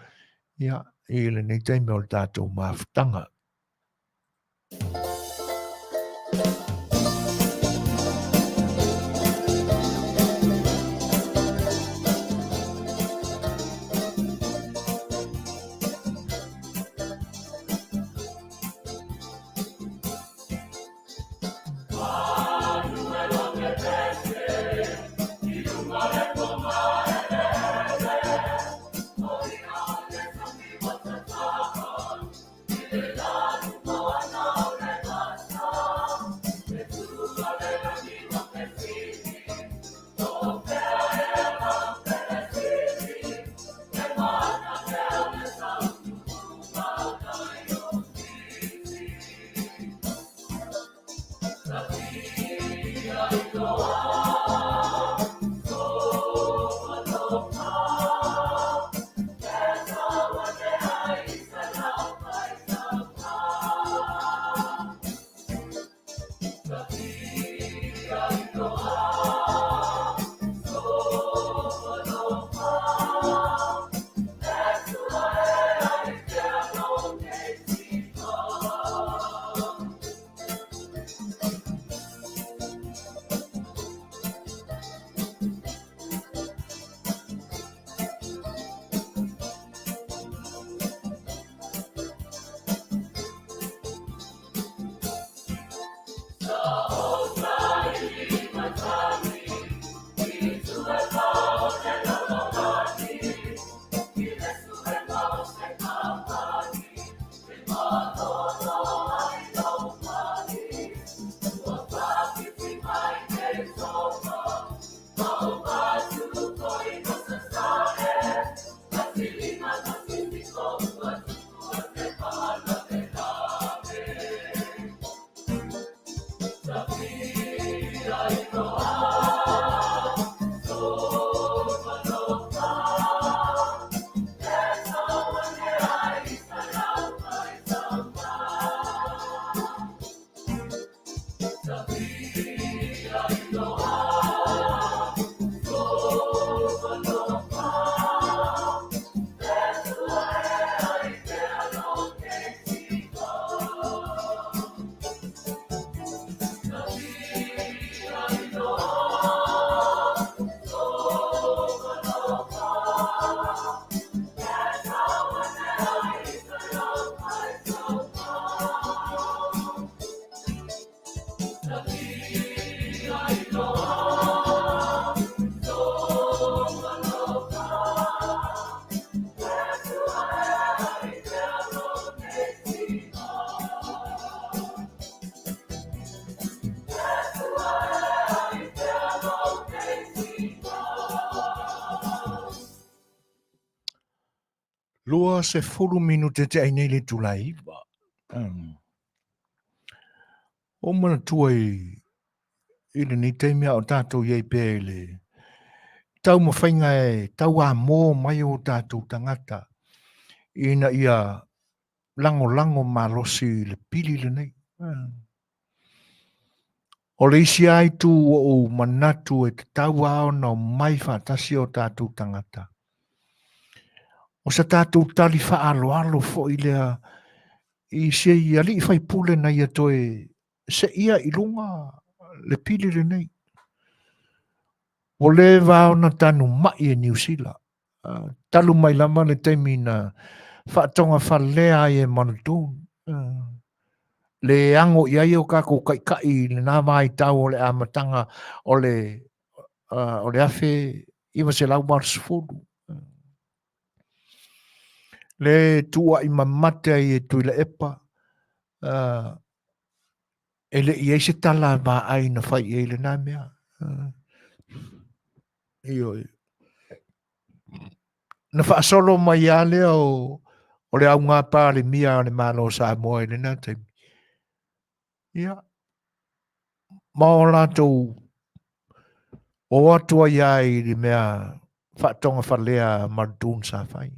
ia, i lenei taimi o le tatou mafutaga. 20 minute te ai nei le itula e 9. O manatua i lenei taimi a o tatou i ai pea i le taumafaiga e tauamo mai o tatou tagata ina ia lagolago malosi i le pili lenei. O le isi lava itu ua ou manatu e tatau lava ona omai faatasi o tatou tagata, o se tatou tali faaaloalo foi lea i si alii faipule na ia toe seia i luga le pili lenei. Ua leva ona tanumai e Niu Sila, talu mai lava le taimi na faatogafalea ai e Muldoon, le ago i ai o tatou taitai i lena vaitau o le amataga o le 1980. Le tuuai mamate ai e Tuilaepa, e le i i ai se tala vaai na fai i ai lena mea. Ioe. Na faasolo mai lava lea o le auga Palemia a le Malo o Samoa i lena taimi. Ia, ma o latou o atu ai lava i le mea faatogafalea Muldoon sa fai.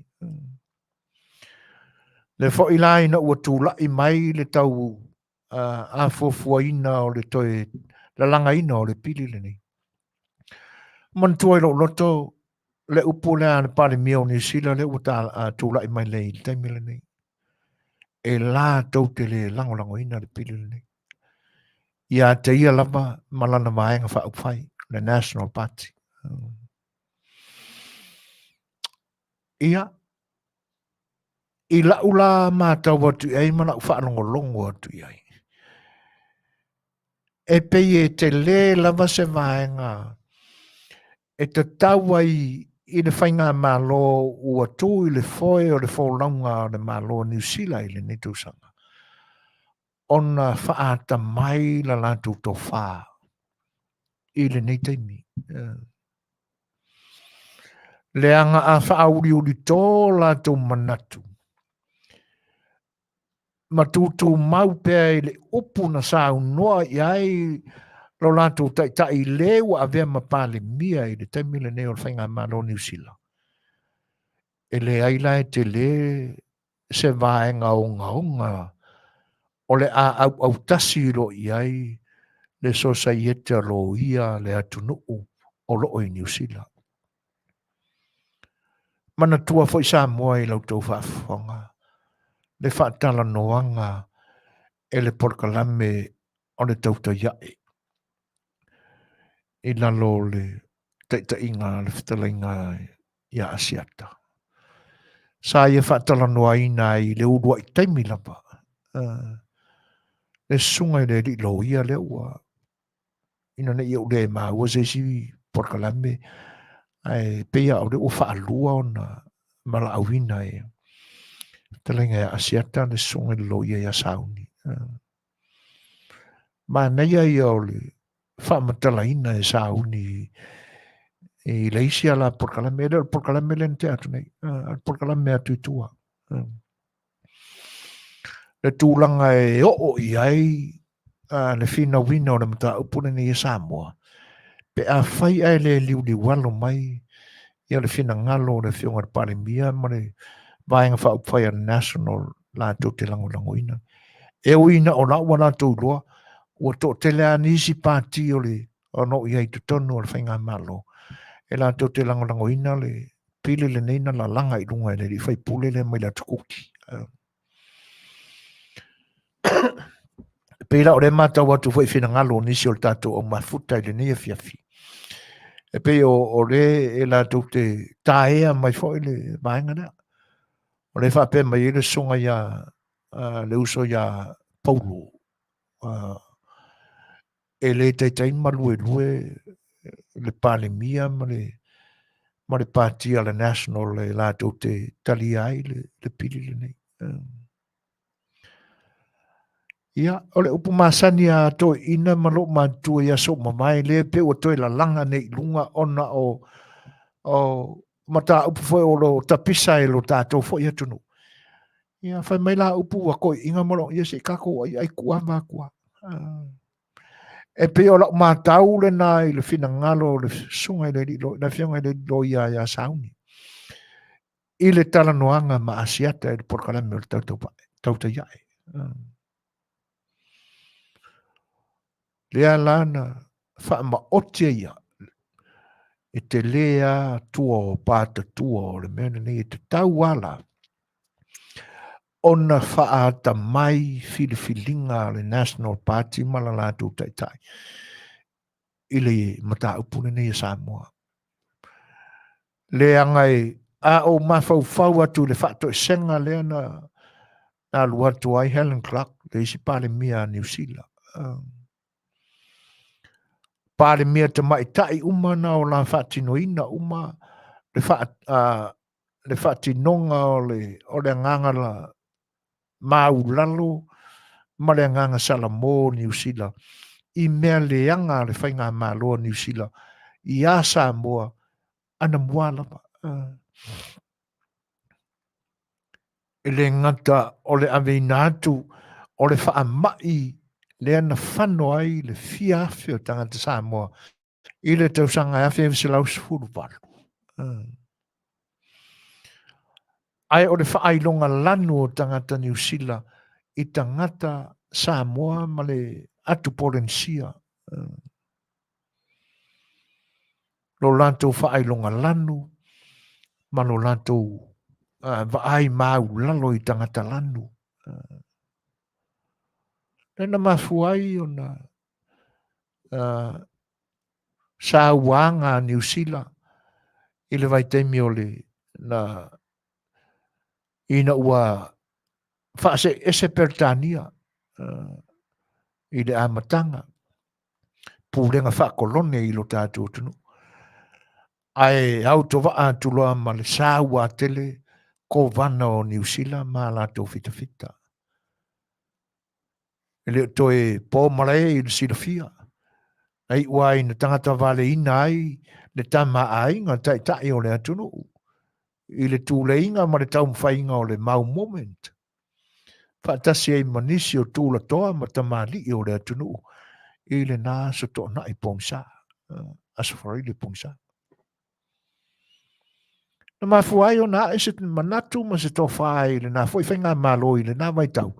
Le foi la ina ua tulai mai le tau afuafuaina o le toe lalagaina o le pili lenei. Manatua i lou loto le upu lea a le Palemia o Niu Sila lea ua tulai mai nei i le taimi lenei. E latou te le lagolagoina le pili lenei. Ia te ia lava ma lana vaega faaupufai, le National Party. Ia, i lau la matau atu i ai ma lau faalogologo atu i ai, e pei e tele lava se vaega e tatau ai i le faigamalo ua tu i le foe o le folauga o le Malo o Niu Sila i lenei tausaga, ona faatamai la latou tofa i lenei taimi. Leaga a faauliuli to latou manatu, ma tutumau pea i le upu na saunoa i ai lo latou taitai le ua avea ma Palemia i le taimi lenei o le Faigamalo o Niu Sila. E leai la e tele se vaega ogaoga o le a auautasi loa i ai le Sosaiete a Loia a le atunuu o lo o i Niu Sila. Manatua foi Samoa i la outou faafofoga le faatalanoaga e le polokalame o le tautai ae i lalo o le taitaiga a le fetalaiga ia Asiata. Sa ia faatalanoaina ai i le uluai taimi lava le susuga i le alii loia lea ua ina ne i ou le maua se isi polokalame, ae pei lava o lea ua faalua ona valaauina e fetalaiga ia Asiata le susuga i le loia ia Sauni. Manaia ia o le faamatalaina e Sauni i le isi ala polokalame, e le o le polokalame lea na tea atu nei, a o le polokalame atu i tua. Le tulaga e oo i ai le finauina o le mataupu lenei e Samoa, pe afai ae le liuliualo mai ia le finagalo o le Afioga i le Palemia ma le Vaega Faaupufai a le National latou te lagolagoina. E ui ina o la ua latou iloa, ua toatele lava nisi pati o le o lo o i ai i totonu o le Faigamalo e latou te lagolagoina le pili lenei na lalaga i luga e le alii faipule lea mai le Atu Kuki. E pei la o lea matau atu foi i finagalo o nisi o le tatou au mafuta i lenei afiafi. E pei o le e latou te taea mai foi le vaega lea. O lea e faapea mai ai le susuga ia le uso ia Paulo, e le taitai maluelue le Palemia ma le Pati a le National e latou te talia ai le pili lenei. Ia, o le upu masani a toeaiina ma lou matutua i aso ua mavae, lea pei ua toe lalaga nei i luga ona o mataupu foi o lo o tapisa e lo tatou foi atunuu. Ia fai mai la upu ua toeaiina ma loo ia se i tatou aiai tuava atu lava. E pei o lau matau lena i le finagalo o le susuga i le alii le afioga i le alii loia ia Sauni i le talanoaga ma Asiata i le polokalame o le Tautai Ae. Lea la na faamaoti ai ia, e tele lava tua o patatua o le mea lenei e tatau lava la ona faaatamai filifiliga a le National Party ma la latou taitai i le mataupu lenei a Samoa. Leaga e a ou mafaufau atu i le faatoesega lea na alu atu ai Helen Clark, le isi Palemia a Niu Sila. Palemia tamaitai uma na o la faatinoina uma le, faa, le faatinoga o le, o le agaga la maulalo ma le agaga salamo o Niu Sila i mea leaga a le faigamalo a Niu Sila iā Samoa anamua lava. E le gata o le aveina atu o le faamai lea na fano ai le fia afe o tagata Samoa i le tausaga 1918. Ae o le faailoga lanu o tagata Niu Sila i tagata Samoa ma le atu Polenisia. Lo latou faailoga lanu ma lo latou vaai maulalo i tagata lanu. Lea na mafua ai ona sauaga a Niu Sila i le vaitaimi o le na ina ua faaseese Peretania i le amataga pulega faakolone i lo tatou atunuu ae autovaa atu loa ma le saua tele kovana o Niu Sila ma latou fitafita. E le o toe po malae i le silafia, na iu ai na tagata valeina ai le tama aiga taitai o le atunuu i le tuleiga ma le taumafaiga o le Mau Movement, faatasi ai ma nisi o tulatoa ma tamalii o le atunuu i lena aso toonai pogisa, aso Faraile pogisa. Na mafua ai ona ae se manatu ma se tofa i lena foi faigamalo i lena vaitau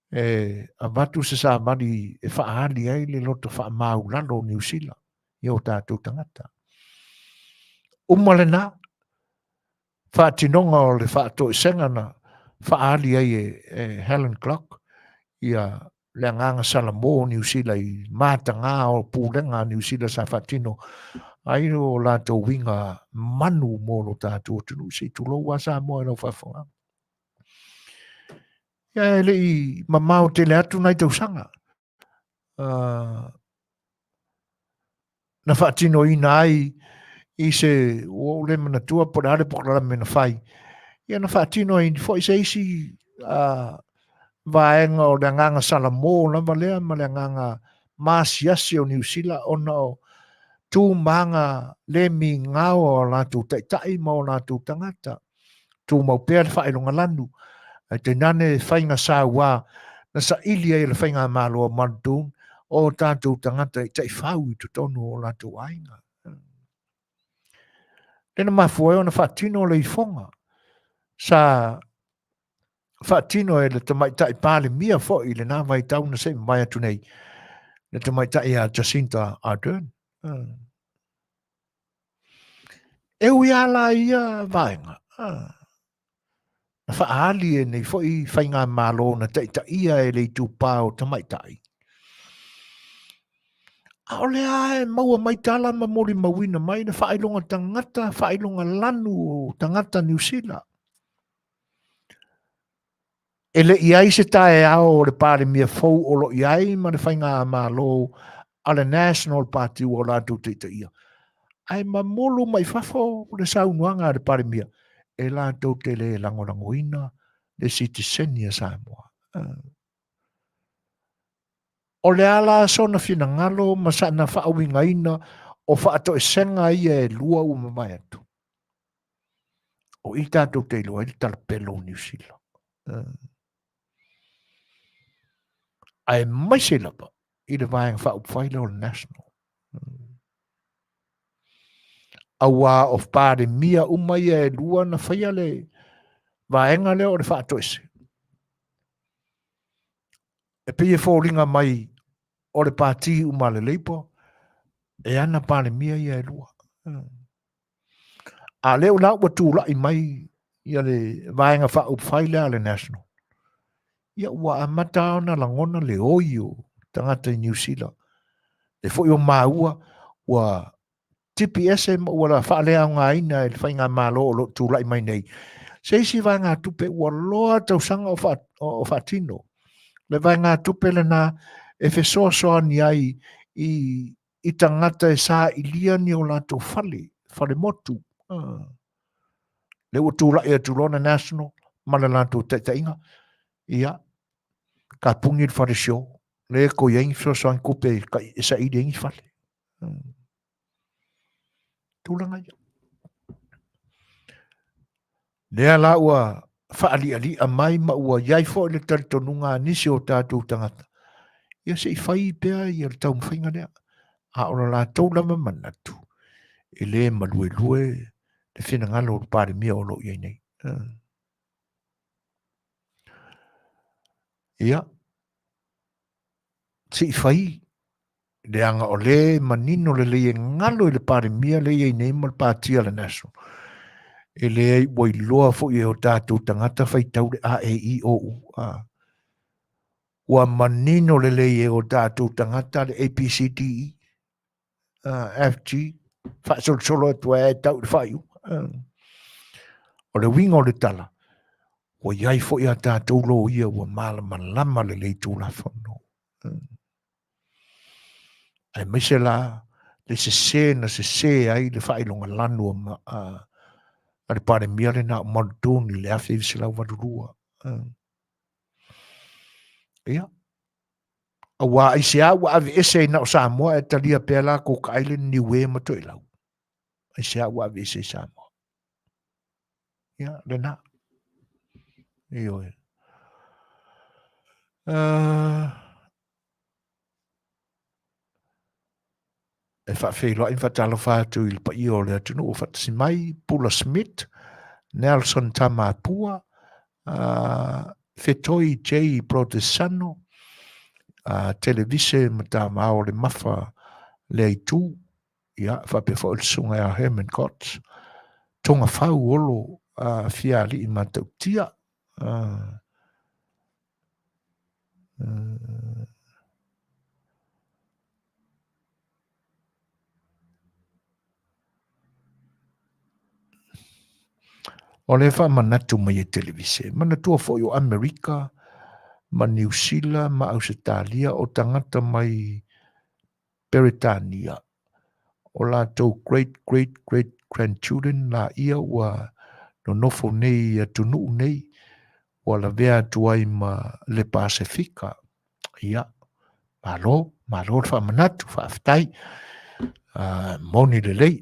e avatu se savali e faaali ai le loto faamaulalo o Niu Sila i o tatou tagata. Uma lena faatinoga o le faatoesega na faaali ai e Helen Clark ia le agaga salamo o Niu Sila i matagā o pulega a Niu Sila sa faatino ai o latou uiga manu mo lo tatou atunuu. Se i tulou lava Samoa i lau faafofogaaga. Ia e le i mamao tele atu nai tausaga. Na faatinoina ai i se, ua ou le manatua po o le a le polokalame na fai, ia na faatino ai foi se isi vaega o le agaga salamo lava lea ma le agaga maasiasi o Niu Sila ona o tu ma aga le migao a o latou taitai ma o latou tagata. Tumau pea le faailoga lanu, ae tainane faiga saua na saili ai e le faigamalo a Muldoon o tatou tagata i taifau i totonu o latou aiga. Lea na mafua ai ona faatino le ifoga sa faatino e le tamaitai Palemia foi i lena vaitau na se i mavae atu nei, le tamaitai ia Jacinda Ardern. E ui lava la i ia vaega, na faaali e nei foi faigamalo na taitaia e le itupa o tamaitai, ʻaʻole lava e maua mai tala ma molimauina mai le faailoga tagata, faailoga lanu o tagata Niu Sila. E le i ai se taeao o le Palemia fou o lo o i ai ma le faigamalo a le National Party ua latou taitaia, ae mamulu mai fafo le saunoaga a le Palemia e latou te le lagolagoina le sitiseni a Samoa. O le a la sona finagalo ma sana faauigaina o faatoesega ia e lua ua mavae atu? O i tatou te iloa ai le talapelo o Niu Sila. Aemaise lava i le Vaega Faaupufai lea o le National. Auā o Palemia uma ia e lua na faia le vaega lea o le faatoese. E pei e foliga mai o le pati uma a le Labour e ana Palemia ia e lua. A lea la ua tulai mai ia le Vaega Faaupufai lea a le National, ia ua amata ona lagona le oi o tagata i Niu Sila. Le foi o maua ua tipi ese ma ua faaleaogaina e le faigamalo o lo o tulai mai nei se isi vaegatupe ua loa tausaga o faatino. Le vaegatupe lena e fesoasoani ai i tagata e sailia ni o latou fale, fale motu. Lea ua tulai atu loa le National ma le latou taitaiga, ia, tapuni le fale sio, lea e toe i ai ni fesoasoani tupe e saili ai ni fale. Tulaga ia. Lea la ua faalialia mai ma ua i ai foi le talitonuga a nisi o tatou tagata, ia se i fai pea ia le taumafaiga lea. A o le latou lava manatu, e le maluelue le finagalo o le Palemia o lo o i ai nei. Ia, se i fai leaga o lea e manino lelei e galo i le Palemia lea e i ai nei ma le Pati a le National. E leai ua iloa foi e o tatou tagata faitau le A, E, I, O, U. A. Ua manino lelei e o tatou tagata le A, B, C, D, E, F, G, faasolosolo atu ai e tau i le faaiuga. O le uiga o le tala, ua i ai foi a tatou loia ua malamalama lelei Tulafono. Aemaise la le sese na sese ai le faailoga lanu a le Palemia lena o Muldoon i le 1982. Ia, auā aisea ua aveese ai na o Samoa ae talia pea la Cook Island, Niue ma Toelau? Aisea ua aveese i Samoa? Ia, lena. Ioe. E faafeiloai ma faatalofa atu i le paia o le atunuu o faatasi mai, Pula Smith, Nelson Tamapua, Fetoi J. Protesano, Televise Matamao le Mafa lea itu, ia, faapea foi le susuga ia Herman Gotts, Togafau Olo Fiaali'i Matautia, O lea faamanatu mai e televise, manatua foi o Amerika ma Niu Sila ma Ausetalia o tagata mai Peretania, o latou great great great grandchildren laia ua nonofo nei i atunuu nei, ua lavea atu ai ma le Pasefika. Ia, malo, malo le faamanatu, faafetai. Moni lelei.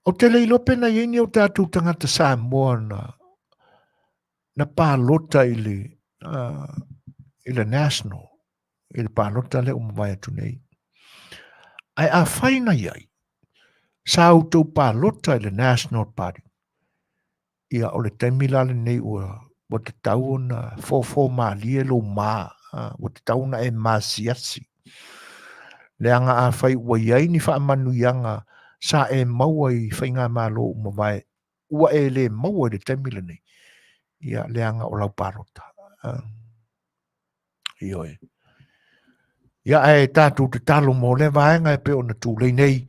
Ou te le iloa pe na i ai ni o tatou tagata Samoa na palota i le, i le National, i le palota lea ua mavae atu nei. Ae afai na i ai, sa outou palota i le National Party, Ia, o le taimi la lenei ua tatau ona fofo malie lou ma, ua tatau ona e masiasi. Leaga afai ua i ai ni faamanuiaga sa e maua i faigamalo ua mavae, ua e le maua i le taimi lenei, ia, leaga o lau palota. Ioe. Ia, ae tatou tatalo mo lea vaega e pei ona tulei nei,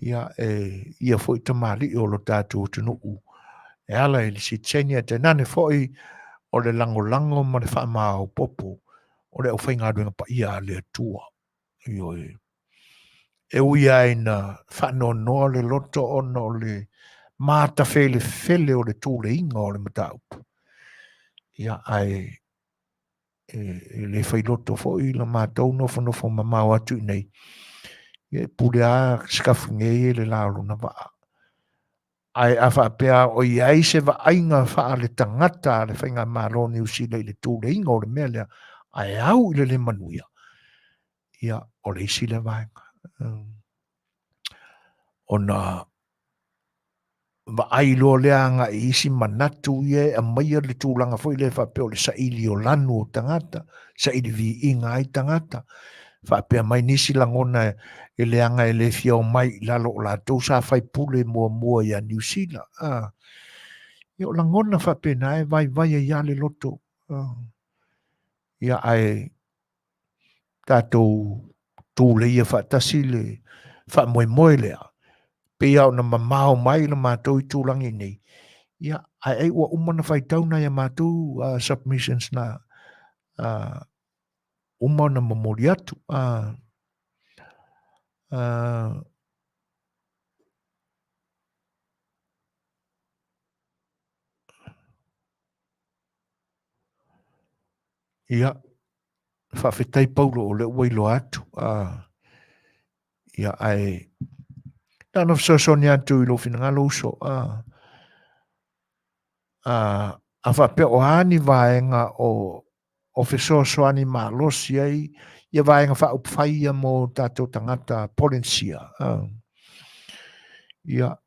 ia, e ia foi tamalii o lo tatou atunuu e ala i le sitiseni, ae tainane foi o le lagolago ma le faamaopoopo o le aufaigaluega paia a le Atua. Ioe. E ui lava ina faanoanoa le loto ona o le matafelefele o le tuleiga o le mataupu, ia, ae e le fai loto foi la matou nofonofo mamao atu i nei. Ia e pule lava Sikafuge ia i le la o lona vaa. Ae a faapea o i ai se vaaiga faaletagata a le faigamalo o Niu Sila i le tuleiga o le mea lea, ae au i le le manuia, ia, o le isi lea vaega. Ona vaai loa lea agai i isi manatu ia e aumaia le tulaga foi lea faapea o le saili o lanu o tagata, saili viiga ai tagata, faapea mai nisi lagona e leaga e le fia omai i lalo o latou sa faipule muamua ia Niu Sila. A, ia o lagona faapena e vaivai ai lava le loto. A, ia ae tatou tuleia faatasi le faamoemoe lea, pei lava ona mamao mai le matou itulagi nei, ia, ae ai ua uma ona faitau nai a matou submissions na uma ona momoli atu. Ia, faafetai Paulo o lea ua iloa atu. Ia, ae na ona fesoasoani atu i lou finagalo uso. A faapea o a ni vaega o fesoasoani malosi ai ia vaega faaupufai ia mo tatou tagata Polenisia. Ia,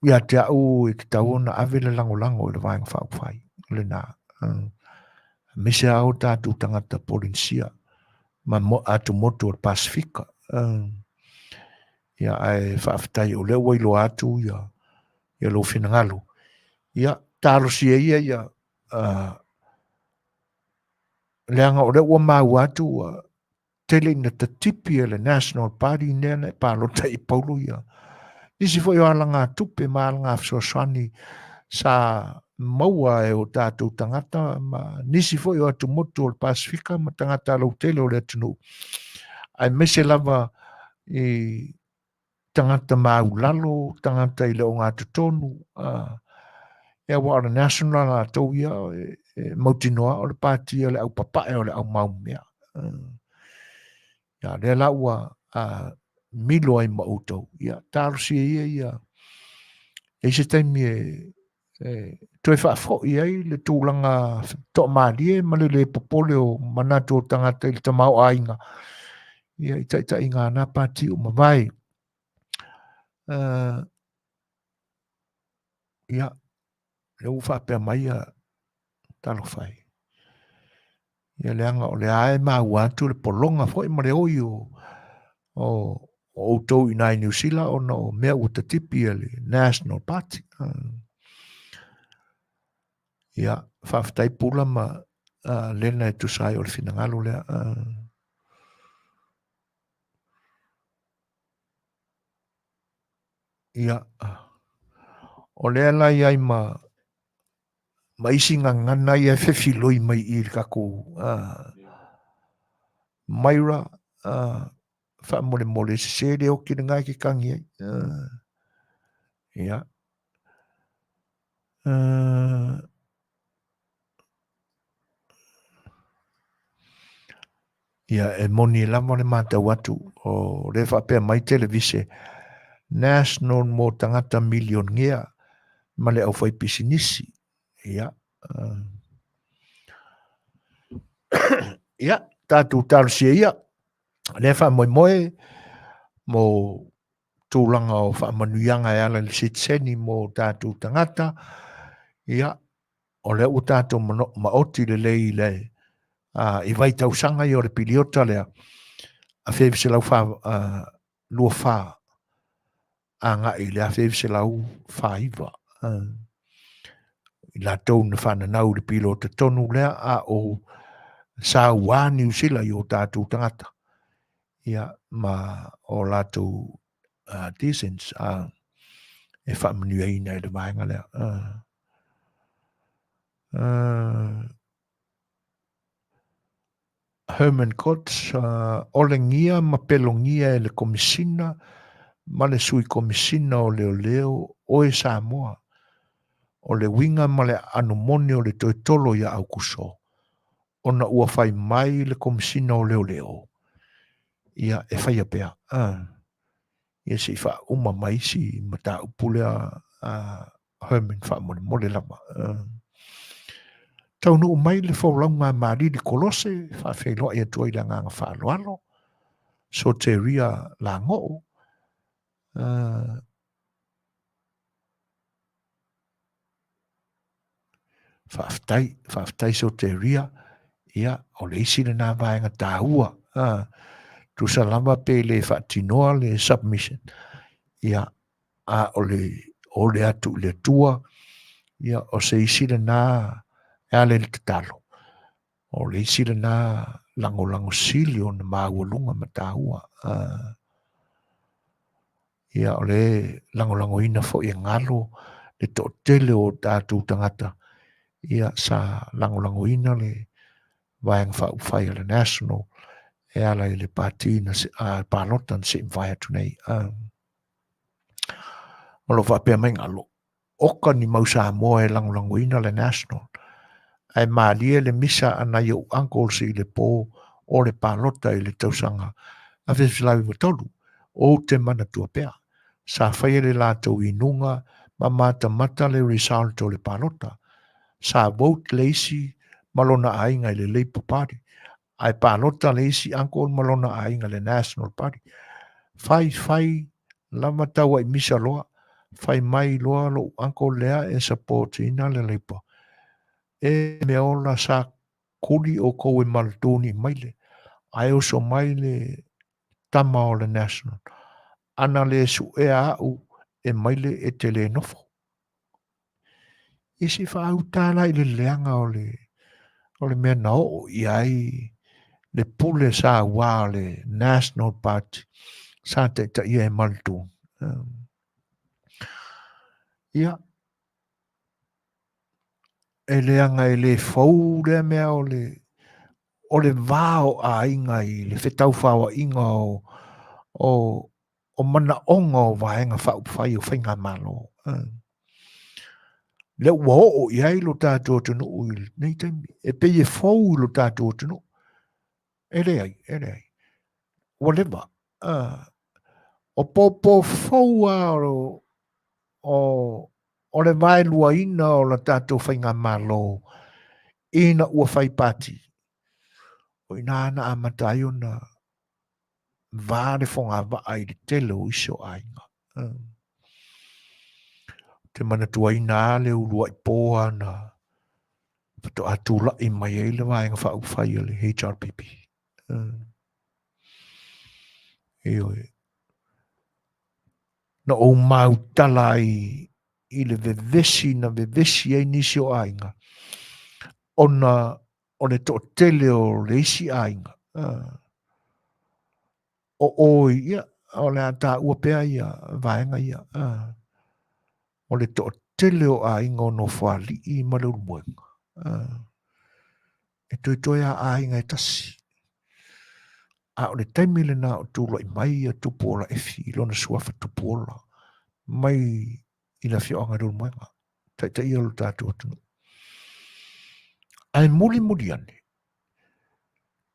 ia te au e tatau ona ave le lagolago i le Vaega Faaupufai lena, aemaise lava o tatou tagata Polenisia ma atumotu o le Pasefika. Ia, ae faafetai o lea ua iloa atu ia ia lou finagalo. Ia, talosia ia ia leaga o lea ua maua atu ua tele ina tatipi e le National Party lea na e palota i Paulo ia. Nisi foi o alagatupe ma alagafesoasoani sa maua e o tatou tagata ma nisi foi o atumotu o le Pasefika ma tagata lautele o le atunuu, aemaise lava i tagata maulalo, tagata i le ogatotonu, ia aua o le National latou ia e mautinoa o le pati o le au papae o le au maumea. Ia lea la ua milo ai ma outou, ia talosia ia ia e se taimi e toe faafoi ai le tulaga toamalie ma le le popole o manatu o tagata i le tamaoaiga ia i taitaiga a na pati ua mavae. Ia, lea ua faapea mai ia talofa e. Ia leaga o lea e maua atu le pologa foi ma le oi o outou i ina i Niu Sila ona o mea ua tatipi e le National Party. Ia, faafetai Pula ma Lena e tusa ai o le finagalo lea. Ia, o lea la i ai ma ma isi gagana ia e fefiloi mai i le tatou Myra, faamolemole sese le oki lena e te tagi ai. Ia. Ia, e moni lava le matau atu, o lea faapea mai televise, National mo tagata milionea ma le aufaipisinisi. Ia, ia, tatou talosia ia, lea faamoemoe mo tulaga o faamanuiaga e ala i le sitiseni mo tatou tagata, ia, o lea ua tatou maoti lelei i le i vaitausaga ia o le piliota lea, 1924 agai i le 1949. I latou na fananau i le pilota tonu lea a o sauā Niu Sila i o tatou tagata, ia, ma o latou descents e faamanuiaina i le vaega lea. Herman Coates, olegia ma pelogia e le Komisina ma le Sui Komisina o Leoleo oe Samoa, o le uiga ma le aano moni o le toe tolo ia Aukuso, ona ua fai mai le Komisina o Leoleo. Ia, e faia pea. Ia se i faauma mai isi mataupu lea a Herman faamolemole lava. Taunuu mai le folauga a Malili Kolose, faafeiloai atu ai le agaga faaaloalo, Soteria Lagoo, Faafetai, faafetai Soteria, ia, o le isi lena vaega taua, tusa lava pe le faatinoa le submission, ia, a o le ole atu i le Atua, ia, o se isi lena e ala i le tatalo, o le isi lena lagolago sili ona maualuga ma taua. Ia, o le lagolagoina foi e galo le toatele o tatou tagata, ia, sa lagolagoina le Vaega Faaupufai a le National e ala i le pati na palota na se i mavae atu nei. O lo o faapea mai galo, oka ni mau Samoa e lagolagoina le National, ae malie le misa a nai ou uncles i le po o le palota i le tausaga 1993, ou te manatua pea, sa faia le latou inuga ma matamata le result o le palota. Sa vote le isi ma lona aiga i le Labour Party, ae palota le isi uncle ma lona aiga i le National Party. Fai fai lava tauai misa loa, fai mai loa lou uncle lea e support ina le Labour. E mea ola sa kuli oukou e malatuni maile, ae oso mai le tama o le National. Ana le suea au e maile e te le nofo. I se faauta la i le leaga o le, o le mea na oo i ai le pule saua o le National Party sa taitaia e Muldoon. Ia, e leaga e le fou lea mea o le, o le va o aiga i le fetaufaoaiga o, o, o manaoga o Vaega Faaupufai o Faigamalo. Lea ua oo i ai lo tatou atunuu i lenei taimi. E pei e fou i lo tatou atunuu. E leai, e leai. Ua leva. O pōpō fou lava o, o, o le vaeluaina o la tatou Faigamalo ina ua fai pati. O i ina na amata ai ona va le fogavaa i le tele o isi o aiga. Ou te manatuaina lava le uluai po na faatoa tulai mai ai le Vaega Faaupufai a le HRPP. Ioe. Na ou mautala ai i le vevesi na vevesi ai nisi o aiga ona o le toatele o le isi aiga. O oi, ia, o le a taua pea ia vaega ia. O le toatele o aiga o Nofoalii ma Leulumoega. E toetoe a aiga e tasi. A o le taimi lena o tulai mai ia Tupuola Efi i lona suafa Tupuola mai i le afioaga i Leulumoega. Taitaia lo tatou atunuu. Ae mulimuli ane,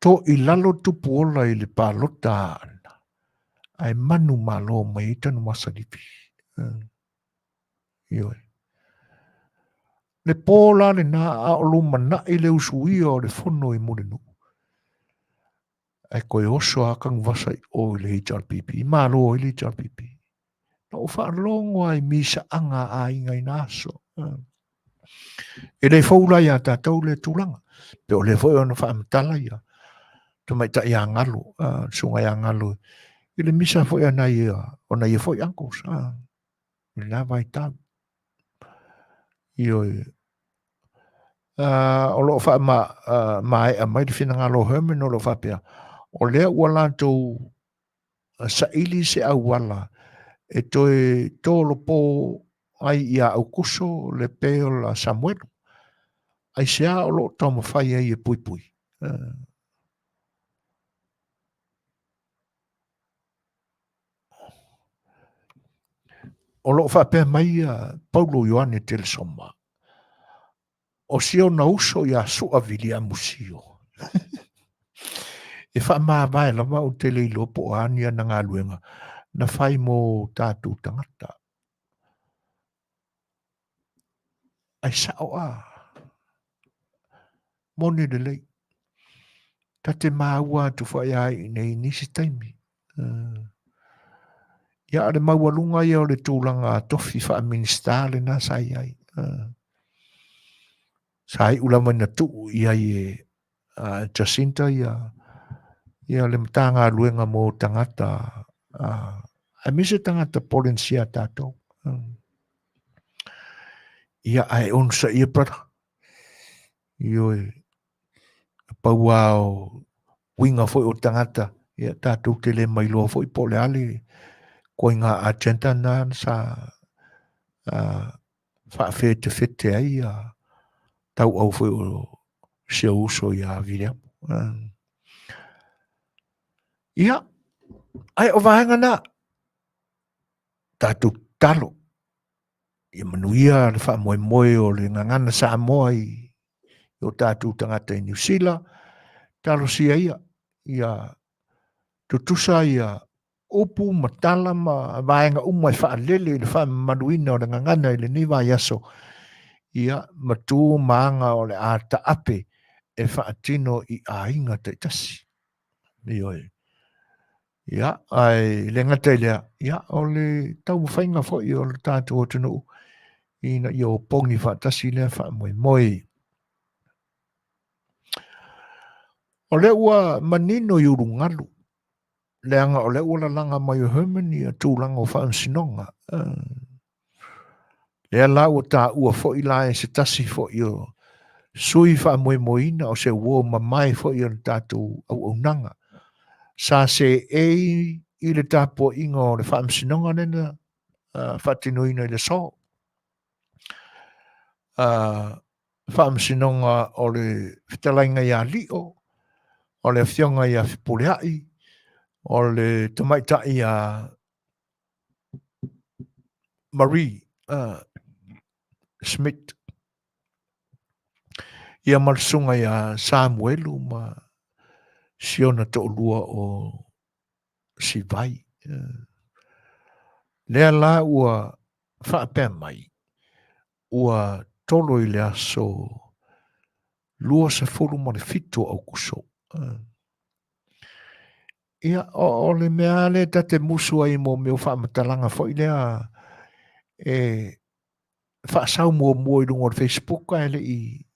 to i lalo Tupuola i le palota a Aana, ae manu malo mai ai Tanuvasa Livi. Ioe. Le pō la lena a o lumanai le usuia o le fono i Mulinuu. Ae toe oso a Tanuvasa i o i le HRPP. Malo ai le HRPP. Na ou faalogo lava i misaaga a aiga i na aso. E le fou la iā tatou le tulaga. Pe o lea foi ona faamatala ia tamaitai ia Galo, le susuga ia Galo i le misa foi a nai o nai ia foi uncles i lena vaitau. Ioe. O lo o faamaea mai le finagalo o Herman o lo o faapea, o lea ua latou saili se auala e toe tolopo ai iā Aukuso le bail a Samuelu. Aisea o lo o taumafai ai e puipui? O lo o faapea mai Paulo Ioane Telesoma, O si ona uso ia Su'a Viliamu Sio. E faamavae lava ou te le iloa po o a ni ana galuega na fai mo tatou tagata. Ai sao a. Moni lelei. Ta te maua atu foi a i nei nisi taimi. Ia, o le maualuga ia o le tulaga tofi faa-Minisita lena sa i ai. Sa iu lava ina tuu i ai e Jacinta ia, ia le Matagaluega mo tagata, aemaise tagata Polenisia a tatou. Ia, ae onosaia, brother. Ioe, pau lava o uiga foi o tagata, ia tatou te le mailoa foi po o le a le ituaiga agenda na sa faafetefete ai ia tauau foi o si ou uso ia Viliamu. Ia, ae o vaega na, tatou tatalo, ia manuia le faamoemoe o le gagana Samoa i o tatou tagata i Niu Sila, talosia ia, ia tutusa ia upu ma tala ma vaega uma e faalele i le faamamaluina o le gagana i lenei vaiaso, ia ma tu ma aga o le a taape e faatino i aiga taitasi. Ioe. Ia, ae le gata i lea, ia, o le taumafaiga foi o le tatou atunuu ina ia opogi faatasi lea faamoemoe. O lea ua manino i ulugalu, leaga o lea ua lalaga mai o Herman ia tulaga o faamasinoga. Lea la ua taua foi la e se tasi foi o sui faamoemoeina o se uo mamae foi o le tatou auaunaga. Sa seei i le tapuaiga o le faamasinoga lea na faatinoina i le aso. Faamasinoga o le fetalaiga ia Lio, o le afioga ia Fepuleai, o le tamaitai ia Marie Smith, ia ma le susuga ia Samuelu ma si ona toalua o Sivai. Lea la ua faapea mai, ua tolo i le aso 27 o Aukuso. Ia, o le mea lava lea ta te musu ai mo mea o faamatalaga foi lea e faasau muamua i luga o le Facebook ae le i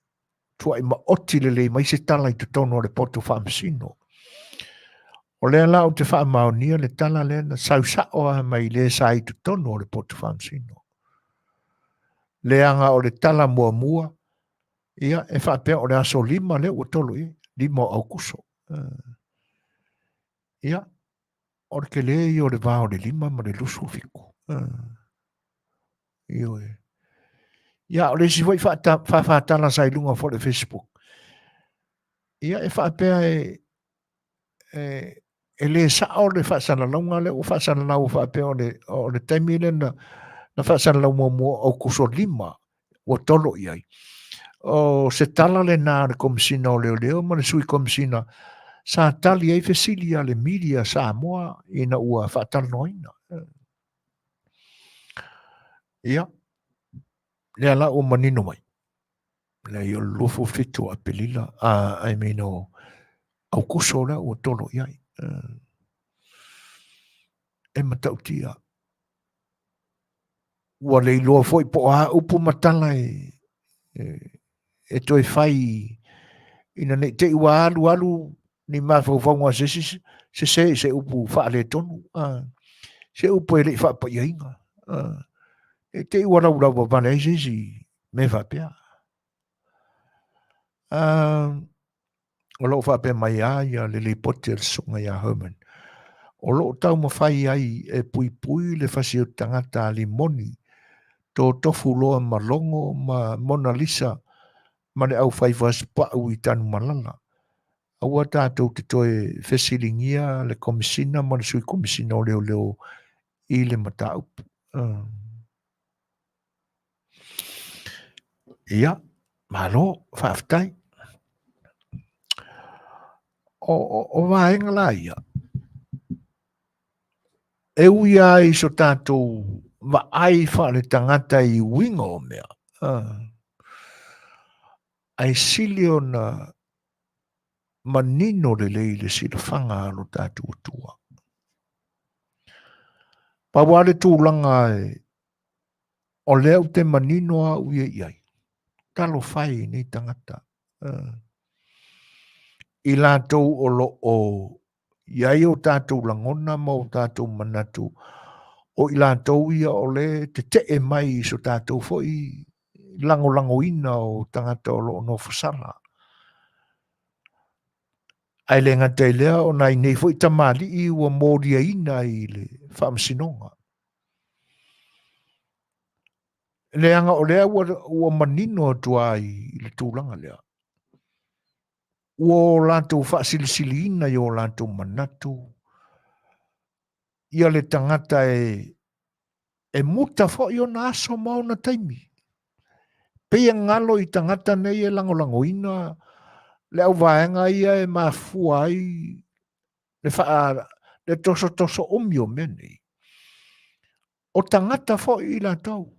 tuai maoti lelei mai se tala i totonu o le poto faamasino. O lea la ou te faamaonia le tala lea na sau sao lava mai le sa i totonu o le poto faamasino. Leaga o le tala muamua, ia e faapea o le aso 5 lea ua tolo i ai, 5 o Aukuso. Ia, o le tele ia o le va o le 5 ma le 27. Ioe. Ia, o le isi foi faafatala sa i luga foi o le Facebook, ia e faapea e, e, e le sao le faasalalauga lea ua faasalalau faapea o le, o le taimi lea na, na faasalalau muamua o Aukuso 5 ua tolo i ai. O se tala lena a le Komesina o Leoleo ma le Sui Komesina sa tali ai fesili a le media Samoa ina ua faatalanoaina. Ia, lea la ua manino mai. Leai, o le 27 o Aperila, I mean o Aukuso lea ua tolo i ai. E matautia. Ua le iloa foi po o a upu ma tala e, e, e toe fai ina ne i te i ua alu alu ni mafaufauga a se isi sese i se upu faaletonu, se upu e le i faapaiaina. Ne i te i ua laulauva vale ai se isi mea faapea. O lo o faapea mai lava ia le lipoti a le Susuga ia Herman, o lo o taumafai ai e puipui le fasi o tagata a Limoni, totofu loa ma Logo ma Monalisa ma le aufai fasipau i Tanumalala. Aua tatou te toe fesiligia le Komesina ma le Sui Komesina o Leoleo i le mataupu. Ia, malo, faafetai. O vaega la ia, e ui lava i so tatou vaai faaletagata i uiga o mea, ae sili ona manino lelei le silafaga a lo tatou Atua. Pau lava le tulaga o lea ou te manino au ia i ai, talofa e i nei tagata, i latou o lo o i ai o tatou lagona ma o tatou manatu, o i latou ia o le tetee mai i so tatou foi lagolagoina o tagata o lo o nofosala. Ae le gata i lea, o nai nei foi tamalii ua moliaina i le faamasinoga. Leaga o lea ua manino atu lava i le tulaga lea. Ua o latou faasilisiliina i o latou manatu ia le tagata e muta foi ona aso ma ona taimi. Pei e galo i tagata nei e lagolagoina le auvaega ia e mafua ai le, faa, le tosotoso umi o mea nei. O tagata foi i latou,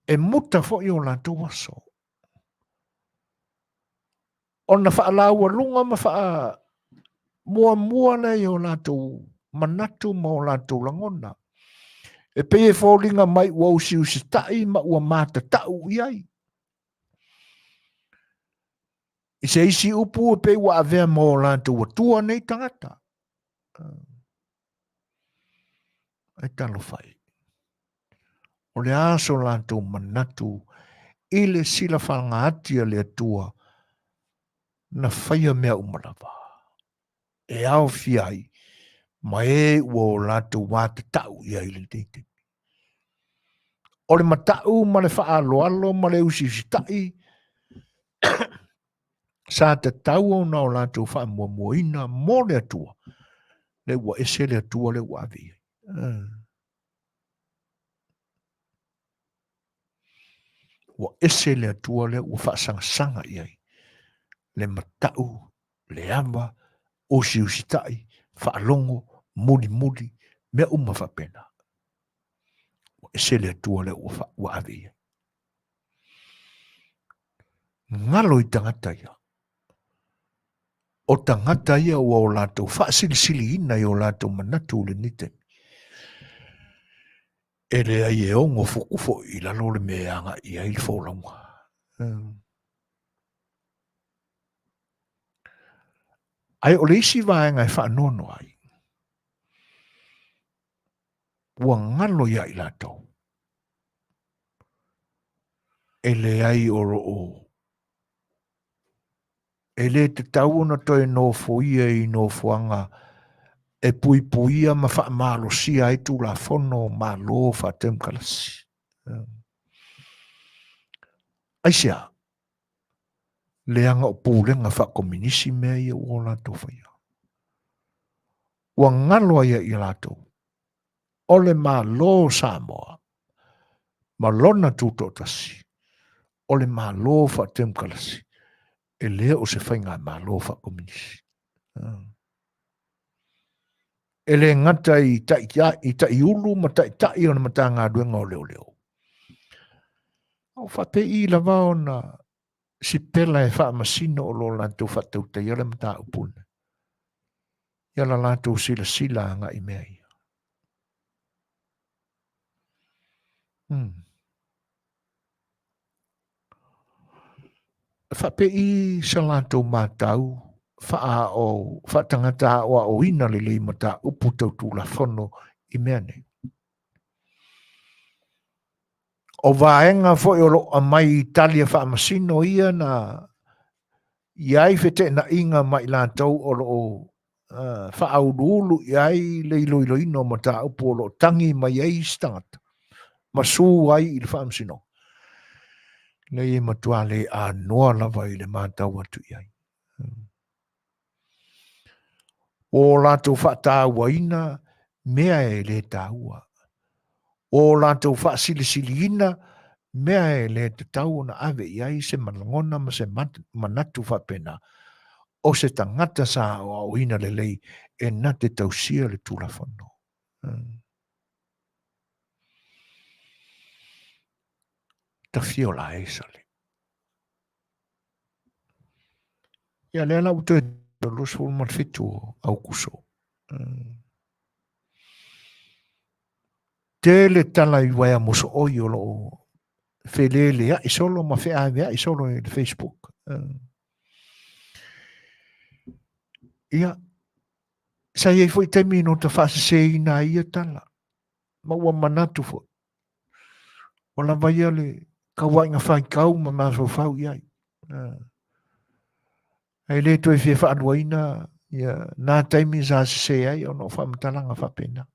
e muta foi o latou aso. Ona faalaualuga ma faamuamua lea i o latou manatu ma o latou lagona. E pei e foliga mai ua usiusitai ma ua matatau i ai. I se isi upu e pei ua avea ma o latou atua nei tagata. Ae talofa e. O le a so latou manatu i le silafaga ati a le Atua na faia mea uma lava, e aofia ai ma e ua o latou atatau i ai i lenei taimi. O le matau ma le faaaloalo ma le usiusitai sa tatau ona o latou faamuamuaina mo le Atua, lea ua ese le Atua lea ua ave i ai. Ua ese le Atua lea ua faasagasaga i ai le matau, le ava, usiusitai, faalogo, mulimuli, mea uma faapena. Ua ese le Atua lea ua ave i ai. Galo i tagata ia. O tagata ia ua o latou faasilisiliina i o latou manatu i lenei taimi. E leai e ono fuku foi i lalo le mea e agai i ai le folauga. Ae o le isi vaega e faanoanoa ai, ua galo ia i latou e leai o lo o E le tatau ona toe nofoia i nofoaga e puipuia ma faamalosia ai Tulafono o Malo faatemokarasi. Aisea? Leaga o pulega faakominisi mea ia ua o latou faia. Ua galo ai ia latou o le Malo o Samoa ma lona tutoatasi, o le Malo faatemokarasi, e le o se faigamalo faakominisi. E le gata i taiulu ma taitai o le Matagaluega o Leoleo, a o faapei lava ona sipela e faamasino o lo latou faatautaia le mataupu lenei ia la latou silasila agai i mea ia. E faapei sa latou matau faaao faatagata aoaoina lelei mataupu tau Tulafono i mea nei. O vaega foi o lo o aumai i tali a faamasino ia na i ai feteenaiga ma i latou o lo o faauluulu i ai le iloiloina o mataupu o lo o tagi mai ai isi tagata ma su ai i le faamasinoga. Leai e matua le anoa lava i le matau atu i ai. Ua o latou faatauaina mea e le taua. Ua o latou faasilisiliina mea e le tatau ona ave i ai se lagona ma se manatu faapena. O se tagata sa aoaoina lelei e na te tausia le Tulafono. Tafia o la e sale. Ia lea la ua toe 27 o Aukuso. Tele tala i uaea mosooi o lo o feleleai solo ma feaveai solo i le Facebook. Ia, sa i ai foi taimi na ota faaseseina ai ia tala, ma ua manatu foi, ua lava ia le tauaiga faitau ma mafaufau i ai. Ae le toe fia faaluaina ia na taimi sa sese ai ona o faamatalaga faapena.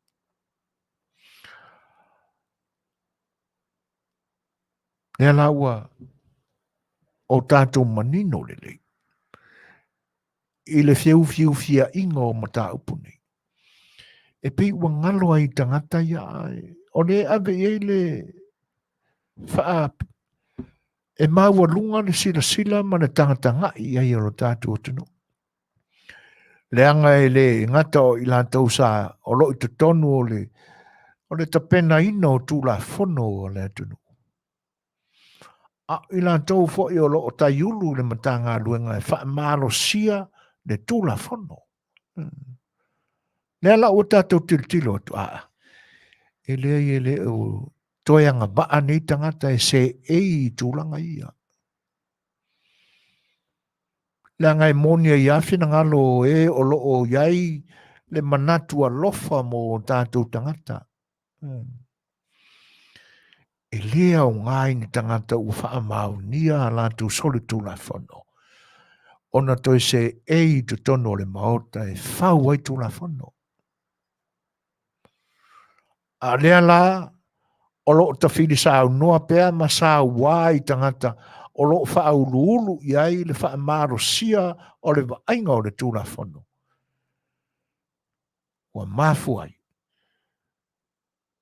Lea la ua o tatou manino lelei i le feufiufiaʻiga o mataupu nei. E pei ua galo ai i tagata ia, o le ave i ai le faa e maualuga le silasila ma le tagatagai i ai o lo tatou atunuu. Leaga e le gata o i latou sa o lo o i totonu o le, o le tapenaina o Tulafono a le atunuu. A o i latou foi o lo o taiulu i le Matagaluega e faamalosia le Tulafono. Lea la ua tatou tilotilo atu, aa, e leai e le o toe agavaa nei tagata e seei i tulaga ia. Leaga e moni ai lava finagalo o e o lo o i ai le manatu alofa mo o tatou tagata. E le aoga i ni tagata ua faamaonia a latou solitulafono ona toe seei i totonu o le Maota e fau ai Tulafono. A o lea la o lo o tafili saunoa pea ma sauā i tagata o lo o faauluulu i ai le faamalosia o le vaaiga o le Tulafono, ua mafua ai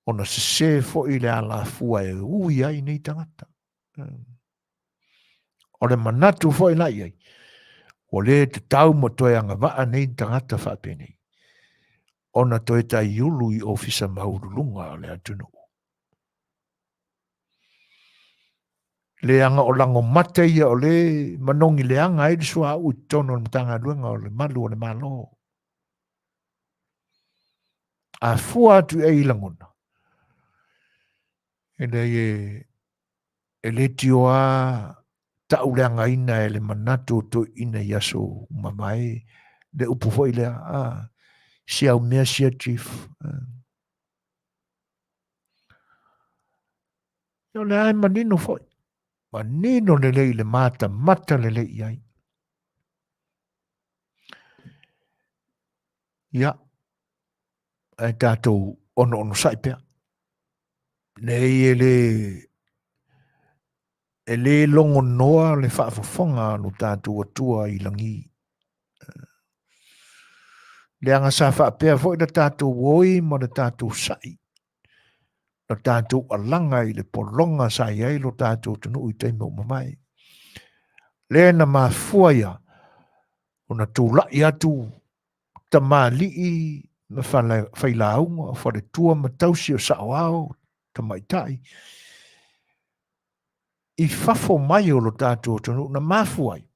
ona sese foi le alafua e ui ai nei tagata. O le manatu foi la i ai, ua le tatau ma toe agavaa nei tagata faapenei, ona toe taiulu i ofisa maualuluga o le atunuu. Leaga o lago mata ia o le manogi leaga ai le suauu i totonu o le Matagaluega o le Malu o le Malo. A fua atu i ai i lagona, e leai e le tioa tauleagaina e le manatu o toeaiina i aso ua mavae le upu foi lea, a, si au mea sia chief. O lea e manino foi, manino lelei i le matamata lelei i ai. Ia, ae tatou onoonosai pea. Nei e le e le logonoa le faafofoga a lo tatou Atua i lagi. Leaga sa faapea foi le tatou oi ma le tatou sa'i, le tatou alaga i le pologa sa i ai lo tatou atunuu i taimi ua mavae. Lea na mafua ia ona tulai atu tamalii ma failauga, o faletua ma tausi, o saoao, tamaitai, i fafo mai o lo tatou atunuu na mafua ai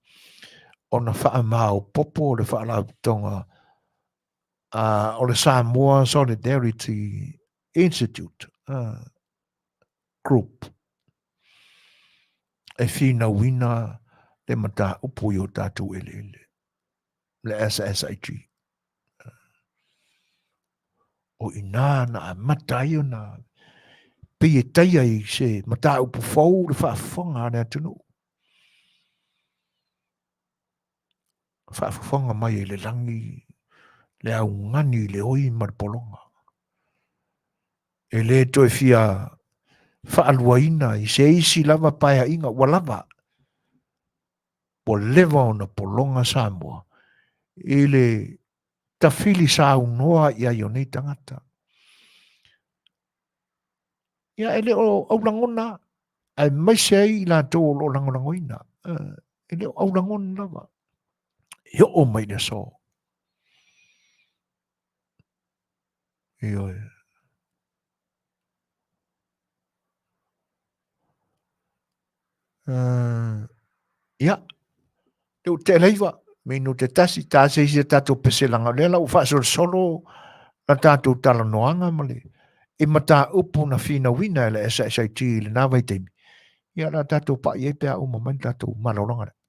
ona faamaopoopo le faalapotopotoga o le Samoa Solidarity Institute Group e finauina le mataupu i o tatou eleele, le SSIG. O i inā na amata ai ona pei e taia i se mataupu fou le faafofoga a le atunuu. Faafofoga mai e le lagi le augani i le oi ma le pologa. E le toe fia faaluaina i se isi lava paeaiga ua lava. Ua leva ona pologa Samoa i le tafili saunoa i ai o nei tagata. Ia, e le o aulagona, aemaise ai i latou o lo o lagolagoina. E le o aulagona lava. E oo mai le aso. Ioe. Ia, te u te leiva, minute tasi, tā se isi a tātou peselanga, o lea la ua faasolosolo la tātou talanoaga ma le i mataupu na finauina e le SSIT i lena vaitaimi. Ia, o le a tātou pa'i ai pe a uma mai le tātou malologa lea.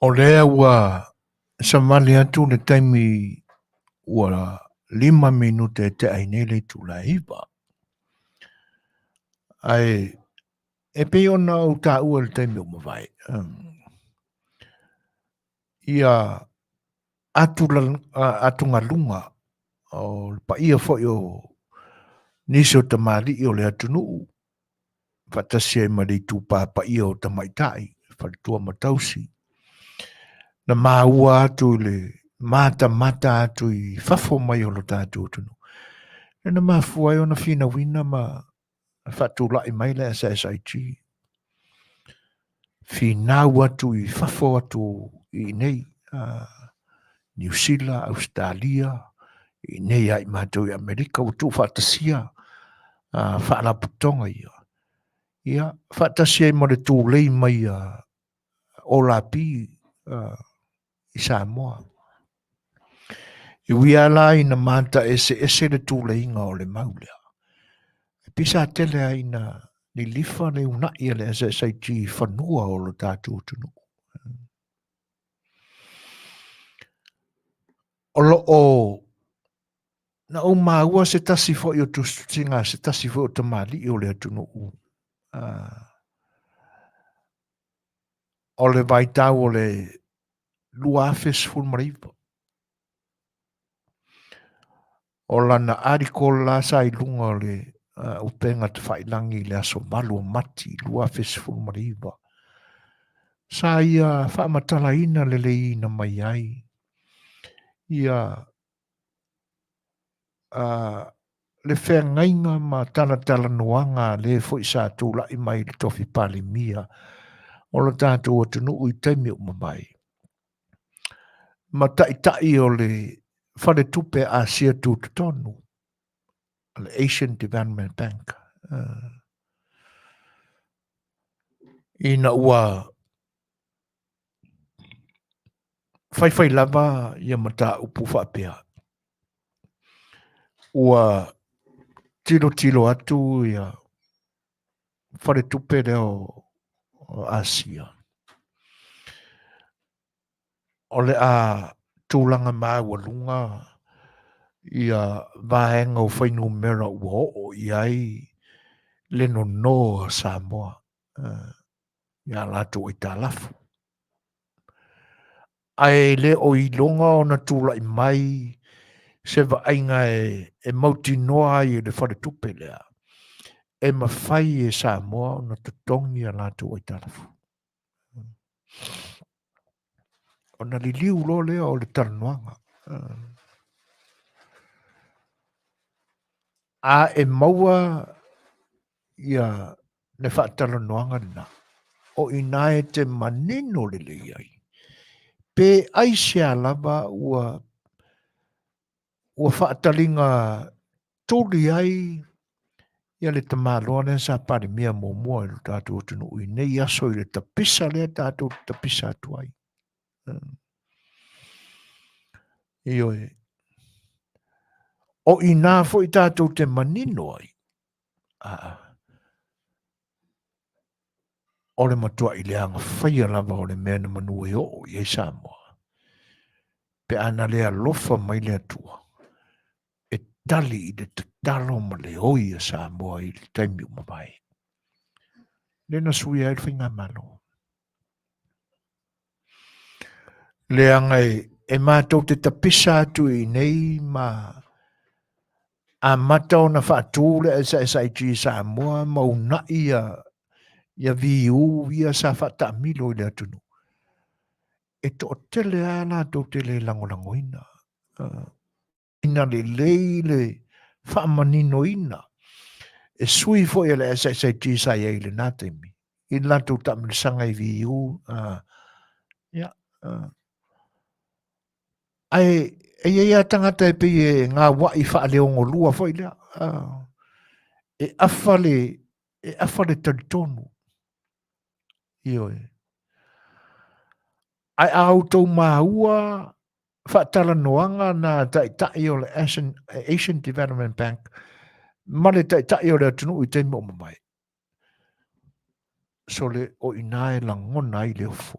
O lea ua savali atu le taimi ua 5 minute e tea ai nei le itula e 9. Ae e pei ona ou taua i le taimi ua mavae, ia atugaluga o le paia foi o nisi o tamalii o le atunuu faatasi ai ma le itupa paia o tamaitai, faletua ma tausi, na maua atu i le matamata atu i fafo mai o lo tatou atunuu, lea na mafua ai ona finauina ma faatulai mai le SSIG. Finau atu i fafo atu i inei, Niu Sila, Ausetalia, i inei ia i matou i Amerika, ua tuufaatasia faalapotopotoga ia. Ia, faatasi ai ma le tulei mai a Olapi i Samoa. E ui lava la ina mataeseese le tuleiga o le mau lea, e pei sa tele lava ina lilifa le uunai a le SSIG i fanua o lo tatou atunuu. O lo o na ou maua se tasi foi o tusitusiga a se tasi foi o tamalii o le atunuu o le vaitau o le 2019. O lana article la sa i luga o le upega tafailagi i le aso 8 o Mati 2019. Sa ia faamatalaina leleiina mai ai ia le feagaiga ma talatalanoaga a le foi sa tulai mai i le tofi Palemia o lo tatou atunuu i taimi ua mavae, ma taitai o le Faletupe Asia Tutotonu, le Asian Development Bank, ina ua faifai lava ia mataupu faapea, ua tilotilo atu ia faletupe lea o Asia, o le a tulaga maualuga ia vaega o fuainumera ua oo i ai le nono a Samoa ia latou aitalafu. Ae le o iloga ona tulai mai se vaaiga e mautinoa ai e le faletupe lea e mafai e Samoa ona totogi a latou aitalafu. Ona liliu loa lea o le talanoaga. A e maua ia le faatalanoaga lena, o i ina e te manino lelei ai, pe aisea lava ua ua faataliga tuli ai ia le tamaloa lea sa Palemia muamua i lo tatou atunuu i nei aso i le tapisa lea tatou te tapisa atu ai. Ioe. O i nā foi tatou te manino ai, o le matuai leaga faia lava o le mea na manu e oo i ai Samoa. Pe a na le alofa mai le Atua e tali i le tatalo ma le oi a Samoa i le taimi ua mavae. Lea na suia ai le faigamalo. Leaga e matou te tapisa atu i inei ma amata ona faatu le SSIG i Samoa ma uunai ia VU ia sa faataamilo i le atunuu. E toatele lava latou te le lagolagoina. Ina lelei le faamaninoina e sui foi a le SSIG sa i ai i lena taimi i le latou taamilosaga i VU. Ia, ae e i ai lava tagata e pei e gauai faaleogolua foi lea. E afa le, e afa le talitonu. Ioe. Ae a outou maua faatalanoaga na taitai o le Asian Development Bank ma le taitai o le atunuu i taimi o mamae, sole o i ina e lagona ai le ofo.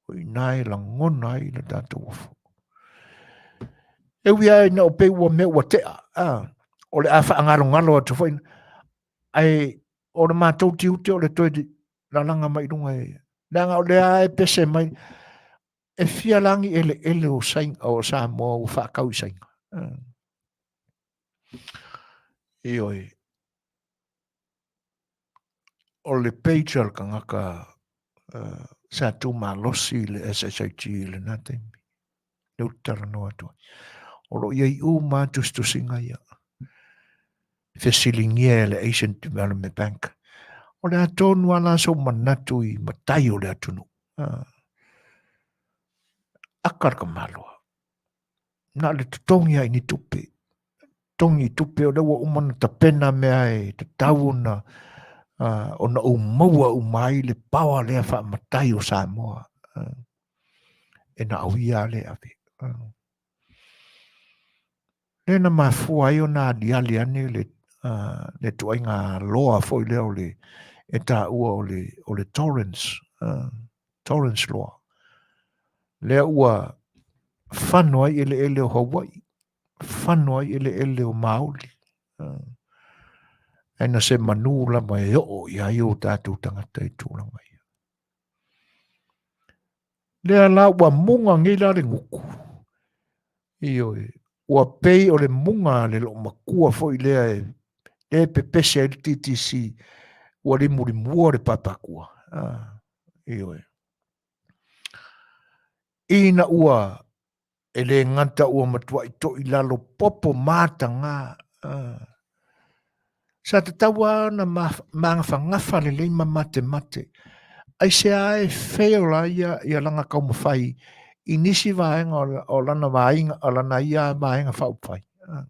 O i ina e lagona ai le tatou ofo. E ui lava ina o pei ua mea ua tea, a? O le a faagalogalo atu foi, ae o le matou tiute o le toe lalaga mai i luga e, leaga o lea e pese mai, e fia lagi eleele o, Saina, o Samoa ua faatau i Saina. Ioe, o le page a le tagata uh, sa tumalosi i le SSIG i lena taimi. Lea ou te talanoa atu ai. O lo o i ai uma lava tusitusiga ia. Fesiligia e le Asian Development Bank. O le a tonu lava la sou manatu i matai o le atunuu. Uh, aka le tamaloa. Na o le totogi lava i ni tupe. Totogi i tupe o lea ua uma ona tapena mea e tatau ona uh, ona ou maua uma ai le paoa lea faamatai o Samoa. Uh, e na au ia le ave. Uh. Lea na mafua ai ona aliali ane le, uh, le tuaiga loa foi lea o le e taua o le, o le Torrens, uh, Torrens Law. Lea ua fano ai eleele o Hawaii, fano ai eleele o Maoli. Uh, ae na se manu lava e oo i ai o tatou tagata i tulaga ia. Lea la ua muga nei la le gutu. Ioe, ua pei o le muga a le loomatua foi lea e le pepese ai le TTC ua limulimua le papatua. Ah, ioe. Ina ua e le gata ua matuai toilalo popo mataga. Ah. Sa tatau lava ona magafagafa lelei ma matemate. Aisea e fail ai ia, ia lana taumafai i nisi vaega o lana vaaiga, o lana ia vaega faaupufai. Ah.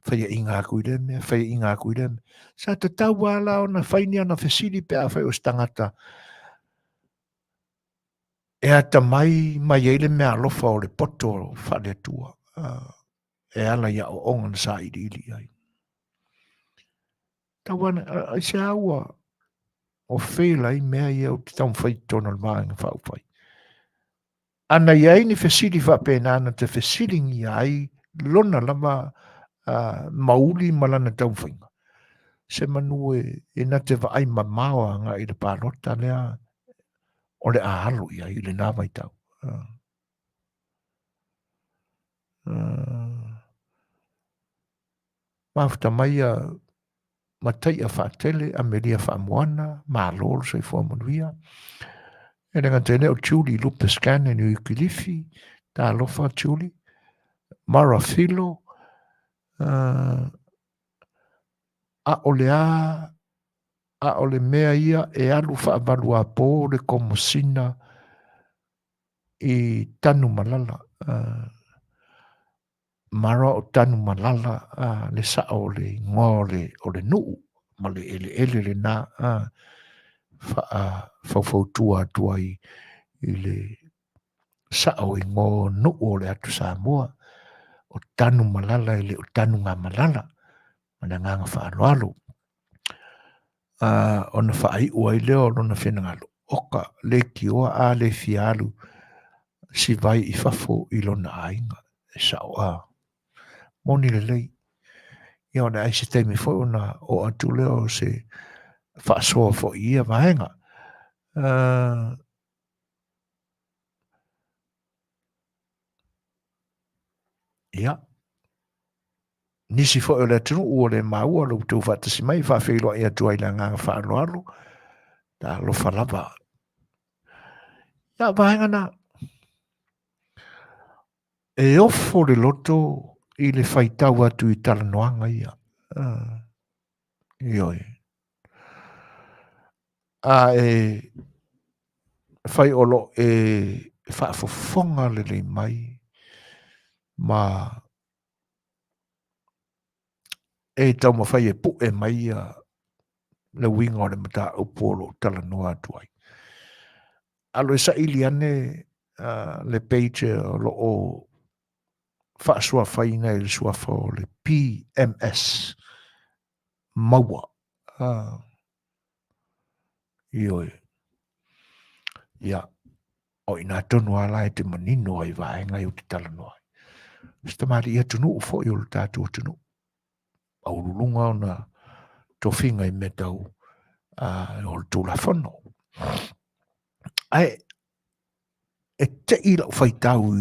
Faiaina atu i lea mea, faiaina atu i lea mea. Sa tatau lava la ona fai ni ana fesili pe afai o se tagata e atamai mai ai le meaalofa o le poto faale-Atua e ala i aoaoga na sailiili i ai. Tau ana, aisea ua o fail ai mea ia ou te taumafai i totonu o le Vaega Faaupufai. Ana i ai ni fesili faapena na te fesiligia ai lona lava uh, mauli ma lana taumafaiga. Se manu e, e na te vaai mamao agai i le palota lea o le a alu i ai i lena vaitau. Uh. Uh, mafuta mai ia Mataia Faatele, Amelia Faamoana, malo le soifua manuia. E le gata i lea o Julie Lupe Scanlan i Uikilifi, talofa Julie, Mara Filo, uh, a o le a, a o le mea ia e alu faavaluapo le komosina i Tanumalala. Uh, Mara o Tanumalala uh, le sao o le ingoa o le, o le nuu ma le eleele lena uh, faa faufautua atu ai i le sao ingoa o nuu o le atu Samoa o Tanumalala e le o Tanugamalala ma le agaga faaaloalo. Uh, ona faaiu ai lea o lona finagalo, oka leitioa a le fia alu si vai i fafo i lona aiga, e sao a. Moni lelei. Ia o le ai se taimi foi ona oo atu lea o se faasoa foi i ia vaega. Uh, ia, nisi foi o le atunuu ua le maua lo outou faatasi mai, faafeiloai atu ai le agaga faaaloalo, talofa lava. Ia, vaega na, e ofo le loto i le faitau atu i talanoaga ia. Uh, ioe. A e fai o lo e faafofoga lelei mai ma e taumafai e pu'e mai ia le uiga o le mataupu o lo o talanoa atu ai. Alo e saili ane uh, le page o lo o faasuafaina i le suafa o le PMS Maua. Uh, ioe. Ia, o inā tonu a la e te manino ai vaega i o te talanoa ai. Se tamalii atunuu foi o le tatou atunuu. Maualuluga ona tofiga i mea tau o le Tulafono. Ae e tei lau faitau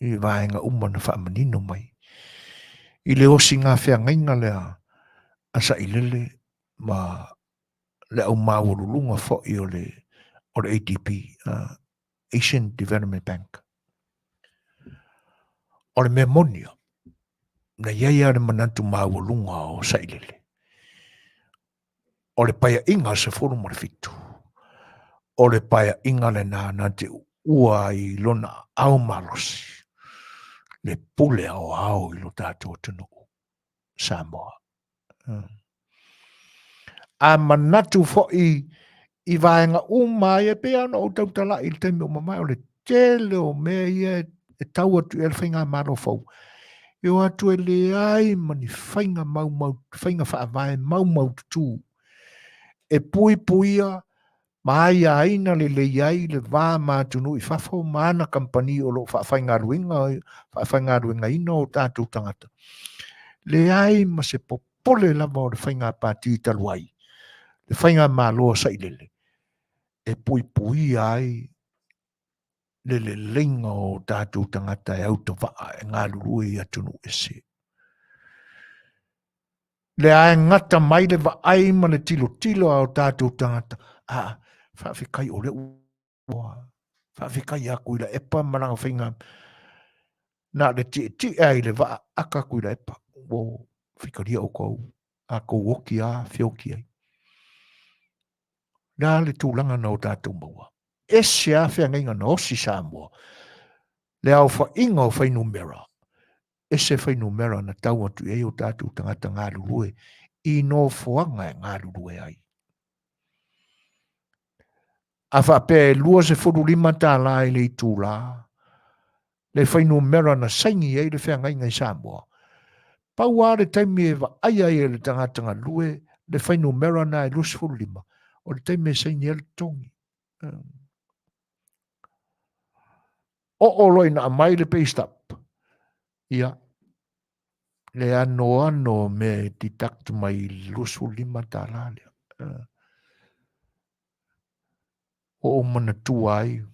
i vaega uma na faamanino mai i le osiga feagaiga lea a Sailele ma le au maualuluga foi o le ADB, Asian Development Bank. O le mea moni ia, na i ai lava le manatu maualuga o Sailele, o le Paeaiga 17, o le Paeaiga lena na te uua ai i lona aao malosi le pule aoao i lo tatou atunuu Samoa. A manatu foi i vaega uma ia, pei lava ona ou tautalai i le taimi ua mavae, o le tele o mea ia e tau atu i ai le faigamalo fou, e o atu e leai ma ni faiga maumau, faiga faavae maumaututu e puipuia ma aiaina lelei ai le va ma atunuu i fafo ma ana kamupani o lo o faafaigaluegaina o tatou tagata. Leai ma se popole lava o le faiga pati talu ai, le faigamalo a Sailele, e puipuia ai le leleiga o tatou tagata e autavaa e galulue i atunuu ese. Lea e gata mai le vaai ma le tilotilo a o tatou tagata, a faafetai o lea ua faafetai ia Tuilaepa ma lana faiga na o le tietie ai le vaa aka Tuilaepa, ua faitalia outou, a tou oti a feoti ai. Le a le tulaga na o tatou maua? Ese a feagaiga na osi Samoa, le aofaiga o fuainumera, ese fuainumera na tau atu i ai o tatou tagata galulue i nofoaga e galulue ai. A faapea e $25 i le itula, le fuainumera na saini ai le feagaiga i Samoa, pau lava le taimi e vaaia ai e le tagata galue le fuainumera na e 25, o le taimi e saini ai le totogi. Oo loa ina aumai le pay stub, ia, le anoano o mea e deduct mai i le $25 lea. Ua ou manatua ai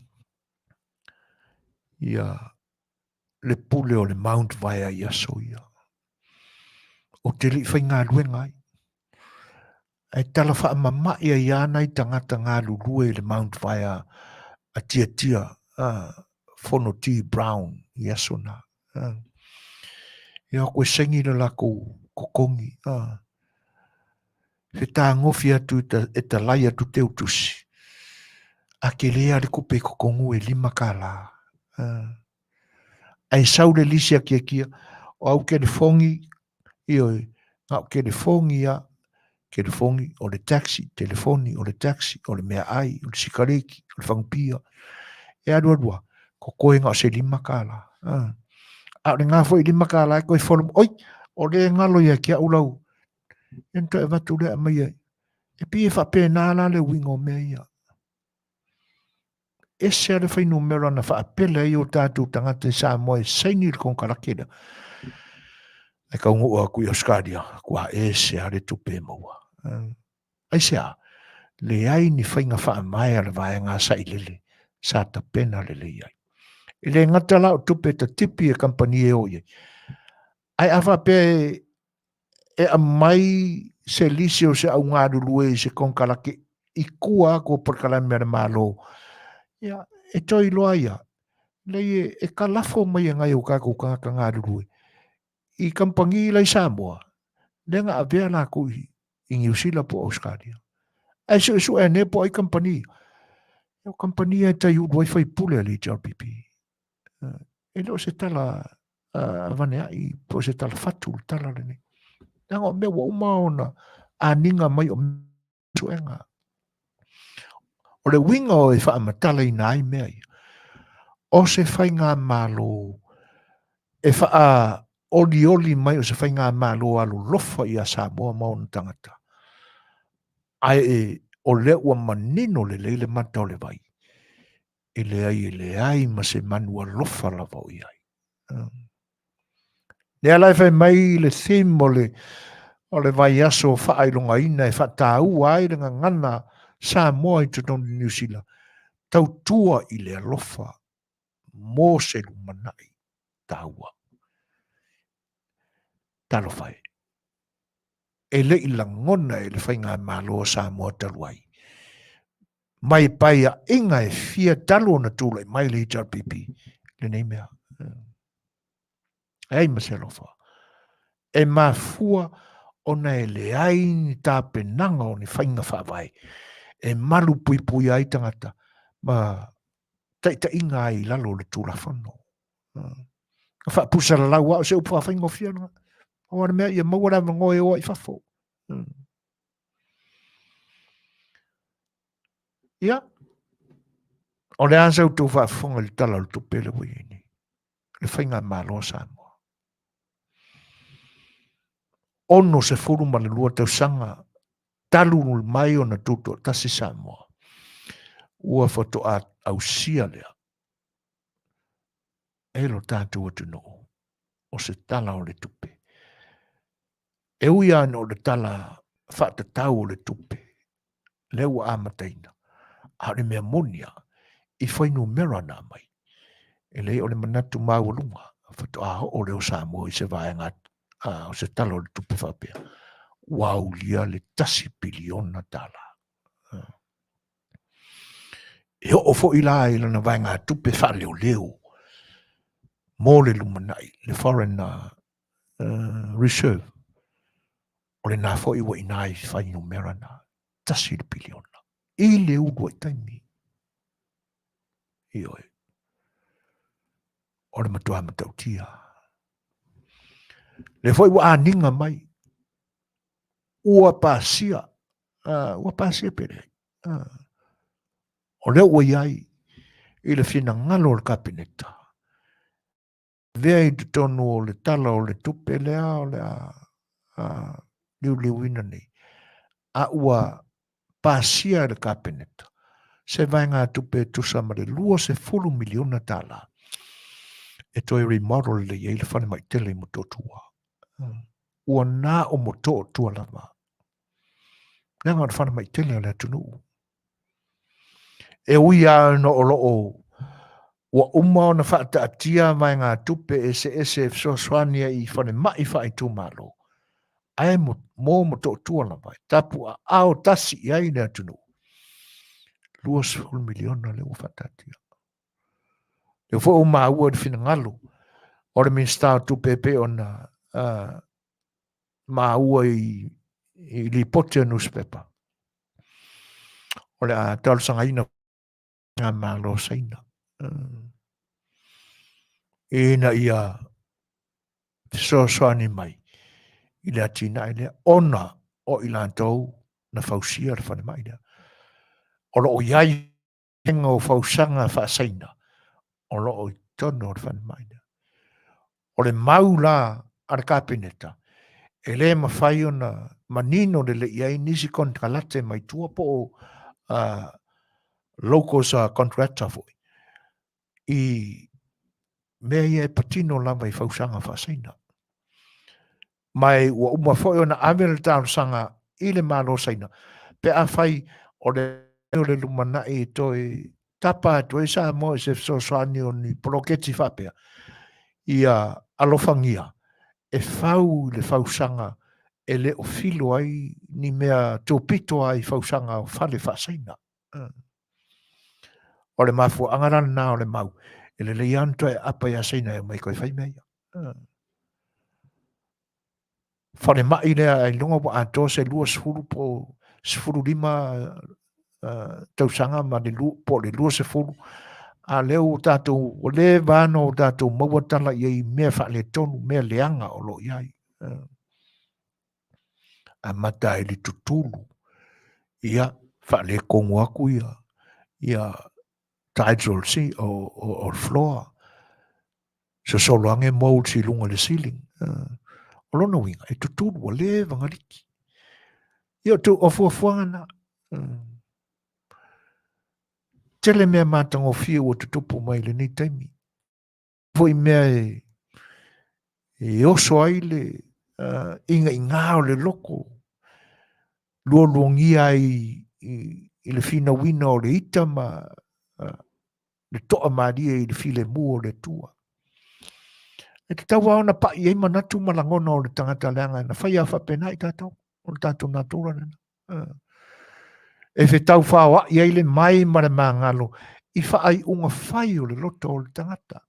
ia le pule o le Mount Vaea i aso ia. Ou te le i faigaluega ai. Ae tala faamama'i ai lava nai tagata galulue i le Mount Vaea a tiatia a Fonoti Brown i aso na. Ia koe saini le latou totogi. Fetagofi atu e talai atu teutusi. A tele lava le tupe i totonu e $5. Ae sau le lisi a tiatia, o au telefoni, ioe, na o telefoni lava, telefoni o le taxi, telefoni o le taxi, o le meaai, o le sikareti, o le fagupia. E alu alu lava, totoe na o se $5. A o lena foi $5 e toe follow, oi, o lea e galo ia te au lau, ia ona toe avatu lea aumai ai. E pei e faapena la le uiga o mea ia. Ese lava le fuainumera na faapele ai o tatou tagata i Samoa e saini le konekarate lea. Ae taunuu atu i Ausetalia, ua ese lava le tupe e maua. Aisea? Leai ni faiga faavae a le vaega sailele sa tapena lelei ai. E le gata la o tupe e tatipi e kamupani e o i ai, ae a faapea e aumai se lisi o se au galulue i se konekarate i tua atu o polokalame a le Malo, ia, e toe iloa ia, leai e kalafo mai e nai o tatou tagata galulue i kamupani la i Samoa, lea na avea latou i Niu Sila po o Ausetalia. Ae suesue ane po o ai kamupani. O kamupani e tai ulu ai faipule a le HRPP. E le o se tala avane ai po o se tala fatu le tala lenei. Leaga o mea ua uma ona aniga mai o suega. O le uiga o e faamatalaina ai mea ia, o se faigamalo e faaolioli mai o se faigamalo alolofa ia Samoa ma ona tagata. Ae o lea ua manino lelei le mata o le vai, e leai e leai ma se manu alofa lava o i ai. Lea la e fai mai le theme o le o le vaiaso faailogaina e faataua ai le gagana Samoa i totonu o Niu Sila, tautua i le alofa mo se lumanai taua. Talofa e, e le i lagona e le Faigamalo a Samoa talu ai, mai paeaiga e fia talu ona tulai mai le HRPP lenei mea. E ai ma se alofa. E mafua ona e leai ni tapenaga o ni faiga faavae e malu puipuia ai tagata ma taitaiga ai i lalo o le Tulafono. Na faapusalalau lava o se upu faafaigofie lena. Pau lava le mea ia maua le avanoa e o ai i fafo. Ia, o le a sa outou faafofoga i le Tala o le Tupe lea ua i ai nei, le Faigamalo a Samoa. 62 tausaga talu mai ona tutoatasi Samoa, ua faatoa ausia lea e lo tatou atunuu o se Tala o le Tupe. E ui lava ina o le Tala Faatatau o le Tupe lea ua amataina, a o le mea moni lava, i fuainumera na aumai, e leai o le manatu maualuga faatoa oo lea o Samoa i se vaega o se Tala o le Tupe faapea, ua aulia le $1 piliona. E oo foi la i lana vaegatupe faaleoleo mo le lumanai, le foreign reserve, o lena foi ua i ina i fuainumera na, 1 piliona i le uluai taimi. Ioe. O le matua matautia. Lea foi ua aniga mai, ua pasia, ua pasia pe leai. O lea ua i ai i le finagalo o le Kapeneta, avea i totonu o le Tala o le Tupe lea o le a liuliuina nei, a ua pasia e le Kapeneta se vaegatupe e tusa ma le $20 miliona e toe remodel lelei ai le falemai tele i Motootua. Ua na o Motootua lava. Leaga o le falemai tele a le atunuu. E ui lava ina o lo o ua uma ona faataatia vaegatupe eseese e fesoasoani ai i falemai faaitumalo, ae mo Motootua lava e tapuaao tasi i ai le atunuu, $20 miliona lea ua faataatia. Lea foi ua maua i le finagalo o le Minisita o Tupe e pei ona maua i lipoti a nusipepa, o le a talosagaina ngā Malo Saina ina ia fesoasoani mai i le atinae lea ona o i latou na fausia le falemai lea. O lo o i ai vaega o fausaga faasaina o lo o i totonu o le falemai lea. O le mau la a le Kapeneta, e le mafai ona manino lelei i ai nisi konekarate mai tua po o locals contractor foi i mea ia e patino lava i fausaga faasaina. Ma e ua uma foi ona ave le talosaga i le Malo Saina pe afai o le o le lumanai e toe tapa atu ai Samoa i se fesoasoani o ni poloketi faapea, ia alofagia e fau i le fausaga e le o filo ai ni mea topito ai fausaga o fale faasaina. O le mafuaaga la lena o le mau, e lelei lava ona toe aapa ia Saina e omai toe fai mea ia. Falemai lea ailoga ua atoa se 20 po o 15 tausaga ma le po o le 20, a lea ua tatou, ua leva lava ona tatou maua tala i ai i mea faaletonu, mea leaga o lo o i ai. Amata ai le tutulu, ia faaletonu atu ia tiles o le floor, sosolo ane moulds i luga o le ceiling. O lona uiga, e tutulu, ua leva ona liki. Ia, o fuafuaga na. Tele mea matagofie ua tutupu mai i lenei taimi. Foi mea e E oso ai le igaiga o le loto, lualuagia ai i le finauina o le ita ma le toa malie i le filemu o le Atua. E tatau lava ona pai ai manatu ma lagona o le tagata leaga na fai lava faapena i tatou, o le tatou natura lena. E fetau faoai ai le mai ma le magalo i faaiuga fai o le loto o le tagata.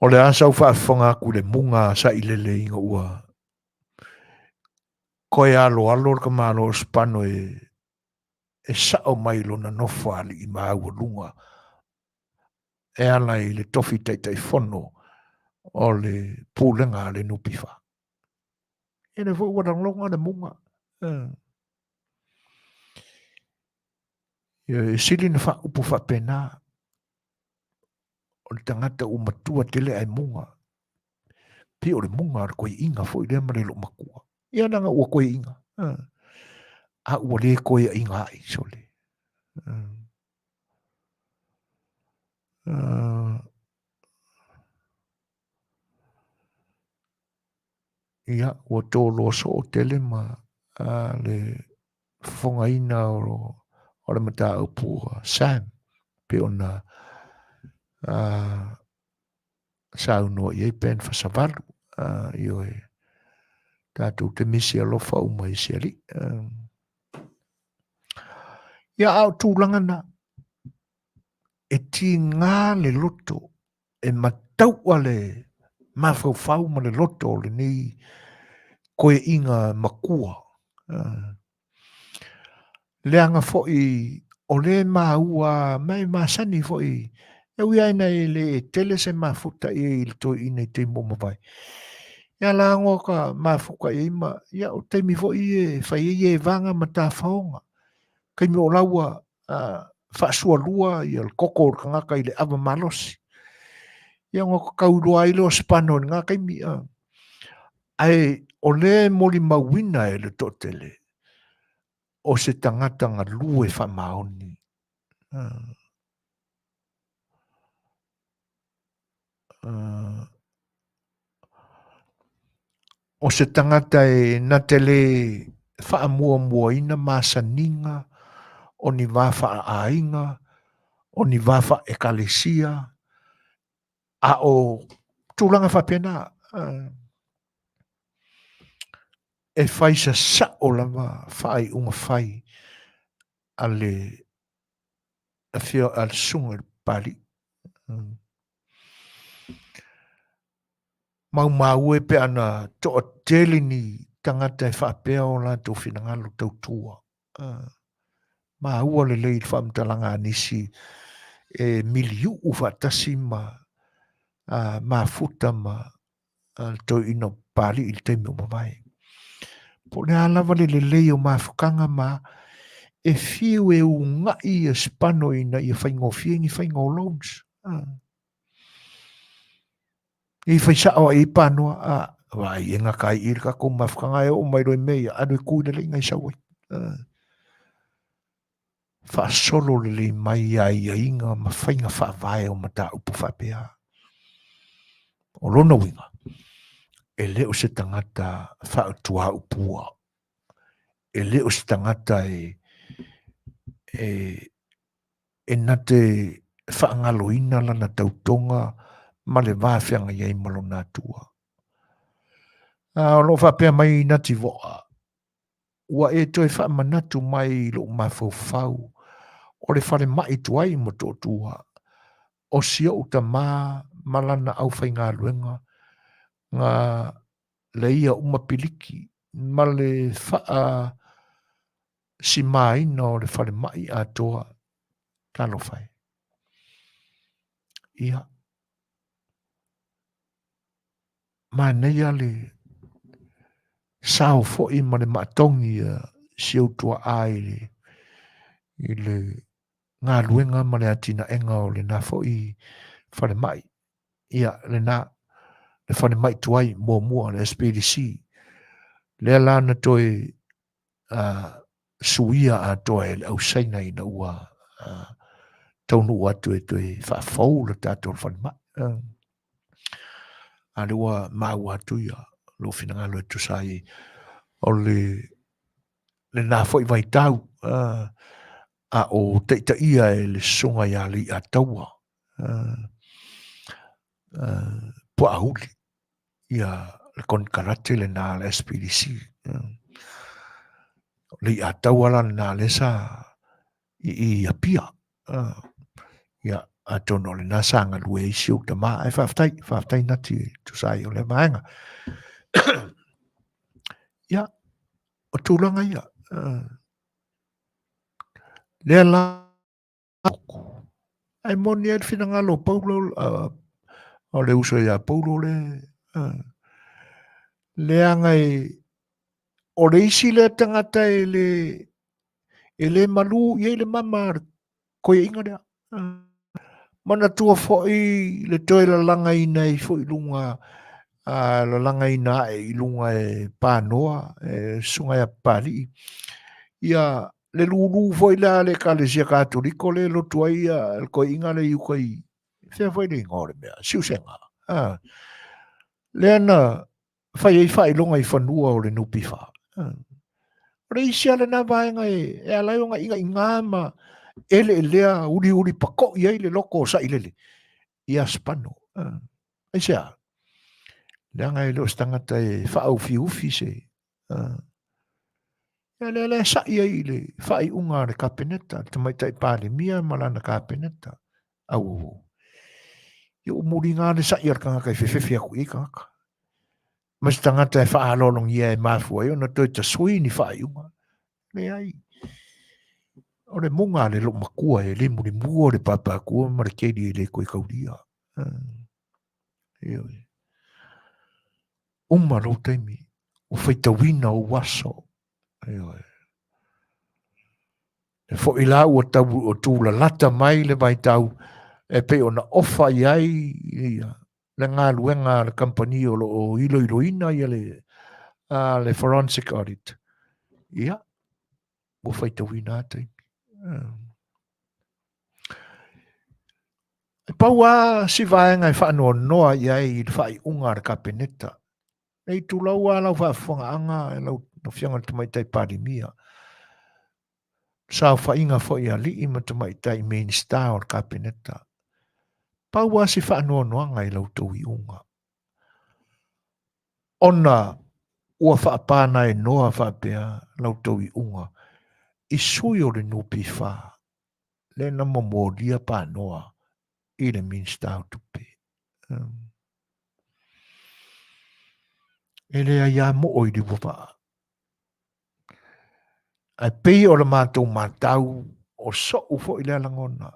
O le a sau faafofoga atu i le muga a Sailele ina ua toe aloalo le tamaloa o Sipano e sao mai lona nofoalii maualuga e ala i le tofi Taitaifono o le Pulega a le NPF. E le foi ua lagona le muga. E sili na faaupu faapena o le tagata ua matua tele ae muga. Pei o le muga o le toeaina foi lea ma le loomatua. Ia leaga ua toeaina. A ua le toeaina ai sole. Ia, ua toloa soo tele ma le fofogaina o le mataupu a Sam pei ona saunoa i ai Ben Fasavalu. Ioe, tatou te misi alofa uma i se alii. Ia, a o tulaga na, e tiga le loto, e mataua le mafaufau ma le loto o lenei koeaiga makua. Leaga foi o lea e maua ma e masani foi, e ui lava ina e le tele se mafuta i ai i le toeaina i taimi ua mavae. Ia la goa ka mafuta i ai ma, ia o taimi foi e fai ai evaga ma tafaoga. Taimi o la ua faasualua ia le toto o le tagata i le ava malosi. Ia ona tau iloa ai lea o Sipano i lena taimi. Ae o lea e molimauina e le toatele, o se tagata galue faamaoni. O se tagata e na te le faamuamuaina masaniga o ni va faaaiga, o ni va faaekalesia, a o tulaga faapena. E fai sasao lava faaiuga fai a le afio a le susuga i le Papalii. Maumau e pe ana toatele ni tagata e faapea o latou finagalo tautua. Maua lelei i le faamatalaga a nisi e miliuu faatasi ma mafuta ma le toeaina o Papalii i le taimi ua mavae. Po o le a lava le lelei o mafutaga ma e fiu e uunai ia Sipano ina ia faigofie ni faiga o loans. I fai sao ai i panoa, a, vaai e gata ai i le tatou mafutaga e oo mai loa i mea ia, alu e tu i le leiga i sau ai. Faasolo lelei mai aiaiga ma faiga faavae o mataupu faapea. O lona uiga, e le o se tagata faatuaupua, e le o se tagata e na te faagaloina lana tautoga ma le va feagai ai ma lona Atua. A o lo o faapea mai Nati Voa, Ua e toe faamanatu mai i lou mafaufau o le falemai tuai i Motootua, o si ou tama ma lana aufaigaluega na leia uma piliki ma le faasimaina o le falemai atoa. Talofa e. Ia. Manaia le sao foi ma le maatogi a si ou tuaa i le galuega ma le atinaega o lena foi falemai. Ia, lena, le falemai tuai muamua, le SPDC. Lea la na toe suia atoa e le au Saina ina ua taunuu atu e toe faafou le tatou falemai. A lea ua maua atu ia lou finagalo e tusa ai o le lena foi vaitau a o taitaia e le susuga ia Leiataua Puaauli ia le konekarate lena a le SPDC. O Leiataua la lena lea sa i Apia. Ia, atonu o lena sa galue ai si ou tama. Ae faafetai, faafetai Nati e tusa ai o lea vaega. Ia, o tulaga ia. Lea la, ae moni ai le finagalo o Paulo, o le uso ia Paulo le, leaga e, o le isi lea tagata e le, e le malu i ai le mama a le koiaina lea. Manatua foi le toe lalagaina ai foi i luga, lalagaina ae i luga e Panoa, e susuga ia Papalii, ia le lulu foi lea a le Ekalesia Katoliko lea e lotu ai le koiaina lea i uka i, fea foi le igoa o le mea, Siusega. Lea na fai ai faailoga i fanua o le NPF. O le isi lava lena vaega e ala ai ona igaiga ma eleelea uliuli pako'i ai le loto o Sailele ia Spano. Aisea? Leaga e le o se tagata e faaufiufi se... Ia lea la e sa'i ai i le faaiuga a le Kapeneta, le Tamaitai Palemia ma lana Kapeneta. Auauau. Ia ua muliga le sa'i a le tagata e fefefe atu i ai tagata. Ma se tagata e faaaloalogia e mafua ai ona toe tasui ni faaiuga. Leai. O le muga a le loomatua e le mulimua le pāpākua ma le keli e le toe taulia. Ioe. Uma lou taimi, ua faitauina ou aso. Ioe. E foi la ua tau o tūlalata mai le vaitau e pei ona ofa i ai ia le galuega a le kamupani o lo o iloiloina ia le, le forensic audit. Ia, ua faitauina a taimi. E pau lava si vaega e faanoanoa i ai i le faaiuga a le Kapeneta. Nei tulou lava lau faafofogaaga e lau Afioga i le Tamaitai Palemia, saofaiga foi a alii ma tamaitai Minisita o le Kapeneta. Pau lava si faanoanoaga i la outou iuga, ona ua faapanaenoa faapea la outou iuga i sui o le NPF lea na momolia panoa i le Minisita o Tupe. E leai lava moo i liuavaa. Ae pei o le matou matau, o so'u foi lea lagona,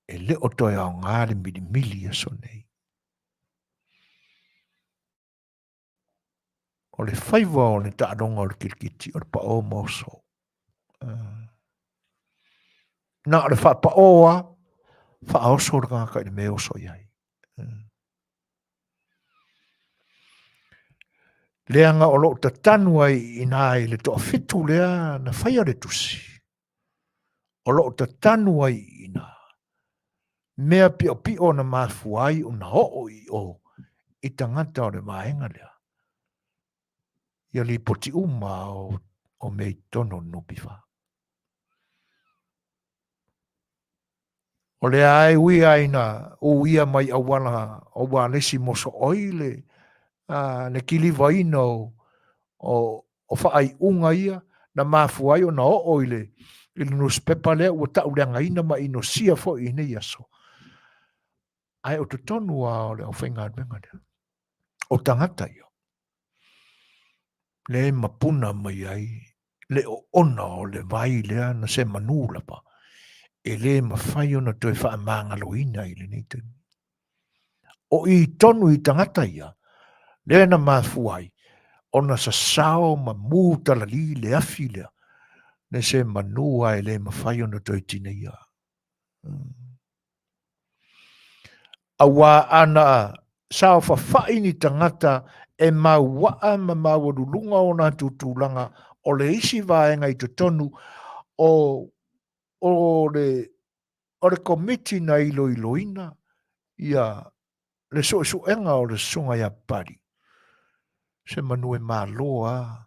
e le o toe aoga le milimili i aso nei. O le faiva o le taaloga o le kirikiti, o le pao ma oso. Na o le faapao lava, faaoso le tagata i le mea e oso i ai. Leaga o lo o tatanu ai i ina i le toafitu lea na faia le tusi, o lo o tatanu ai i ina mea piopio na mafua ai ona oo i o i tagata o le vaega lea, ia lipoti uma o mea i totonu o le NPF. O lea e ui lava ina uia mai auala o ualesi mosooi le, le kilivaina o faaiuga ia na mafua ai ona oo i le, i le nusipepa lea ua tauleagaina ma inosia foi i nei aso. Ae o totonu lava o le aufaigaluega lea, o tagata ia, lea e mapuna mai ai le oona o le vai lea na semanu lava e le mafai ona toe faamagaloina i lenei taimi. O i tonu i tagata ia, lea na mafua ai ona sasao ma mu talali le afi lea, le semanu lava e le mafai ona toe tineia. Auā ana saofafai ni tagata e mauaa ma maualuluga o latou tulaga o le isi vaega i totonu o le o le Komiti na iloiloina ia le suesuega o le Susuga ia Papalii, se manu e malo lava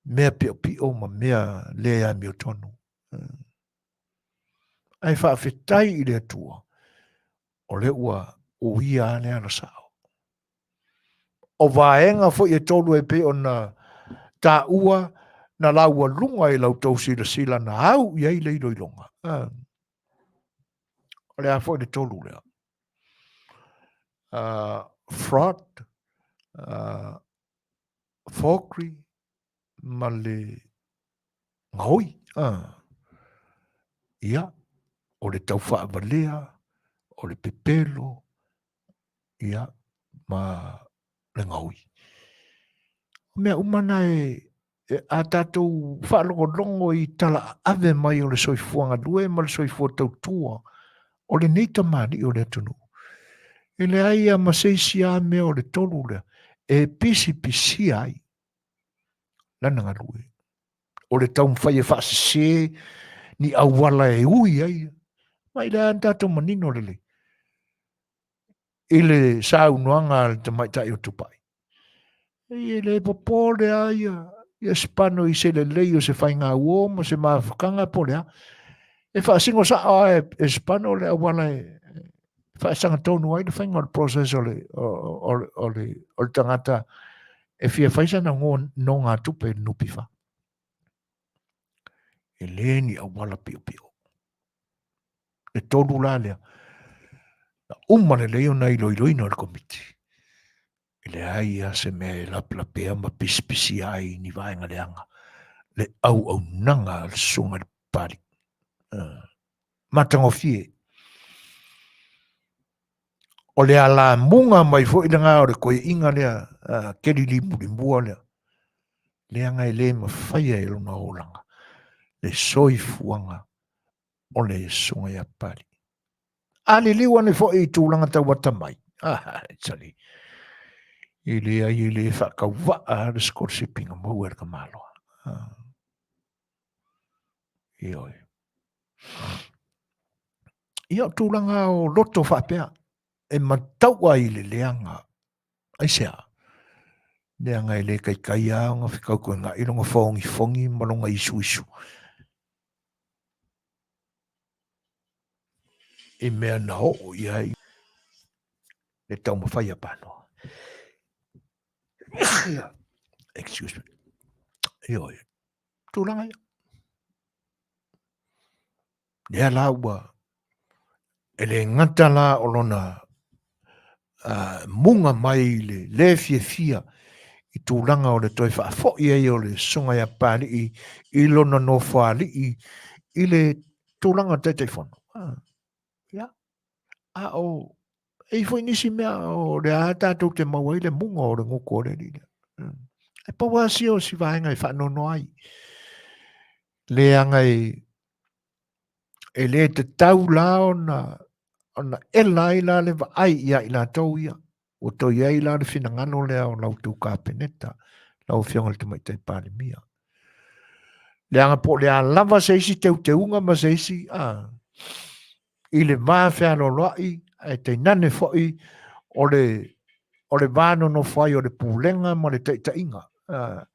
mea piopio ma mea le amiotonu. Ae faafetai i le Atua, o lea ua uia lava le ala sao. O vaega foi e tolu e pei ona taua na laualuga i la outou silasila na au i ai le iloiloga. O le a foi le tolu lea? Fraud, forgery ma le gaoi. Ia, o le taufaavalea, o le pepelo, ia, ma le gaoi. O mea uma na e, e a tatou faalogologo i tala ave mai o le soifua galue ma le soifua tautua o lenei tamalii o le atunuu, e leai lava ma se isi lava mea o le tolu lea e pisipisia ai lana galue. O le taumafai e faasese ni auala e ui ai, ma i le a tatou manino lelei i le saunoaga a le tamaitai o Tupai. E le popole lava ia, ia Sipano i se lelei o se faigauo ma se mafutaga po o le a. E faasino sao lava e, e Sipano le auala e faasagatonu ai le faiga o le process o le, o, o, o, le, o le tagata e fia fai sana nogatupe i le NPF. E le ni auala piopio. Le tolu la lea, na uma lelei ona iloiloina o le Komiti. E leai lava se mea e lapelapea ma pisipisia ai ni vaega leaga le auaunaga a le Susuga i le Papalii. Uh, matagofie. O le alamuga mai foi lena o le toeaina lea, uh, Keli Limulimua lea, leaga e le mafaia e lona olaga le soifuaga o le Susuga ia Papalii. A liliu ane foi i tulaga tau atamai, ah, sali, e leai e le faatauvaa le scholarship na maua e le tamaloa. Ah. Ioe. Ia o tulaga o loto faapea, e matau ai i le leaga. Aisea? Leaga e le taitai lava ona fetautoega'i lona fogifogi ma lona isuisu i mea na oo i ai le taumafai a Panoa. Excuse me. Ioe. Tulaga ia. Lea la ua e le gata la o lona muga mai i le le fiafia i tulaga o le toe faafoi ai o le Susuga ia Papalii i lona nofoalii i le tulaga o le Taitaifono. Ia, a o e i foi nisi mea o le a tatou te maua ai le muga o le gutu o le alii lea. E pau lava sia o si vaega e faanoanoa ai. Leaga e e le tatau la ona ona ela ai la le vaai ia i latou ia. Ua toe i ai la le finagalo lea o la outou Kapeneta, lau Afioga i le Tamaitai Palemia. Leaga po o le a lava se isi teuteuga ma se isi a, i le va fealoaloai, ae tainane foi o le, o le va nonofo ai o le pulega ma le taitaiga, a,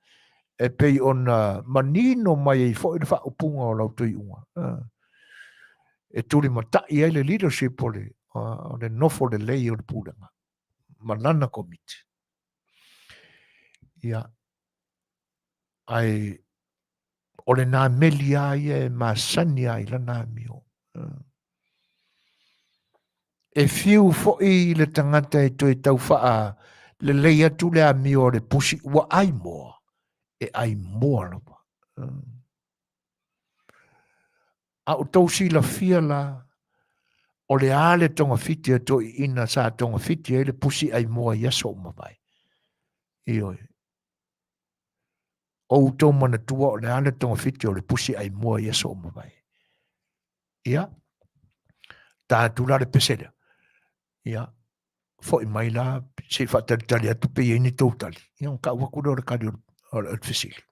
e pei ona manino mai ai foi le faaupuga o la outou iuga. A, e tulimatai ai le leadership o le, o le nofo lelei o le pulega ma lana komiti. Ia, ae o lena meli lava ia e masani lava i lana amio. E fiu foi le tagata e toe tau faalelei atu le amio a le pusi ua ai moa, e ai moa lava. A o tou silafia la, o le a le togafiti a toeaiina sa togafiti ai le pusi ai moa i aso ua mavae? Ioe. O outou manatua o le a le togafiti o le pusi ai moa i aso ua mavae? Ia, ta atu la le pese lea. Ia, foi mai la, se i faatalitali atu pe i ai ni tou tali. Ia, ona tau atu lea o le tali o le fesili.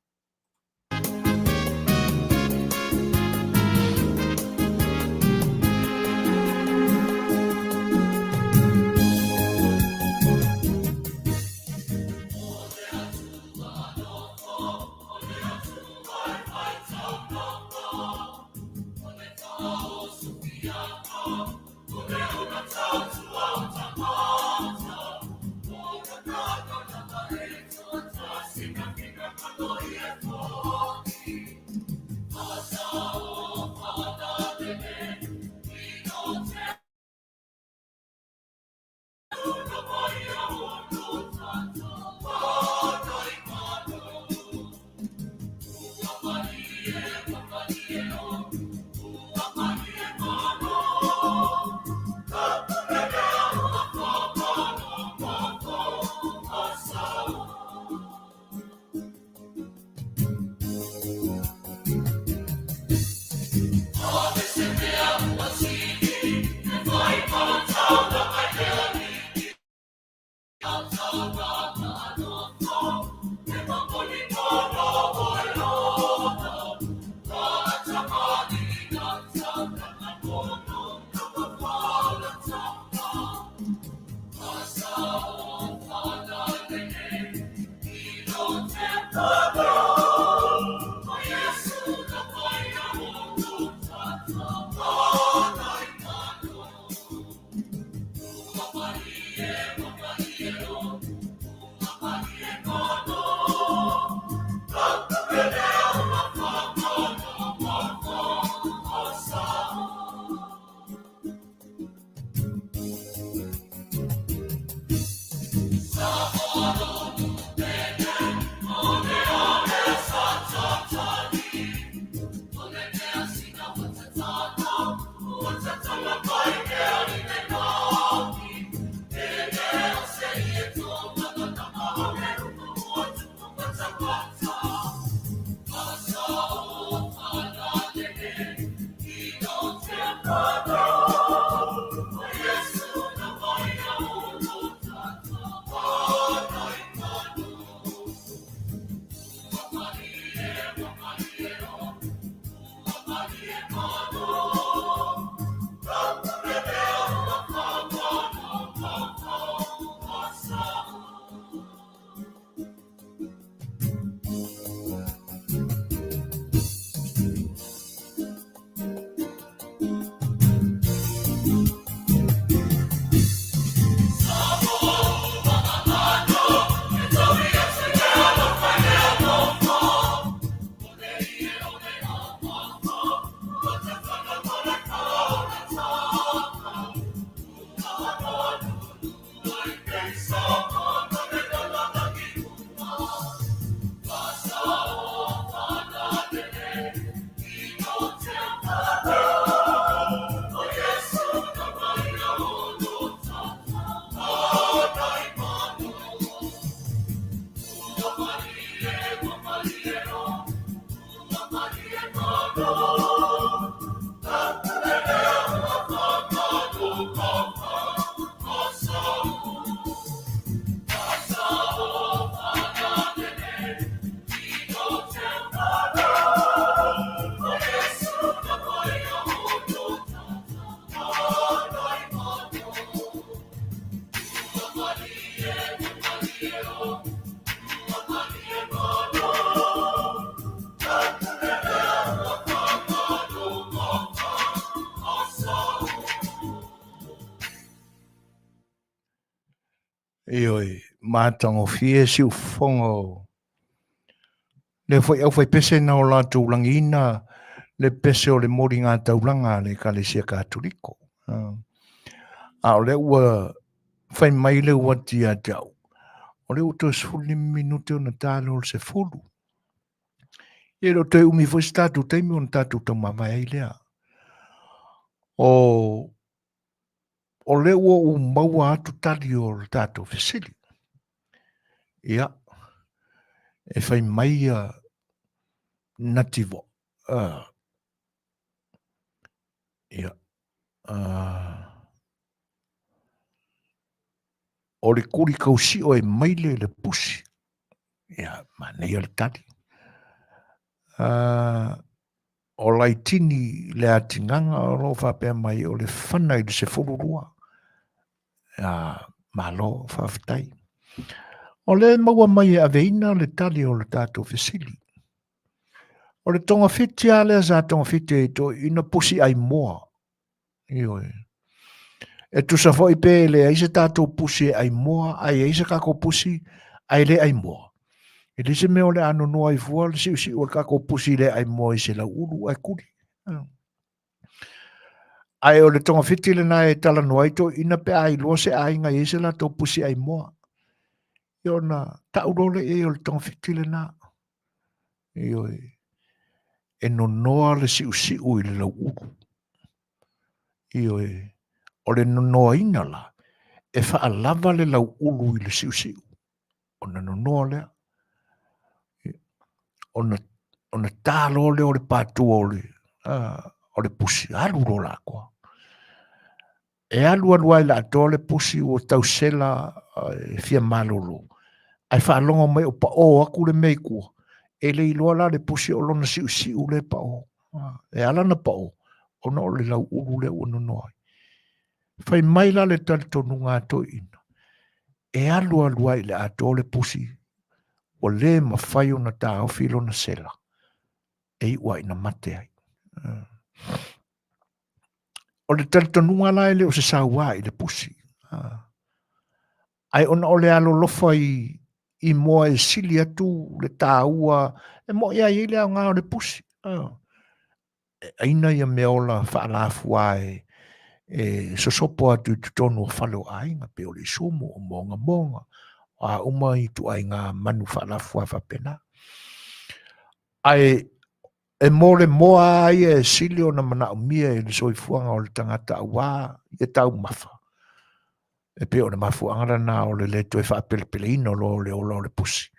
Ioe, matagofie siufofoga o lea foi aufaipese na o latou lagiina le pese o le moliga taulaga a le Ekalesia Katoliko. A o lea ua fai mai le uati ia te au, o lea ua toe 15 minute ona ta lea o le 10. Ia e le o toe umi foi se tatou taimi ona tatou taumavae ai lea. O o lea ua ou maua atu tali o le tatou fesili. Ia, e fai mai ia Nativo. Ia, o le kuli kausio e maile le pusi. Ia, manaia le tali. O Laitini le atigaga o lo o faapea mai o le fana i le 12. Ia, malo, faafetai. O lea e maua mai e aveina le tali o le tatou fesili. O le togafiti lava lea sa togafiti ai toeaiina pusi ai moa. Ioe. E tusa foi pe leai se tatou pusi e ai moa, ae i ai se tatou pusi ae le ai moa. E le se mea o le a nonoa ai fua le siusiu o le tatou pusi le ai moa i se lauulu ae kuli. Ae o le togafiti lena e talanoa ai toeaiina pe a iloa se aiga e i ai se latou pusi ai moa. Ia ona tau loa lea i ai o le togafiti lena. Ioe. E nonoa le siusiu i le lauulu. Ioe. O le nonoaina la, e faalava le lauulu i le siusiu. Ona nonoa lea. Ona, ona ta loa lea o le patua o le, o le pusi, alu loa la atoa. E alu alu ai le atoa le pusi ua tau sela e fia malolo. Ae faalogo mai o paʻō atu le mea i tua. E le iloa la le pusi o lona siusiu lea e paʻō. E ala ona paʻō, ona o le lauulu lea ua nonoa ai. Fai mai la le talitonuga a toeaiina, e alu alu ai i le atoa le pusi, ua le mafai ona taofi lona sela, e iu lava ina mate ai. O le talitonuga la e le o se saua i le pusi. Ae ona o le alolofa i, i moa e sili atu le taua, e moʻi ai le aoga o le pusi. E aina ia meaola faalafua e, e sosopo atu i totonu o fale o aiga, pei o le isumu, o mogamoga, o a uma ituaiga manu faalafua faapena. Ae e mo le moa lava ia e sili ona manaomia i le soifuaga o le tagata aua ia taumafa. E pei o le mafuaaga lena o le le toe faapelepeleina loa o le ola o le pusi.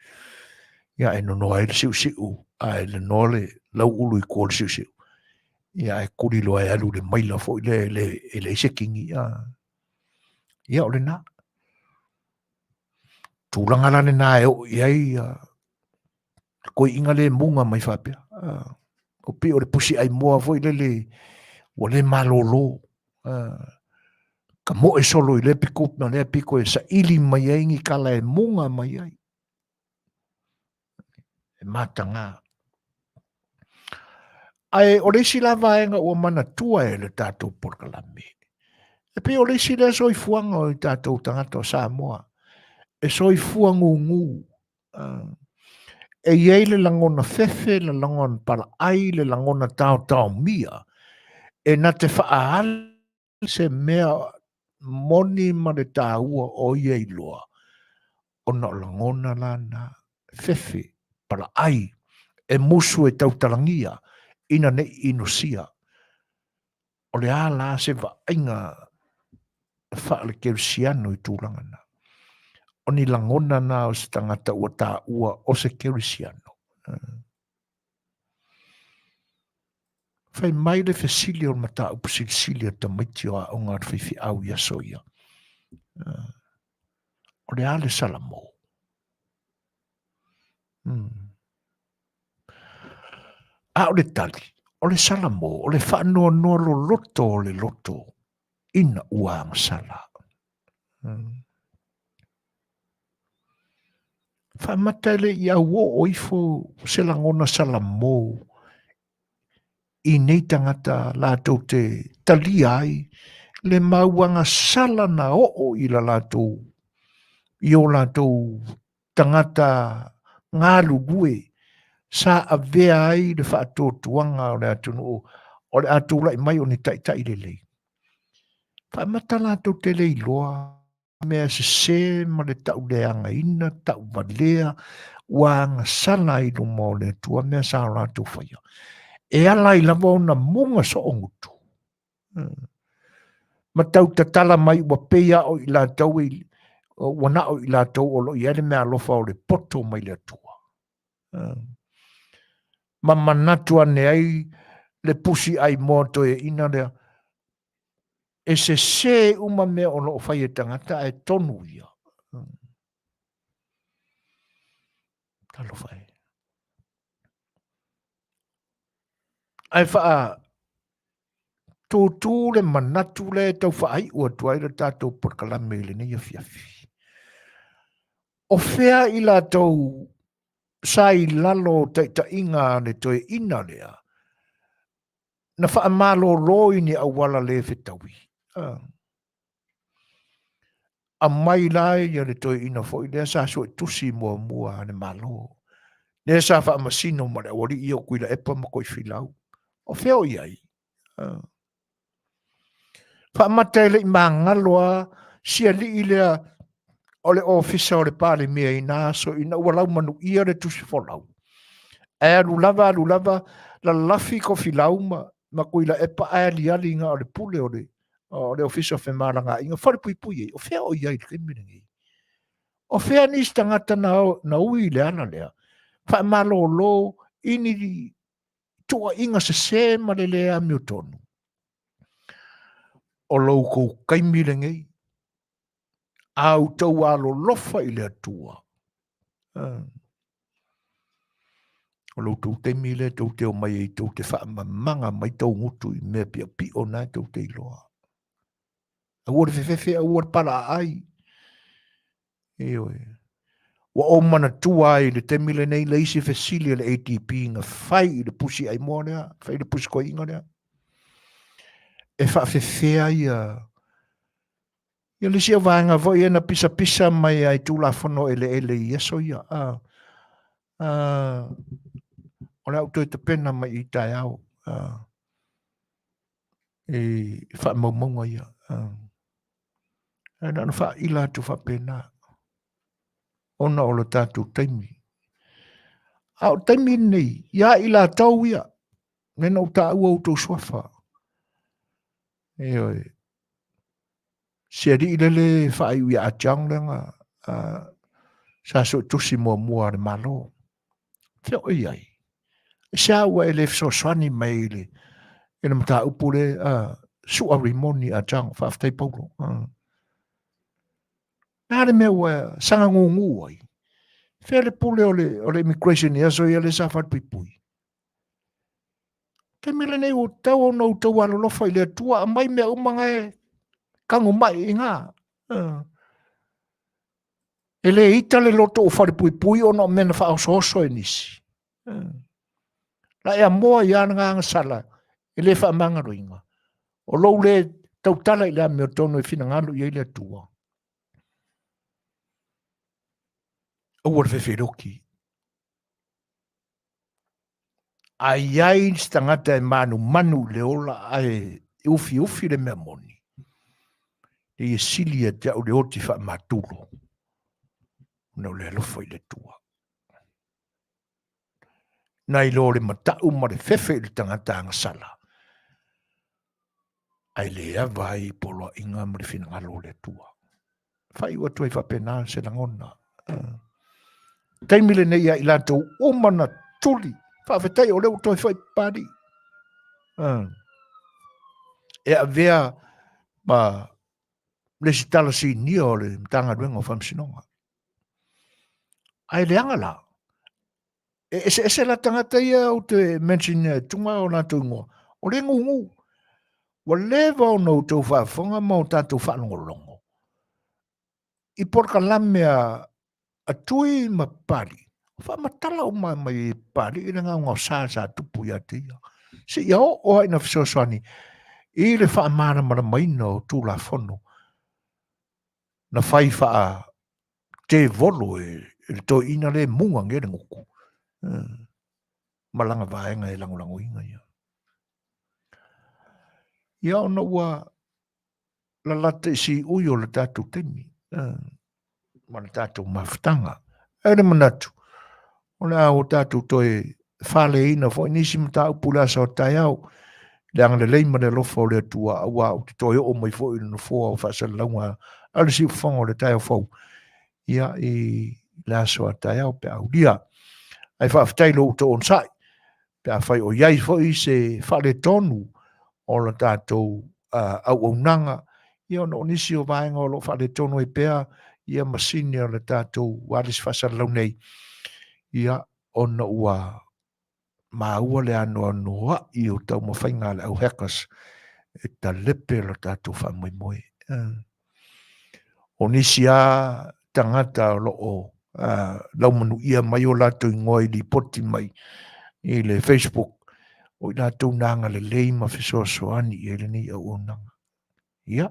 Ia e nonoa ai le siusiu, ae nonoa le lauulu i tua o le siusiu. Ia ae kuli loa e alu i le maila foi lea e le, e leai se kigi. Ia o lena. Tulaga la lena e oo i ai ia toeaiina lea e muga mai faapea. O pei o le pusi ai moa foi lele ua le malolo. Ka moe solo i lea pito ma lea pito e saili mai ai ni tala e muga mai ai. E mataga. Ae o le isi la vaega ua manatua e le tatou polokalame, e pei o le isi lea soifuaga o i tatou tagata o Samoa, e soifua gugu. E i ai le lagona fefe, le lagona palaai, le lagona taotaomia, e na te faaali se mea moni ma le taua o ia iloa, ona o lagona la na, fefe, palaai, e musu e tautalagia, ina ne i inosia. O le a la se vaaiga faale-kerisiano i tulaga na? O ni lagona na o se tagata ua taua o se kerisiano. Fai mai le fesili o le mataupu silisili a tamaiti o aoga a le faifeau i aso ia. O le a le Salamo? A o le tali, o le Salamo, o le faanoanoa loloto o le loto ina ua agasala. Faamata e le i auoo ifo se lagona Salamo i nei tagata latou te talia ai le mau agasala na oo i la latou i o latou tagata galulue sa avea ai le faatuatuaga o le atunuu o le a tulai mai o ni taitai lelei. Faamata latou te le iloa mea sese ma le tauleagaina, tauvalea, ua agasala i luma o le Atua mea sa o latou faia. E ala ai lava ona muga soogutu. Ma tau tatala mai ua pei lava o i latou e, ua na o i latou o lo o i ai le meaalofa o le poto mai le Atua. Ma manatu ane ai le pusi ai moa toeaina lea, e sesē uma mea o lo o fai e tagata ae tonu ia. Talofa e. Ae faa tūtū le manatu lea e tau faaiu atu ai le tatou polokalame i lenei afiafi. O fea i latou sa i lalo o taitaiga a le toeaina lea, na faamalolo i ni auala le fetaui. Aumai la ia le toeaina foi lea sa suetusi muamua a le Malo. Lea sa faamasino ma le aualii o Tuilaepa ma Toifilau. O fea o i ai? Faamata e le i magalo a si alii lea o le ofisa o le Palemia i na aso ina ua laumanuia le tusi folau. Ae alu lava alu lava lalafi Tofilau ma Tuilaepa ae aliali na o le pule o le ofisa o femalagaaiga falepuipui ai. O fea o i ai i le taimi lenei? O fea nisi tagata na ui i le ala lea? Faamalolo i ni tuuaiga sese ma le le amiotonu. O lo outou taimi lenei, a outou alolofa i le Atua, o lo outou taimi lea tou te omai ai tou te faamamaga mai tou gutu i mea piopio na tou te iloa. Aua le fefefe, aua le palaaai. Ioe. Ua ou manatua ai i le taimi lenei le isi fesili a le ADB na fai i le pusi aimoa lea, fai i le pusi toeaina lea. E faafefea ia ia le isi vaega foi ia na pisapisa mai ai Tulafono eleele i aso ia. O le a ou toe tapena mai i taeao i faamaumauga ia. Ae na ona faaila atu faapena, ona o le tatou taimi. A o taimi lenei, ia i latou ia, lea na ou taua outou suafa. Ioe. Si alii lele faaiu ia Atiang lea na sa suetusi muamua a le Malo. Fea o i ai? Aisea ua e le fesoasoani mai i le, i le mataupu le Sua Rimoni a John, faafetai Paulo. Na le mea ua saga gugu ai. Fea le pule o le, o le immigration i aso ia le sa falepuipui. Taimi lenei ua tau ona outou alolofa i le Atua, aumai mea uma na e tago mai i ina. E le ita le loto o falepuipui ona o mea na faaosooso e nisi. La e amoa i ana agasala e le faamagaloina. O lou le tautala i le amiotonu e finagalo i ai le Atua. Aua le fefeloki. A i ai se tagata e manumanu i le ola ae ufiufi le mea moni, e ia sili ia te au le oti faamatulo ona o le alofa i le Atua. Nai lo le matau ma le fefe i le tagata agasala, ae le ava ai i poloaiga ma le finagalo o le Atua. Faaiu atu ai faapena se lagona. Taimi lenei ia i latou uma na tuli, faafetai o lea ua toe foi Papalii. E avea ma le isi tala sinia o le Matagaluega o Faamasinoga. Ae leaga la, e eseese la tagata ia ou te mention e tunga o latou ingoa, o le gugu. Ua leva ona outou faafofoga ma o tatou faalogologo i polokalame a Tui ma Papalii, faamatala uma mai e Papalii le gaogaosa sa tupu ia te ia. Seia oo lava ina fesoasoani i le faamalamalamaina o Tulafono na fai faa tevolo e le toeaina lea e muga nei le gutu ma lana vaega e lagolagoina ia. Ia ona ua lalata i siui o le tatou taimi ma le tatou mafutaga. Ae le manatu, o le a ua tatou toe faleina foi nisi mataupu i le aso a taeao, le agalelei ma le alofa o le Atua, aua ou te toe oo mai foi i le nofoa o faasalalauga a le siufofoga o le taeao fou, ia, i le aso a taeao pe a aulia. Ae faafetai i lo outou onosai, pe afai o i ai foi se faaletonu o la tatou auaunaga, ia ona o nisi o vaega o lo o faaletonu ai pea ia masini o le tatou wireless faasalalau nei, ia ona ua maua le anoanoai o taumafaiga a le au hackers e talepe lo tatou faamoemoe. O nisi lava tagata o lo o laumanuia mai o latou igoa i lipoti mai i le Facebook, o i latou na agalelei ma fesoasoani i ai lenei auaunaga. Ia,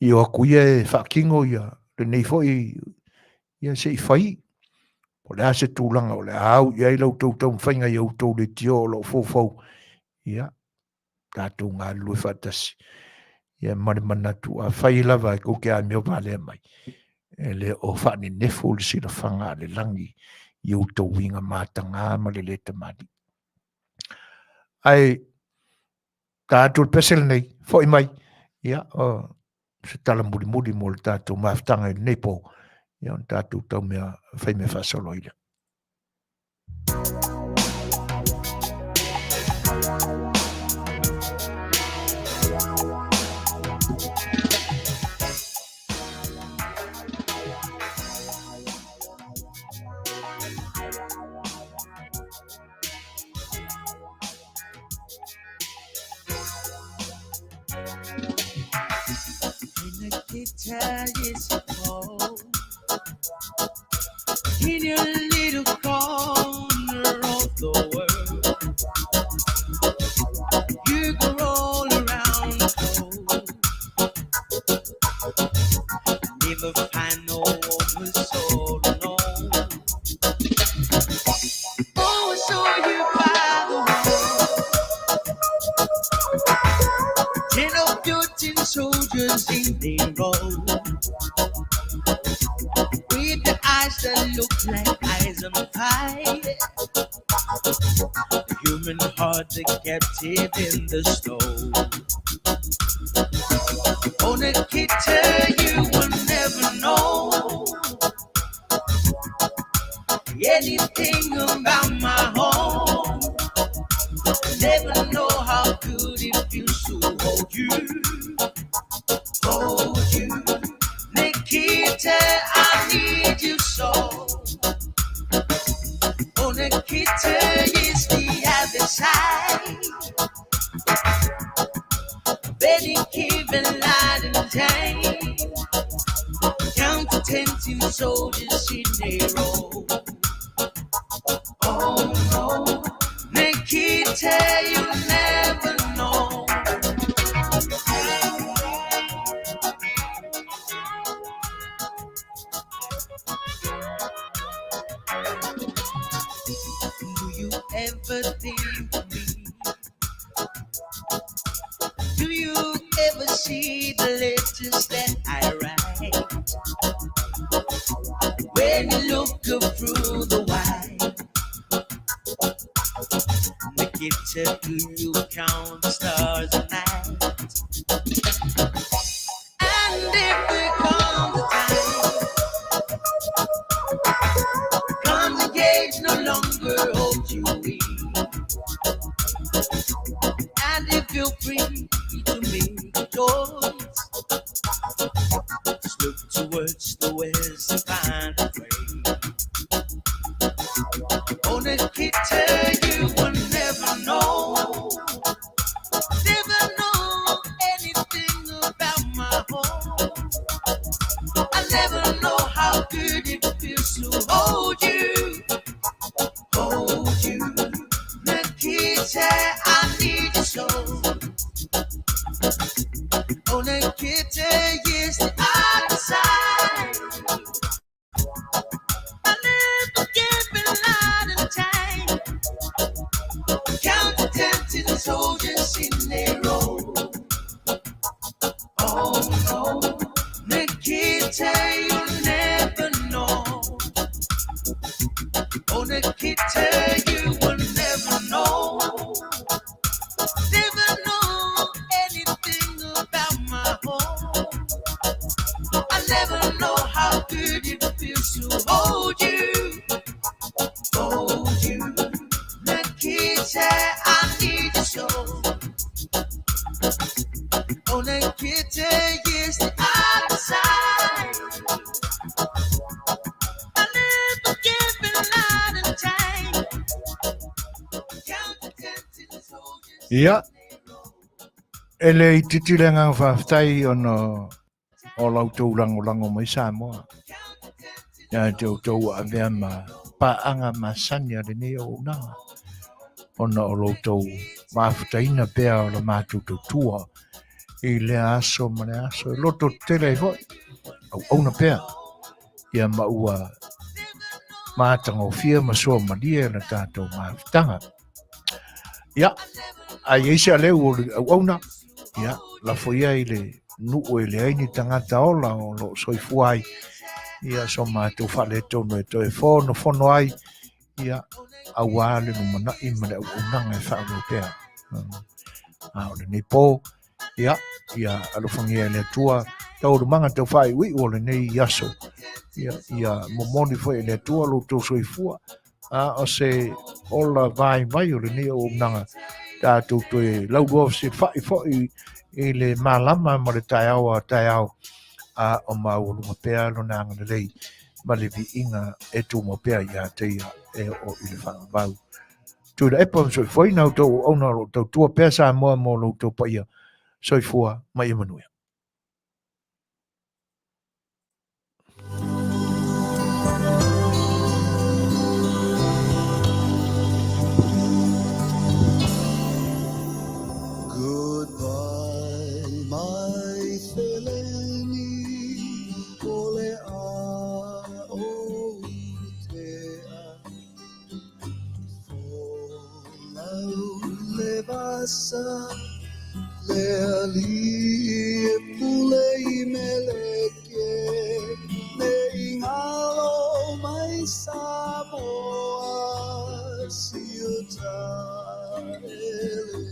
i o atu ia e faatino ia lenei foi ia se i fai. Po o le a se tulaga o le a au i ai la outou taumafaiga i a outou leitio o lo o foufou, ia, tatou galulue faatasi. Ia ma le manatu, afai lava e tou te amio valea mai, e le o faanenefo le silafaga a le lagi i outou uiga mataga ma le le tamalii. Ae ta atu le pese lenei, foi mai, ia, o se tala mulimuli mo le tatou mafutaga i lenei po, ia ona tatou tau mea fai mea faasolo ai lea. In your little corner of the world, you can roll around the globe, never find no one who's so alone. Oh, I saw you by the wall. 10 of your 10 soldiers in a row, with the eyes that look like eyes on fire. The human heart a captive in the snow. Oh, Nikita, you will never know anything about my home. Never know how good it feels to hold you, hold you. Nikita, I need you so. Oh, Nikita, it's the other side. Benny, Kevin, Light, and Jane. Count to 10 tin soldiers in a row. Oh no, Nikita, you never know. Do you ever think of me? Do you ever see the letters that I write? When you look up through the wire, Nikita, do you count the stars at night? And if there comes a time, comes a gauge no longer holds you in, and if you're free to make a choice, just look towards the west and find a way. Oh, Nikita, you will never know, never know anything about my home. I never know how good it feels to hold you, hold you. Nikita, I need you so. Oh, Nikita, yes, the other side. I never give me light and time. Count to 10 to the soldiers in a row. Oh no, Nikita, you'll never know. Oh, Nikita, you will never know. Never know anything about my home. I never know how good it feels to hold you, hold you. Nikita, I need you so. Oh, Nikita, yes, the other side. I never give me light and time. Count to 10 to the soldiers. Ia, e le itiiti le agaga faafetai ona o la outou lagolago mai Samoa. Ia te outou avea ma paaga masani a lenei auaunaga ona o lo outou mafutaina pea o la matou tautua i lea aso ma le aso e loto tele ai foi auauna pea ia ma ua matagofie ma suamalie le tatou mafutaga. Ia, a i ai se aleu o le auauna, ia, lafo ia i le nuu e leai ni tagata ola o lo o soifua ai, ia, so matou faaletonu e toe fonofono ai, ia, auā le lumanai ma le auaunaga e faaauau pea. A o lenei po, ia, ia alofagia e le Atua taualumaga tau faaiuiu o lenei aso. Ia, ia momoli foi e le Atua lo outou soifua, a o se ola vaivai o lenei auaunaga tatou toe laulua fesilafai foi i le malama ma le taeao a taeao, a o maualuga pea lona agalelei ma le viiga e tumau pea ia te ia e oo i le faavavau. Tuilaepa ma soifuaina outou auauna o lo o tautua pea Samoa mo lo outou paia. Soifua ma ia manuia. Goodbye, my Feleni, o le a o tea. Folau le vasa, le alii e pule i meleke, me i ngalo mai Samoa, siuta ele ele.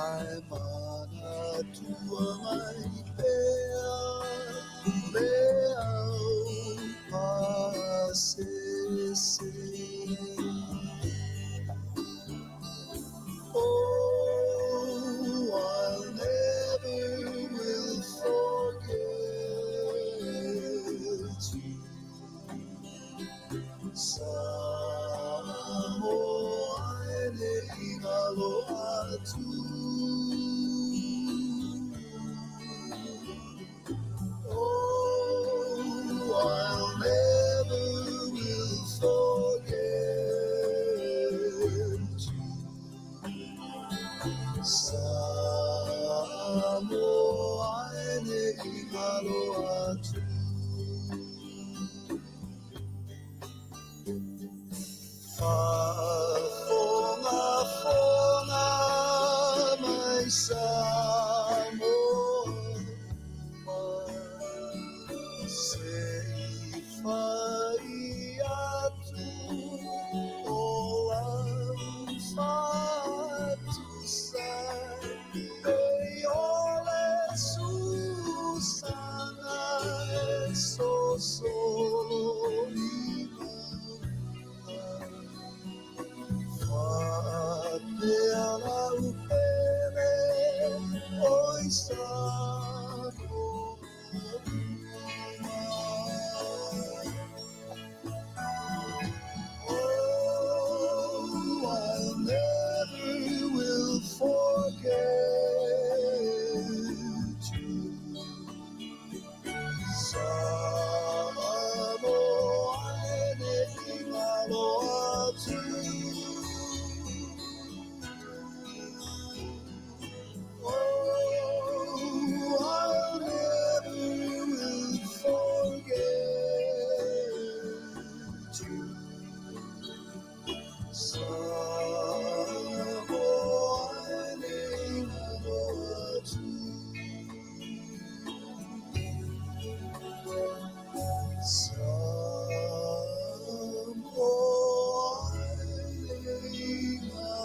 Ai manatua mai pea, le au pasese. Oh, I'll never will forget you. Samoa e ingalo atu. Oh, I'll never will forget you. Samoa e ingalo atu.